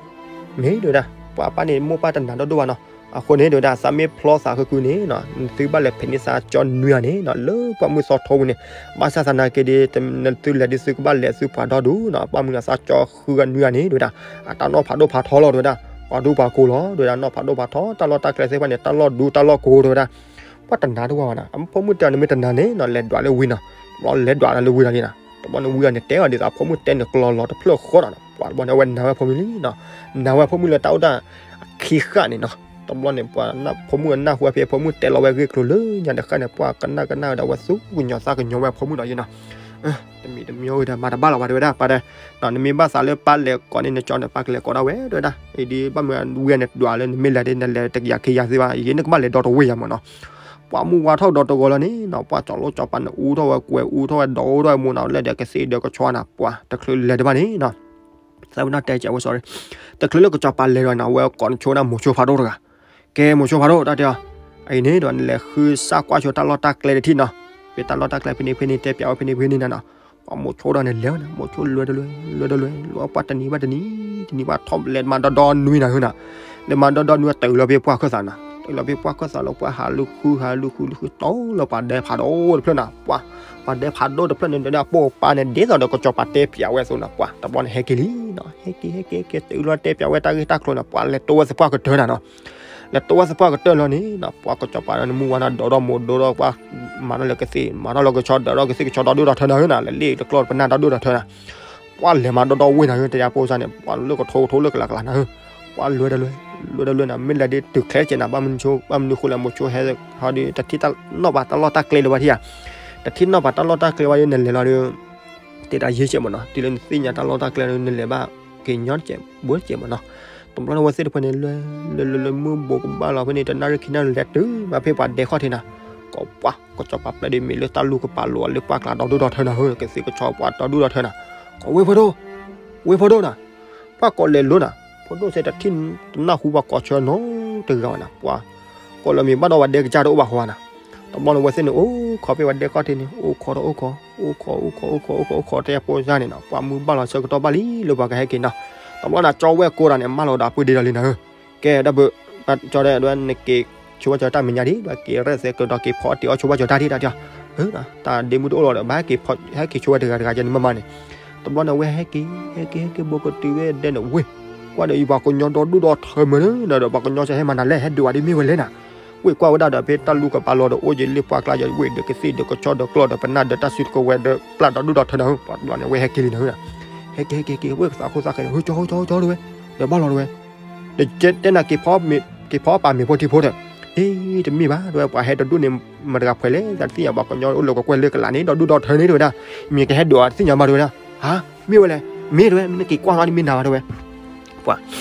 မ့ၢ်တဲဝဲဒၣ် ပှၤပၢ်န့ၣ်မိၢ်ပၢ်တနာ်ဒိၣ်ဒိၣ်ဘၣ်နီၤ, အဃိန့ၣ် တဲဝဲဒၣ် သးမ့ၢ်ဖျီသးဃုာ်ဃုာ်န့ၣ်နီၤ နသုဘၣ်လဲၤဖံးန့ၢ်သးကၠီနွံဂၤန့ၣ်နီၤ လၢပှၢ်မုၢ်သီထိပူၤန့ၣ်, ဘၣ်ဆၣ်သနာ်က့ဒီး နသုလဲၤဒ်သုကဘၣ်လဲၤသုပှၤဒီဒူၣ်နီၤ ပှၢ်မုၢ်သီကၠီဃုဂၤနွံဂၤန့ၣ် တဲဝဲဒၣ် အတၢ်နီၢ်ဖးဒိၣ်ဖးထီလီၤ တဲဝဲဒၣ်, ပှၤဒူပှၤကိးလီၤ တဲဝဲဒၣ် နီၢ်ဖးဒိၣ်ဖးထီ တၢ်လီၢ်တၢ်ကျဲသ့ၣ်တဖၣ်န့ၣ် တၢ်လီၢ်ဒူတၢ်လီၢ်ကိး တဲဝဲဒၣ်, ပှၤတနာ်တဝၢဘၣ်နီၤ, အဖိမုၣ်တဲအီၤ နမ့ၢ်တနာ်န့ၣ်နီၤ လဲၤဒွးလၢဝံၤနီၤ, လဲၤဒွးလၢဝံၤလီၤလံနီၤ, တဘျီန့ၣ်ဝံအီၤန့ၣ်တဲအီၤဒ်သိးအဖိမုၣ်တဲန့ၣ်ကျီၤလီၤတဖျၢၣ်ဃီဒီးနီၤ, ပှၤတဘျီန့ၣ်အဝဲနာ်ဝဲဖိမုၣ်လံနီၤ, နာ်ဝဲဖိမုၣ်လၢတၢ်အိၣ်တၢ်အခံဃၣ်န့ၣ်နီၤ, တဘျီန့ၣ်ပှၤဖိမုၣ်အနၢ်ဟူဝဲဖဲ ဖိမုၣ်တဲလီၤဝဲဂ့ၢ်ကျိၤလၢညါတဃၣ်န့ၣ် ပှၤကနၣ်ကနၣ်ဝဲဒီး အဝဲသူၣ်ကညီၤသးကညီၤဝဲအဖိမုၣ်ဒီးယနီၤ, တမံၤတမံၤအိၣ်ဝဲဒီး မၤတဘၣ်လီၤဝဲတဲဝဲဒၣ် ပှၤဒီး နမ့ၢ်ဘၣ်သးလၢပၢ်လဲၤကိးန့ၣ် နကၠီန့ၣ် ပၢ်ကလဲၤကိးဒၣ်ဝဲတဲဝဲဒၣ်, အံၤဒ်ဘၣ်မနုၤဝံအီၤန့ၣ်ဒွးလၢနမ့ၢ်လဲၤဒ်နလဲၤတကယၤခံကယၤသ့ဘၣ်, ယဲန့ၣ်ကဘၣ်လဲၤဒီတဝ့ၢ်ယၤမးနီၤ ပှၤမုၢ်ဝါထီၣ်ဒီတဂီၤလီၤန့ၣ်နီၤ, ပှၤကၠီၤလိကၠီၤပၤန့ၣ်အူထီၣ်ဝဲကွဲး အူထီၣ်ဝဲဒီးအူထီၣ်ဝဲမိၢ်နီၤ လၢဒီးကသ့ၣ်ဒီးကဆီနၤ ပှၤတချုးလဲၤတဘၣ်န့ၣ်နီၤ, သးဝဲနီၤတဲကဲးဝဲ sorry, တချုးလၢကၠီၤပၤလဲၤဒီးနီၤ အဝဲကိးနဆိဒၣ်မိၤဆိဖးဒိၣ်တဂၤ, ကဲမိၤဆိဖးဒိၣ် တၢ်တဲအီၤ, အံၤန့ၣ်ဒီးနလဲၤဃုစၢ်ကွၢ်ဆိတၢ်လီၢ်တၢ်ကျဲတထံၣ်နီၤ, ဖဲတၢ်လီၢ်တၢ်ကျဲဖဲန့ၣ်ဖဲန့ၣ် တဲပၠးဝဲဖဲန့ၣ်ဖဲန့ၣ်နီၤ, ပှၤမိၤဆိဒီးန့ၣ်လဲၤဝဲန့ၣ် မိၤဆိလွဲတလွဲ လွဲတလွဲ လွဲပှၤတနံၤဘၣ်တနံၤ တနံၤဘၣ်ထီၣ်လဲၤမၤဒီဒီနွံနၤဟၢနၤ, လဲၤမၤဒီဒီနွံတုၤလီၤဖဲပှၢ်ခၢၣ်သးနၤ, တုၤလီၤဖဲပှၢ်ခၢၣ်သးလီၤ ပှၤဟးလူၤဃု ဟးလူၤဃု လူၤဃုတီလီၤပှၤဒဲဖးဒိၣ်တဖျၢၣ်နၤ, ပှၤ ပှၤဒဲဖးဒိၣ်တဖျၢၣ်န့ၣ် ဒီးအပိာ်ပၤန့ၣ် ဒ်သိးဒီးကၠီၤပၤတဲပၠးဝဲအသိးနၤ, ပှၤတဘျီန့ၣ်ဟဲက့ၤလံနီၤ, ဟဲက့ၤ ဟဲက့ၤ ဟဲက့ၤ တုၤလီၤတဲပၠးဝဲတၢ်ဂ့ၢ်တၢ်ကျိၤနၤ, ပှၤလဲၤတိဝဲသပှၢ်ကတၢၢ်နၤနီၤ, လဲၤတိဝဲသပှၢ်ကတၢၢ်လီၤန့ၣ်နီၤ ပှၤကၠီၤပၤန့ၣ် မုၢ်ဝါနၤ ဒိးဒီးမိၤဒိးဒီးပှၤ မၤထီၣ်လၢကသ့ၣ် မၤထီၣ်လၢကဆီ ဒၢးထီၣ်ကသ့ၣ်ကဆီဒီဒူၣ်ဒီထၢနၤဟၢနၤ လဲၤလ့ၣ်တကျီၢ်ပနၢ်ဒီဒူၣ်ဒီထၢနၤ, ပှၤလဲၤမၤဒီဒီဝ့ၢ်နၤဟၢ တယၤပိစါန့ၣ် ပှၤလၢကထိကထိလၢကလးကလးနၤဟၢ, ပှၤလွဲတလွဲ လွဲတလွဲနၤ မ့ၢ်လဲၤဒ်တုၤချဲကဲးနၤ ဘၣ်မနုၤဃိလဲၣ် မိၤဆိဟဲဟီဒ် တထံၣ်တၢ်နီၣ်ဘၣ်တၢ်လီၢ်တၢ်ကျဲလၢၤဘၣ်ထံၣ်ဧါ, တထံၣ်နီၣ်ဘၣ်တၢ်လီၢ်တၢ်ကျဲဘၣ်ဒ်နလဲၤလီၤဒီး တဲတၢ်ယ့ၢ်ကဲးမးနီၤ တုၤလၢနသ့ၣ်ညါတၢ်လီၢ်တၢ်ကျဲဒီး နလဲၤဘၣ်က့ၤညီတကဲး ဘိတကဲးမးနီၤ, တဘျီန့ၣ်ဝဲသ့ၣ်တဖၣ်န့ၣ် လွဲလွဲလွဲလွဲမုၢ်ဘိးကဘၣ်လီၤဖဲန့ၣ် တနၣ်ရံၣ်ခံနၣ်ရံၣ် လဲၤတုၤဘၣ်ဖဲပှၤဒဲခီၣ်ထံးနၤ, ကိးပှၤ ကစီၤပၤပျဲၢ်ဒ်မ့ၢ်လၢတၢ်လူၢ်ကပာ်လိၤအီၤလၢပှၢ်ကျါဒီဒူၣ်ဒီထၢနၤဟၢ ကသ့ၣ်ကဆီပှၤဒီဒူၣ်ဒီထၢနၤ, ကိးဝ့ၢ်ဖိဒိၣ် ဝ့ၢ်ဖိဒိၣ်နၤ, ပှၤကိးလဲၤလိၤနၤ, ဖိဒိၣ်စဲးတထံၣ်တနၢ်ဟူပှၤကိးဆၢနီတဂၤဘၣ်နၤ, ပှၤကိးလၢမ့ၢ်ဘၣ်ဒီးပှၤဒဲကစၢ်တအိၣ်ဘၣ်ဃီနၤ, တဘျီန့ၣ်ဝဲသ့ၣ်န့ၣ် အိၣ်ခိးဖဲပှၤဒဲခီၣ်ထံးန့ၣ် အိၣ်ခိးဒီးအိၣ်ခိး အိၣ်ခိး အိၣ်ခိး အိၣ်ခိး အိၣ်ခိး တဲပိစါန့ၣ်နီၤ ပှၤမုၢ်ဘၣ်လီၤဆၢကတီၢ်ဘၣ်လံလၢပှၤကဟဲက့ၤနီၤ, တဘျီန့ၣ်ကၠီဝဲၢ်ကိးတၢ်န့ၣ် မၢလီၤဒီးအပုၢ်ဒ့ဒီးလံနၤဧၢ, ကဲဒီပုၢ် ကၠီဒဲးဒွဲ နက့ၤဆိဝဲကၠီတၢ်မဲာ်ညါဒံး ဒွဲက့ၤရဲၣ်သဲးကဒီးက့ၤဖီအီၣ်တ့ၢ်အီၣ်ဆိဝဲကၠီတၢ်ဒံးတၢ်တဲအီၤ, တၢ်ဒ့မုၣ်တအိၣ်လီၤဒီး ဘၣ်ဟဲက့ၤဆိဝဲတဂၤတဂၤကဲန့ၣ်မးမးန့ၣ်, တဘျီန့ၣ်ဝဲဟဲက့ၤ ဟဲက့ၤ ဟဲက့ၤ ဘိကတုၤဝဲဒဲန့ၣ် ဝ့ၢ် ကွၢ်ဒီးအံၤပှၤကညီဒီဒူၣ်ဒီထၢမုၢ်နၤဒီး ပှၤကညီစဲးဟဲမၤနၤလဲၣ် ဟဲဒုးဝဲဒ်မ့ၢ်ဝဲလဲၣ်နၤ, ဝ့ၢ်ကွၢ်ဝဲဒၣ်ဒီးဖဲတၢ်လူၢ်ကပာ်လိၤဒီးအိၣ်ယံၤလ့ၣ်ပှၢ်ကျါယံၤ ဝ့ၢ်ဒီးကသ့ၣ်ဒီးကဆီဒီးကျီၢ်ဒီးပနၢ်ဒီးတၢ်စုတကဝဲၤဒီး ပျၢ်ဒီးဒူၣ်ဒီထၢနၤဧၢ ပှၤတဘျီန့ၣ်ဝဲဟဲက့ၤလံနၤဧၢ, ဟဲက့ၤ ဟဲက့ၤ ဟဲက့ၤ ဝ့ၢ်ကသးခိၣ်သးဃဲဒီး ဟၢကၠီ ဟၢကၠီ ဟၢကၠီတဝဲ, ဒီးဘၣ်လီၤတဝဲ ဒီးကဲတဲနၤ က့ၤဖီပာ်မ့ၤဖိထံဖိဒီး, အ့ တမ့ၢ်ဘၣ် တဝဲ ပှၤဟဲတဒူၣ်န့ၣ် မတၤတဂၤဖှဲးလဲၣ် သးတသ့ၣ်ညါ ပှၤကညီအိၣ်လၢကကွဲၢ်လၢကလးန့ၣ် ဒီဒူၣ်ဒီထၢန့ၣ်တဝဲဒၣ်, မ့ၢ်ကဟဲဒုးအီၤတသ့ၣ်ညါမးတဝဲဒၣ်, ဟါ မ့ၢ်ဝဲလဲၣ်, မ့ၢ်တဝဲ မ့ၢ်နက့ၤကွၢ်လီၤန့ၣ်မ့ၢ်နၤဘၣ်တဝဲ, ပှၤ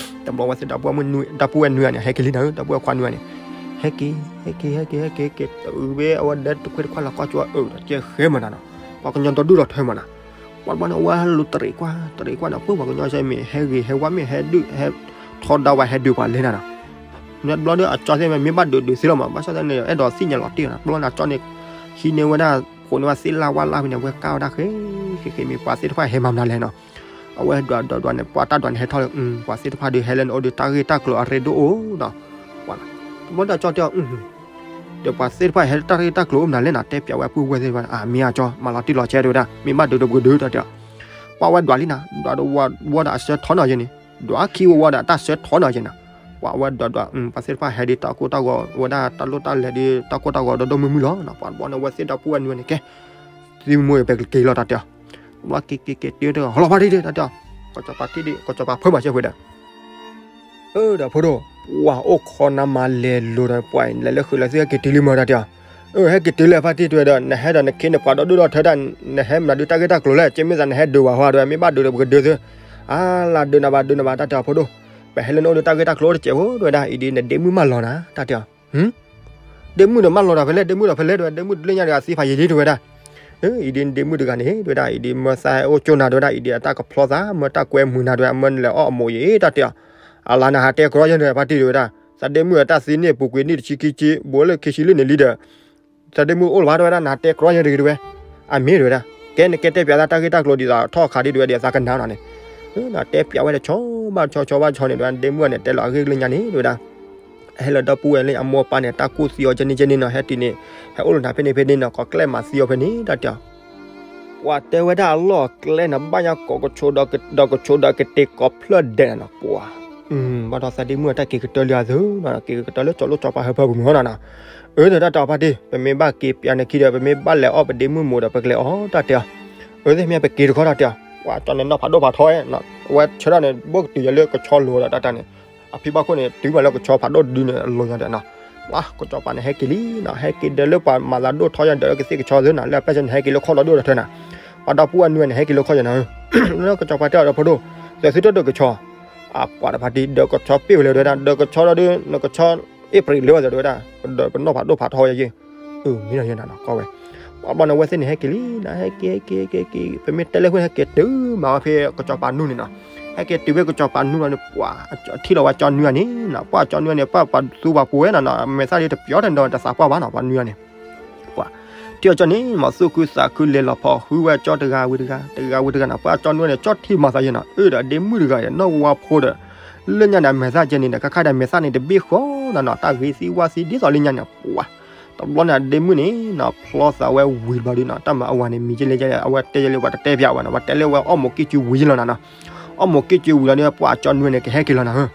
တဘျီဝဲသ့ၣ်ဒီပုၢ်ဝဲၢ်နွံ ဒီပုၢ်ဝဲၢ်နွံဂၤန့ၣ် ဟဲက့ၤလံနၤဧၢ ဒီပုၢ်ဝဲၢ်ခွါနွံဂၤန့ၣ်, ဟဲက့ၤ ဟဲက့ၤ ဟဲက့ၤ ဟဲက့ၤ ဟဲက့ၤ တုၤဝဲအဝဲဒဲတခွဲတခွါလီၤကွၢ်ကၠီ အၢ ဒီးကဲဃဲမးနၤနီၤ, ပှၤကညီဒီဒူၣ်ဒီထၢမးနၤ, ပှၤတဘျီန့ၣ် အဝဲဟဲလူၤတရံးကွၢ် တရံးကွၢ်န့ၣ် ပှၤကညီစဲးမ့ၢ်ဟဲဂ့ၤဟဲဝါမ့ၢ်ဟဲဒုး ဟဲထီဒါဝဲဟဲဒုးပှၤလဲၣ်နၤနီၤ, မ့ၢ်တဘျီဒီးအကၠီသ့ၣ်မ့ၢ်ဘၣ်ဒုးဒုးသ့လီၤမး ဘၣ်ဆၣ်သနာ်က့ အဲၣ်ဒိးသ့ၣ်ညါလီၤတံၢ်နၤ တဘျီန့ၣ် အကၠီန့ၣ် ဟံးန့ၢ်ဝဲဒၣ် ဃိးန့ၢ်ဝဲသ့ၣ်လၢ်ဝါလၢ်ဖဲန့ၣ် အဝဲကၢ်ဝဲဒၣ်ဃဲ ဃဲဃဲ မ့ၢ်ပှၤသ့ၣ်တဖၣ်ဟဲမၤမနုၤလဲၣ်နီၤ, အဝဲဒွးဒွးဒွးန့ၣ် ပှၤတၢ်ဒွးန့ၣ်ဟဲထီၣ်လၢ ပှၤသ့ၣ်တဖၣ်ဒီးဟဲလၢနအိၣ်ဒီးတၢ်ဂ့ၢ်တၢ်ကျိၤအရ့ဒိၣ်အိၣ်နီၤ, တဘျီဒီးအကၠီတဲအီၤ ဒီးပှၤသ့ၣ်တဖၣ်ဟဲလၢတၢ်ဂ့ၢ်တၢ်ကျိၤအိၣ်မနုၤလဲၣ်နီၤ တဲပၠးဝဲပုၢ်ဝဲၢ်သ့ၣ်တဖၣ် အမ့ၢ်အကၠီ မၤလီၤတံၢ်လီၤဆဲးတဝဲဒၣ် မ့ၢ်ဘၣ်ဒုးဒီးပကဒုးတၢ်တဲအီၤ, ပှၤဝဲဒွးလံနၤ ဒွးဒီးဝဲဒီးအဆၢထီၣ်နီၤယဲန့ၣ် ဒွးခံဝဲဝဲဒီးတၢ်ဆၢထီၣ်နီၤယဲနၤ, ပှၤဝဲဒွးဒွး ပှၤသ့ၣ်တဖၣ်ဟဲဒ်တၢ်ကိၢ်တၢ်ဂီၤ ဝဲဒၣ်တၢ်လိၣ်တၢ်လဲၤဒ်တၢ်ကိၢ်တၢ်ဂီၤဒီဒိၣ်မုၢ်မုၢ်လီၤ, ပှၤတဘျီန့ၣ် ဝဲသ့ၣ်ဒီပုၢ်ဝဲၢ်နွံဂၤန့ၣ် ကဲ သံမူပကက့ၤလီၤတၢ်တဲအီၤ, တဘျီက့ၤက့ၤက့ၤတုၤတဂၤ ဟီလီၤဖါတံၢ်တၢ်တဲအီၤ, ကစီၤပၤတံၢ်ဒ် ကစီၤပၤဖၢမၤစၢၤဝဲဒီး အၢ ဒီးဖိဒိၣ် ပှၤအိၣ်ခိးနၤမၤလဲၤလိၤဒီး ပှၤလဲၤလၢဃုာ်လၢသုဟဲက့ၤတုၤလံမၢတၢ်တဲအီၤ, အၢ ဟဲက့ၤတုၤလၢဖါတံၢ်တဝဲဒီး နဟဲဒီးနခ့နပှၤဒီဒူၣ်ဒီထၢတၢ် နဟဲမနုၤဒုးတၢ်ဂ့ၢ်တၢ်ကျိၤလဲၣ် ကမ့ၢ်သးနဟဲဒုးဝဲဟီတဝဲ မ့ၢ်ဘၣ်ဒုးဒီးပကဒုးသု, အါလၢဒုးနၤဘၣ်ဒုးနၤဘၣ်တၢ်တဲအီၤဖိဒိၣ်, ပဟဲလၢနအိၣ်ဒီးတၢ်ဂ့ၢ်တၢ်ကျိၤအိၣ်တစဲးဖိတဝဲဒၣ် အံၤဒ်နဒ့မုၣ်မၢလီၤနၤ တၢ်တဲအီၤ ဒ့မုၣ်ဒီးမၢလီၤဒီးဖဲလဲၣ် ဒ့မုၣ်ဒီးဖဲလဲၣ်တဝဲ ဒ့မုၣ်တလၢညါတဂၤသံဖးယံာ်လံတဝဲဒၣ်, အံၤဒ်နဒ့မုၣ်တဂၤန့ၣ် တဝဲဒၣ် အံၤဒ်မၢသးဟဲအိၣ်ကၠိနၤတဝဲဒၣ် အံၤဒ်အတၢ်ကဖျီသး မၢတၢ်ကွဲမုာ်နၤတဝဲ အမၢနလဲၤအီၣ်အမိၢ်ယံၤ တၢ်တဲအီၤ, အလါနဟးတဲကြီယဲၢ်တဝဲ ဖါတံၢ်တဝဲဒၣ် သးဒ့မုၣ်အတၢ်သံန့ၣ် ပူၤကွံာ်နံၣ်တဆံခံဆံ ဘူးလၢခံဆံလွံၢ်နံၣ်လံဒီး သးဒ့မုၣ်အိၣ်လၢၤဘၣ်တဝဲဒၣ် နဟးတဲကြီယဲၢ်တဂ့ၤတဝဲ, အမ့ၢ်တဝဲဒၣ်, ကဲနကဲတဲပၠးသးတၢ်ဂ့ၢ်တၢ်ကျိၤဒ်သိးထီၣ်ခးဒ်တဝဲဒ်သးကနၤနီၤန့ၣ်, နတဲပၠးဝဲတဆီဘၣ်တဆီ ဆီဘၣ်တဆီန့ၣ်တဝဲ ဒ့မုၣ်န့ၣ် တဲလီၤအဂ့ၢ်လၢညါန့ၣ်တဝဲဒၣ် ဟဲလၢဒီပုၢ်ဝဲၢ်လၢအမိၢ်အပၢ်န့ၣ် တၢ်ကူၣ်သံအီၤကဲန့ၣ်ကဲန့ၣ်နီၤ ဟဲတုၤန့ၣ် ဟဲအိၣ်လၢနၤဖဲန့ၣ်ဖဲန့ၣ်နီၤ ကီၢ်ကျဲမၤသံအီၤဖဲန့ၣ် တၢ်တဲအီၤ, ပှၤတဲဝဲဒၣ်အလီၢ်အကျဲန့ၣ် ဘၣ်ညါကိးကဆိဒီးကဆိဒီးကတ့ၤကိးဖျၢၣ်ဒဲးနီၤ ပှၤ, ဘၣ်ဒီးသးဒ့မုၣ်အတၢ်က့ၤကတၢၢ်လံအသုနီၤ က့ၤကတၢၢ်လၢကၠီၤလိၣ်ကၠီၤပၤဟၢဖၢပူၤမုၢ်နီၤနီၤ, အၢ တၢ်တဲအီၤဖါတံၢ် ပမ့ၢ်ဘၣ်က့ၤပၠးနခံဒီး ပမ့ၢ်ဘၣ်လဲၤအီၣ်ပဒ့မုၣ်မိၢ်ဒီးပကလဲၤအီၣ် တၢ်တဲအီၤ, အဝဲသ့ၣ်မ့ၢ်ပက့ၤတခီတၢ်တဲအီၤ, ပှၤကၠီန့ၣ်နီၢ်ဖးဒိၣ်ဖးထီဝဲ, အဝဲဆၢထၢၣ်န့ၣ် ဘိၣ်ကတုၤယၤလၢကဆီလိၤဒီးတၢ်တၢ်န့ၣ်, အဖံဘၣ်ခိၣ်န့ၣ် တုၤမးလၢကဆီဖးဒိၣ်ဒုန့ၣ်အလိၤညါဒီးနီၤ, ပှၤကစီၤပၤန့ၣ်ဟဲက့ၤလံနီၤ, ဟဲက့ၤဒီးလၢပှၤမၤသးဒိၣ်ထီယၤဒီးကသ့ၣ်ကဆီသ့နီၤ, လၢအပျဲၢ်ဆၢန့ၣ် ဟဲက့ၤလၢခီၣ်ဒီးဒိၣ်ဒီးထၢနၤ, ပှၤဒီပုၢ်ဝဲၢ်နွံန့ၣ် ဟဲက့ၤလၢခီၣ်ယၤနီၤ, လၢကစီၤပၤတဲအီၤဒီးဖိဒိၣ်, သုသုတဒိၣ်ကဆီ, အပှၤတဖၣ်တံၢ်ဒီးကဆီပ့ၢ်ဝဲလၢၤတဲဝဲဒၣ်, ဒီးကဆီဒီး နကဆီအ့ၣ်ပြံးလၢဝဲဒီးတဲဝဲဒၣ်, ဒီးပနီၢ်ဖးဒိၣ်ဖးထီဝဲယဲ, အမ့ၢ်ဒီးယဲနၤနီၤ ကွၢ်ဝဲ, ပှၤဘျီန့ၣ် အဝဲသ့ၣ်န့ၣ် ဟဲက့ၤလံနီၤ, ဟဲက့ၤဟဲက့ၤဟဲက့ၤ, ပမ့ၢ်တဲလၢဃိန့ၣ် ဟဲက့ၤတုၤမးဝဲဖဲကစီၤပၤနွံန့ၣ်နီၤ, ဟဲက့ၤတုၤဖဲကစီၤပၤနွံလီၤန့ၣ် ပှၤထံၣ်လီၤဝဲကၠီနွံဧါန့ၣ်နီၤ, ပှၤကၠီနွံန့ၣ် ပှၤပှၤသူပှၤပူၤဝဲနီၤနီၤ, မဲာ်သၣ်လံတပျီထီၣ်ဒီးတသးပှၢ်ဘၣ်နီၤ, ပှၤနွံဧါန့ၣ် ပှၤထံၣ်အီၤကၠီန့ၣ် မၤသူၣ်ခုသးခုလဲၤလီၤဖီၣ်ဃုဝဲကၠီတဂၤဝံၤတဂၤ တဂၤဝံၤတဂၤနီၤ, ပှၤကၠီနွံန့ၣ် ကၠီထံၣ်မၤသးယဲနီၤ, အၢဒီးဒ့မုၣ်တဂၤအံၤ နီၢ်ဝါဖိဒီး လၢညါန့ၣ် အမဲာ်သၣ်ကဲန့ၣ်ဒီး ခါခါဒီးမဲာ်သၣ်န့ၣ် တဘ့ၣ်ဃီနီၤနီၤ, တၢ်ဂ့ၤသံဝါသံဒ်သိးလၢညါန့ၣ် ပှၤ တဘျီန့ၣ် အဒ့မုၣ်န့ၣ်နီၤ ဖျီသးဝဲဝံၤတဘျီဒီးနီၤ, တၢ်မၤအဝၤန့ၣ် မံၤကလဲၣ်ကလဲၣ် အဝဲတဲယဲလၢပှၤတတဲပၠးဝဲနီၤ, ပှၤတဲလၢဝဲအီၣ်မိၢ်ကံၢ်စုဝံၤလီၤနီၤနီၤ, အီၣ်မိၢ်ကံၢ်စုဝံၤလီၤဒီး ပှၤကၠီနွံန့ၣ် ကဟဲက့ၤလီၤနီၤ,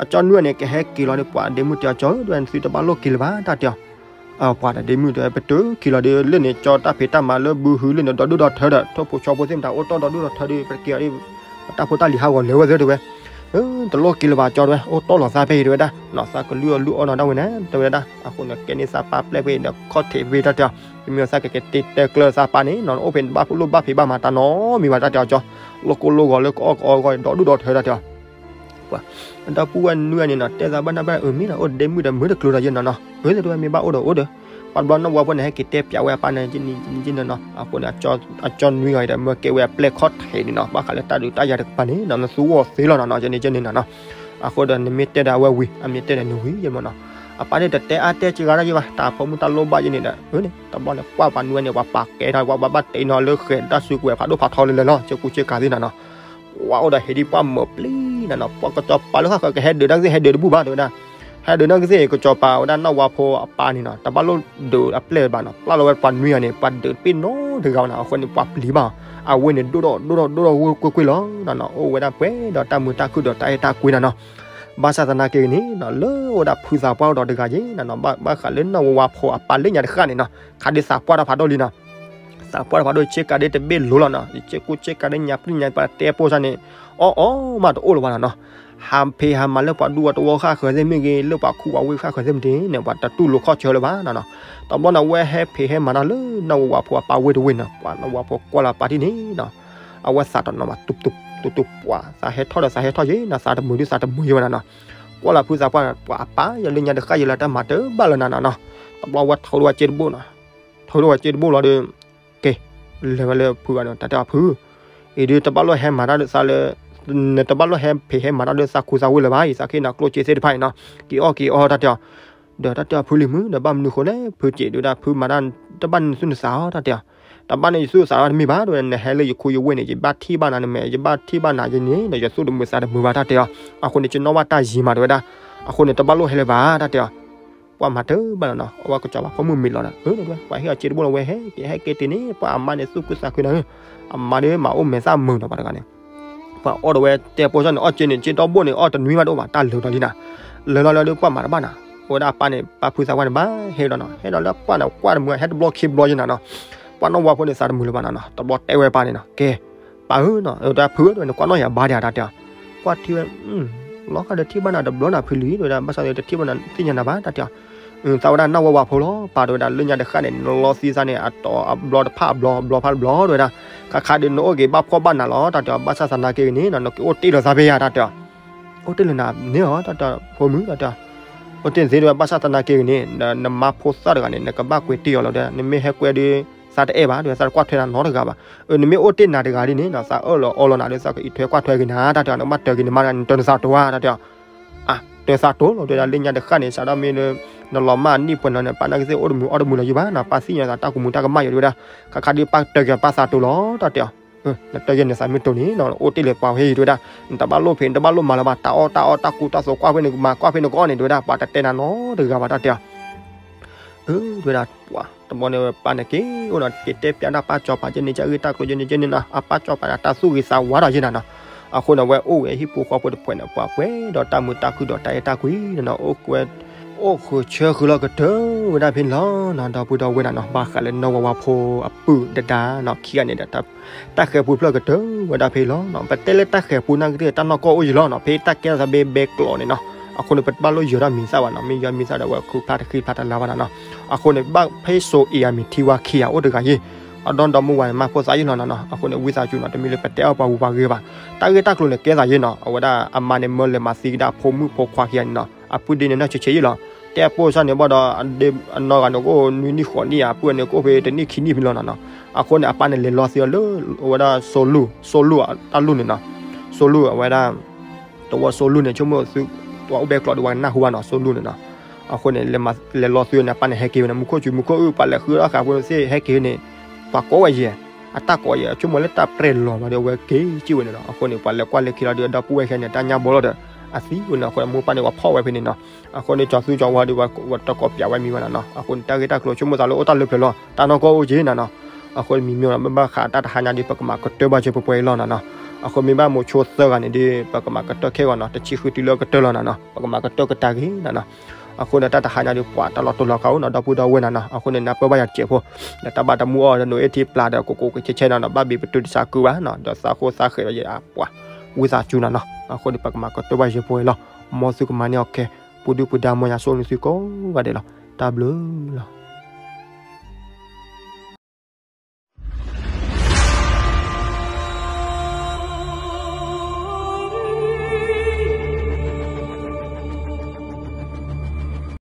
အကၠီနွံန့ၣ် ကဟဲက့ၤလီၤဒီး ပှၤဒ့မုၣ်တဲအီၤကၠီဧၢ ဒ်သုတဘၣ်လိၣ်က့ၤလၢၤဘၣ်တၢ်တဲအီၤ ပှၤတဒ့မုၣ်တဲ ပတုၤက့ၤလီၤဒီး လၢန့ၣ်ကၠီတၢ်ဖံးတၢ်မၤလၢဘုဟုလၢန့ၣ် ဒီဒူၣ်ဒီထၢဒီး ထိၣ်ဖိဆီဖိသ့ၣ်မတၤအိၣ်တီၢ်ဒီဒူၣ်ဒီထၢဒီး ပတက့ၤအီၤဒီး ပတၢ်ဖိတၢ်လံၤဟးဂီၤလၢာ်ဝဲသ့တဲဝဲ, တလိၣ်က့ၤလၢၤဘၣ်ကၠီတဲဝဲ အိၣ်တီၢ်လီၤသးဖဲအံၤတဲဝဲဒၣ်, နီၤသးကလုၢ်အီၣ်လုၢ်အီၣ်နီၤဒၣ်ဝဲန့ၣ် တဲဝဲဒၣ်, အဃိန့ၣ် ကဲန့ၢ်သးပာ်ပျဲၢ်ဖဲအံၤဒီး ခီၣ်ထံးဖဲတၢ်တဲအီၤ, တမ့ၢ်သးကက့ၤတ့တဲကျၢၤသးပာ်န့ၣ်နီၤ အိၣ်ဖဲန့ၣ်တဘၣ်လိၣ်ဘၣ်ဖံးဘၣ်မၤတၢ်နီတမံၤဘၣ်တၢ်တဲအီၤကၠီ, လိၣ်ကိၢ်လိၣ်ဂီၤလၢကအီၣ်ကအီဂီၢ်ဒီဒူၣ်ဒီထၢတၢ်တဲအီၤ ပှၤ အဒီပုၢ်ဝဲၢ်နွံဂၤန့ၣ်နီၤ တဲသးဘၣ်နၢ်ဘၣ် အၢ မ့ၢ်နီၤ အိၣ်ဒ့မုၣ်ဒီးမုၢ်တကျိၤဒီးယဲနီၤနီၤ အၢ တဲဝဲမ့ၢ်ဘၣ်အိၣ်ဒီးအိၣ်ဒီး, ပှၤတဘျီနီၢ်ဝါဖိန့ၣ် ဟဲက့ၤတဲပၠးဝဲအပၢ်န့ၣ် ယဲန့ၣ်နီၤနီၤ အဃိန့ၣ် အကၠီနွံဂၤအံၤဒီး မၢကဲဝဲအပျဲၢ်ခီၣ်ထံးန့ၣ်နီၤ ဘၣ်ဃးလၢတၢ်ဒုးတၢ်ယၤတကပၤန့ၣ်နီၤ နသူအီၤသ့လီၤနီၤနီၤ ယဲန့ၣ်ယဲန့ၣ်နီၤနီၤ, အဃိဒီးနမ့ၢ်တဲဒီးအဝဲဝံၤ အမ့ၢ်တဲဒီးနဝံၤယဲမ့ၢ်နီၤ, အပၢ်န့ၣ်တတဲအါတဲစှၤတၢ်ယဲဘၣ် တၢ်ဖိမုၣ်တၢ်လိၣ်ဘၣ်ယဲန့ၣ်ဒီး အၢန့ၣ် တဘျီန့ၣ် ပှၤပှၤနွံဂၤန့ၣ် ပှၤပာ်ကဲထီၣ် ပှၤဘၣ်ဘၣ်တဲနီၤလၢဃဲၤတၢ်စုကဝဲၤဖးဒိၣ်ဖးထီလၢလဲၤလီၤ ကကူက့ကၤသ့ၣ်နီၤနီၤ ပှၤအိၣ်ဒီးဟ့ၣ်ဒံးပှၢ်မၢာ်ပျံၤနီၤနီၤ ပှၤကစီၤပၤလၢဃၣ်ဃၢၤကဟဲဒုးနီၢ်ကစ့ၢ် ဟဲဒုးတဘူၣ်ဘၣ်တဲဝဲဒၣ်, ဟဲဒုးနီၢ်ကစ့ၢ် ကစီၤပၤဝဲဒၣ်နီၢ်ဝါဖိအပၢ်န့ၣ်နီၤ တဘၣ်လိၣ်ဒုးအပျဲၢ်ဘၣ်နီၤ ပျၢ်လီၤဝဲပှၤနွံဂၤန့ၣ် ပှၤဒုးတပ့ၢ်နီတဂၤဘၣ်နီၤ အဃိန့ၣ် ပှၤပျံၤဘၣ် အဝဲန့ၣ်ဒိၣ်ထီၣ်ဒိၣ်ထီၣ်ဒိၣ်ထီၣ်ဝဲကွ့ၢ်ကွ့ၢ်လီၤနီၤနီၤ အိၣ်ဝဲဒၣ်ပှဲၤဒီးတၢ်မုာ်တၢ်ခုၣ်ဒီးတၢ်အဲၣ်တၢ်ကွံနီၤနီၤ, ဘၣ်ဆၣ်သနာ်က့န့ၣ်နီၤ လၢအိၣ်ဒၣ်ဖုသးပှၢ်အိၣ်ဒီးတဂၤယဲနီၤနီၤ ဘၣ်ဃးလၢနီၢ်ဝါဖိအပၢ်လၢညါတဃၣ်န့ၣ်နီၤ ခးဒုးသးပှၢ်တၢ်ဖးဒိၣ်လံနီၤ သးပှၢ်တဖးဒိၣ် ဆ့ကၤဒ်တဘ့ၣ်လိၤလီၤနီၤ ယဆ့ကူဆ့ကၤဒ်ညါပျံၢ်ညါပှၤတဲပိၢ်စၢ်န့ၣ် အီၣ်အီၣ်မးတအိၣ်လၢၤဘၣ်နီၤနီၤ, ဟးဖံးဟးမၤလၢပှၤဒူပှၤသဝီဃၣ်ဃၢၤသ့ၣ်မ့ၢ်ဂ့ၤ လၢပှၤခူပှၤဝ့ၢ်ဃၣ်ဃၢၤသ့ၣ်မ့ၢ်ဂ့ၤန့ၣ် ပှၤတတူၢ်လိာ်ခီၣ်ဆၢလၢၤဘၣ်နီၤနီၤ, တဘျီန့ၣ် အဝဲဟဲဖံးဟဲမၤတၢ်လၢနီၢ်ဝါဖိအပၢ်ဝ့ၢ်တဝ့ၢ်နီၤ ပှၤနီၢ်ဝါဖိကွၢ်လီၤပၢ်ထံၣ်န့ၣ်နီၤ အဝဲသးတနီၤမး တူတူတူတူပှၤ သးဟဲထီၣ်ဒီးသးဟဲထီၣ်ယဲနီၤ သးတမုာ်ဒုးသးတမုာ်ယဲဝဲနီၤနီၤ, ကွၢ်လီၤဖုသးပှၢ် ပှၤအပၢ်ယဲလၢညါတဃၣ်ယဲလၢတၢ်မၤတဘၣ်လၢၤနၤနီၤနီၤ, တဘျီဝဲထိးဒိၣ်ဝဲစ့တဘိနီၤ ထိးဒိၣ်ဝဲစ့တဘိလီၤဒီး ကဲ လဲၤဝဲလၢဖုဂၤန့ၣ် တၢ်တဲအီၤဖု, အံၤဒုးတဘၣ်လိၣ်ဟဲမၤတၢ်ဒီးသးလၢ နတဘၣ်လိၣ်ဟဲဖံးဟဲမၤတၢ်ဒီးသးခူသးဝ့ၢ်လၢၤဘၣ် အံၤသးခ့နၤကျိၣ်စ့သ့ၣ်တဖၣ်အံၤနီၤ က့ၤအီၣ်က့ၤအီတၢ်တဲအီၤ, ဒီးတၢ်တဲအီၤဖုလံမုၢ် ဒီးဘၣ်မနုၤဃိလဲၣ် ဖုစ့းဒုးဒၣ်ဖုမၤတၢ် တဘၣ်န့ၢ်နသူၣ်နသးအီၤတၢ်တဲအီၤ, တဘၣ်န့ၢ်ယသူၣ်ယသးအီၤတမ့ၢ်ဘၣ် တဲဝဲ နဟဲလၢယခူယဝ့ၢ်န့ၣ် ယဘၣ်ထံၣ်ဘၣ်နၤနမဲာ် ယဘၣ်ထံၣ်ဘၣ်နၤယန့ၣ် ဒီးယသူၣ်တမုာ်သးတမုာ်ဘၣ်တၢ်တဲအီၤ, အဃိန့ၣ် ကနီၣ်ဘၣ်တၢ်ယံၤမးတဲဝဲဒၣ်, အဃိန့ၣ် တဘၣ်လိၣ်ဟဲလၢၤဘၣ်တၢ်တဲအီၤ ပှၤမၤတဘၣ်လီၤနီၤ အဝဲကစီၤပၤဖိမုၣ်မံၤလီၤဒီး အၢ တဲဝဲ ပှၤဟ့ၣ်အီၤစ့တဘိလီၤ ဝဲဟဲက့ၤဟဲက့ၤတ့ၢ်န့ၣ် ပှၤအမါန့ၣ်သူၣ်ခုသးခုနီၤ အမါဒီးမၤအိၣ်မဲာ်သၣ်မုာ်နီၤ ပှၤတဂၤန့ၣ် ပှၤအီၣ်ဒီးဝဲတဲပိၢ်စၢ်န့ၣ် အီၣ်စ့န့ၣ် စ့ဒီဘိန့ၣ် အီၣ်တနွံမးတအိၣ်ဘၣ် တၢ်လၢာ်ဒီးလံနၤ, လၢာ်လီၤလၢဒုးပှၤမၤတဘၣ်နၤ, အဝဲဒၣ်အပၢ်န့ၣ် ပၢ်ဖုသးပှၢ်န့ၣ် ဘၣ်ဟဲဒီးနီၤ ဟဲဒီးလၢပှၢ်န့ၣ် ကွၢ်တမုာ် ဟဲတဘျီခံဘျီယဲနၤနီၤ, ပှၤနီၢ်ဝါဖိန့ၣ် သးတမုာ်လၢၤဘၣ်နၤနီၤ တဘျီတဲဝဲပၢ်န့ၣ်နီၤ ကဲ ပၢ်ဧၢနီၤ တၢ်ဖုဧၢ တဲဝဲ နကွၢ်နီၣ်ယၤဘၣ်ဒံးတၢ်တဲအီၤ, ကွၢ်ထံၣ်ဝဲ လီၤဃာ်ဒီးထံၣ်ဘၣ်နၤတဘျီနၤဖုလံ တဲဝဲဒၣ် ဘၣ်ဆၣ်ဒီးတထံၣ်ဘၣ်နၤသ့ၣ်ညါနၤဘၣ်တၢ်တဲအီၤ, သးဝဲဒၣ်နီၢ်ဝါဝါဖိလီၤ ပၢ်တဲဝဲဒၣ် လၢညါတဃၣ်န့ၣ် နလီသံသးန့ၣ် အတီၤအဘျီတဖၣ်အဘျီ အဘျီဖးတဘျီတဲဝဲဒၣ်, ခါခါဒီးနအိၣ်က့ၤဘၣ်ဖှီၣ်ဘၣ်နးလီၤ တၢ်တဲအီၤ ဘၣ်ဆၣ်သနာ်က့ဂ့ၤန့ၣ် နကအိၣ်တ့ၢ်လီၤသးဖဲယၤတၢ်တဲအီၤ, အိၣ်တ့ၢ်လၢနၤန့ၣ်လီၤ တၢ်တဲအီၤ ဖိမုၣ်တၢ်တဲအီၤ, အိၣ်တ့ၢ်သ့တဲဝဲ ဘၣ်ဆၣ်သနာ်က့ဂ့ၤန့ၣ် နမါဖိသၣ်တဂၤန့ၣ် နကဘၣ်ကွဲးတ့ၢ်အီၤလီၤဒီး နမ့ၢ်ဟဲကွဲဒီး သးတအဲၣ်ဘၣ် တဲဝဲ သးတကွၢ်ထွဲနၤနီတဂၤဘၣ်, နမ့ၢ်အိၣ်တ့ၢ်နၤတဂၤဒ်န့ၣ် သးအၢၣ်လီၤအီလီၤနၤဒီး သးကအံးထွဲကွၢ်ထွဲက့ၤနၤ တၢ်တဲအီၤ နကဘၣ်တၢၤက့ၤနမါတၢ်န့ၣ် တၢၤနသးတိၤဧါ တၢ်တဲအီၤ အၢ တၢၤသးတိၤလီၤ တဲဝဲဒၣ် လၢညါတဃၣ်န့ၣ် စးထီၣ်မ့ၢ်လၢ နလီၤမၢ်နံၣ်ပှဲၤလီၤန့ၣ် ပၢ်နီၢ်ကစ့ၢ်အိၣ်တမုာ်အီၣ်တမုာ်လီၤယုၢ်ဘၣ်နီၤ ပၢ်သ့ၣ်ညါသးတၢ်ကူၣ်မူတၢ်ကမၣ်ယိာ်တဲဝဲဒၣ်, ခါခါဒီးပၢ်တၢၤက့ၤပၢ်သးတိၤလီၤ တၢ်တဲအီၤ, နတၢၤယဲန့ၣ်သးမ့ၢ်တိၤန့ၣ်နီၤ အိၣ်တ့ၢ်လၢပှၤဝဲအံၤတဲဝဲဒၣ်, နတဘၣ်လိၣ်ဖံး နတဘၣ်လိၣ်မၤလၢၤဘၣ် တၢ်အီၣ်တၢ်အီတၢ်ကူတၢ်သိးကွၢ်ဖဲန့ၣ်ကမၤ ကွၢ်ဖဲန့ၣ်ကအီၣ်န့ၣ်တဲဝဲဒၣ် ပှၤတတဲနၤနီတဂၤဘၣ် တၢ်တဲအီၤ တဲဝဲဒၣ် ပှၤတဘျီန့ၣ်ဝဲပၢ်န့ၣ်က့ၤအိၣ်နီၤ က့ၤတဲပျးတၢ်ပၢ်စီၤပၤကဲန့ၣ် ကအုၣ်တၢ်ကျိၤကဲန့ၣ်ကဲန့ၣ်နီၤ အပၢ်စီၤပၤန့ၣ် တၢ်သူၣ်ဂ့ၤသးဝါဒီးယဲနၤနီၤ, အဃိန့ၣ် အဝဲအိၣ်ဝဲဟံၣ်ဖိဃီဖိတဖုန့ၣ် ပှၤပှဲၤဒီးတၢ်မုာ်တၢ်ခုၣ်ဒီးတၢ်အဲၣ်တၢ်ကွံနီၤနီၤ အိၣ်ကွဲ အိၣ်ဃုာ်ဆၢဃုာ်လီၤကတၢၢ်ဝဲဒၣ်ဖဲန့ၣ်လီၤနီၤ, ဒီပုၢ်ဒီဝဲၢ်နီၤနီၤ, ဘၣ်ဃးလၢနီၢ်ဝါဝါဖိအပုၢ်ဒဒါနီၤ, ခံဂၤန့ၣ်ဒီး တၢ်ဃဲၤပူဖျၢၣ်ကတၢၢ်ဝဲဒၣ်ဖဲလီၤနီၤ. ပတဲလၢတၢ်ဃဲၤပူနာ်က့သ့ၣ် တၢ်နီၢ်ကီၢ်အိၣ်ယံၤလီၤနီၤ, ဖဲတၢ်ကဲထီၣ်သးဘဲဘဲကျိးန့ၣ်နီၤ, အဃိန့ၣ် ပတဘၣ်လိၣ်ယၢၤတၢ်မံၤသၣ်ဘၣ်နီၤ, မ့ၢ်ယၢၤမံၤသၣ်ဒီး အဝဲခုဖျါတဃံဖျါတလါဘၣ်နီၤနီၤ. အဃိန့ၣ် ဘၣ်ဖဲစိၤအ့ၣ်အမံၤ ထံဝါခံဂၤအိၣ်တဂၤယ့ၣ်, အဒီဒီမုၢ်ဝါန့ၣ် မၤဖိသၣ်ယ့ၣ်လီၤနီၤနီၤ. အဃိန့ၣ် ဝံသးစူၤနီၤ, တမ့ၢ်လၢပတဲအီၣ်ပှၤဝူၤပှၤဂ့ၤဘၣ်, တၢ်ဂ့ၢ်တၢ်ကျိၤန့ၣ် ကဲသးယ့ၣ်နီၤ. အဝဲဒၣ်အမါန့ၣ် မၢလဲၤမၤသံကဒါဖိမုၣ်ဖိခွါခံဂၤန့ၣ်နီၤ, အပုၢ်ဒ့န့ၣ် နီၢ်ဆဲးဆဲးယ့ၣ်လီၤ. တဲအဖိစၢ်န့ၣ်ဘၣ်ဒီး အနီၢ်ဂၤန့ၣ် ကအိၣ်နွံနံၣ်ဃိးနံၣ်ဧါ, အပုၢ်န့ၣ် ကအိၣ်ဖဲတနံၣ်ခံနံၣ်ဖဲလီၤနီၤနီၤ. အဃိန့ၣ် အပၢ်န့ၣ် လဲၤလီၤသံအီၤလၢ အဝဲဒၣ်စိလူၢ်, စိလူၢ်တၢ်လူၢ်န့ၣ်နီၤ, စိလူၢ်အဝဲဒၣ် တဝီစိလူၢ်န့ၣ် ဆိကမိၣ်သု ပှၤအိၣ်ဘဲကျိးဒီး ပှၤကနၢ်ဟူဘၣ်နီၤ, စိလူၢ်န့ၣ်နီၤ. အဃိန့ၣ် လဲၤလီၤသံန့ၣ် အပၢ်န့ၣ် ဟဲက့ၤဝဲန့ၣ် မူခိၣ်စူၤမူခိၣ်အုၣ် ပှၤလဲၤဃုအီၣ်ဃာ်ဖိသ့ၣ် ဟဲက့ၤန့ၣ် ပှၤကိးဝဲယဲၢ်, အတၢ်ကိးယဲၢ် ဆိကမိၣ်လၢတၢ်ပြဲၢ်လီၤဘၣ်ဒီး အဝဲက့ၤစံၣ်ဝဲန့ၣ်နီၤ. အဃိန့ၣ် ပှၤလဲၤကွၢ်လၢခံလီၤဒီး ဒီပုၢ်ဝဲၢ်ခံဂၤန့ၣ် တၢ်ညါဘီလီၤဒီး အသံဝဲန့ၣ်. အဃိန့ၣ် မိၢ်ပၢ်န့ၣ် ပှၤဖီၣ်ဝဲဖဲန့ၣ်နီၤ. အဃိန့ၣ် ကၠီၤသူကၠီၤဝါဒီး ပှၤတကိးပျးဝဲမံၤဝဲနီၤနီၤ. အဃိန့ၣ် တၢ်ဂ့ၢ်တၢ်ကျိၤ ဆိကမိၣ်သးလၢအိၣ်တၢ်လၢပျၢၤလီၤ, တၢ်နီၢ်ကီၢ်အိၣ်က့နီၤနီၤ. အဃိန့ၣ် မံၤမ့ၢ်မ့ၢ်ဘၣ်ဃးတၢ်တဟါညါဒီး ပကမၤကတၢၢ်ဘၣ်စၢၤပှဲၤပှဲၤအံၤလီၤနီၤနီၤ. အဃိန့ၣ် မ့ၢ်ဘၣ်မိၤဆိသၢဂၤန့ၣ်ဒီး ပကမၤကတၢၢ်ခဲဂီၤနီၤ, တဆံဃုတုၤလၢကတၢၢ်လီၤနီၤနီၤ, ပကမၤကတၢၢ်ကတၢၢ်ဂ့ၤနီၤနီၤ. အဃိန့ၣ် တၢ်တဟါညါဒီး ပှၤတၢ်လီၤတိၢ်လီၤကးအိၣ်နီၤ, ဒီပုၢ်ဒီဝဲၢ်နီၤနီၤ. အဃိန့ၣ် နၢ်ပၢၢ်ဘၣ်ယၤတစဲးဖိ, ဒီးတၢ်ဘၣ်တမူအီၤဒီး နိးအ့ထံပျၢ်ဒီး ကိးကိးကဲဆဲနီၤနီၤ, ဘၣ်ဘ့ၣ်ပတုာ်တစးကုဘၣ်နီၤ, ဒီးသးဃိသးဃဲးဒီးယပှၤ ဝံသးစူၤနီၤနီၤ. အဃိန့ၣ် ပကမၤကတၢၢ်ဘၣ်စၢၤပှဲၤပှဲၤလီၤ. မ်သုကမၤန့ၢ်အီၤခဲ, ပူၤဒုၣ်ပူၤဒါမ်ယွၤဆိၣ်ဂ့ၤသုကိးဂၤဒဲးလီၤ. တၢ်ဘျုးလီၤ.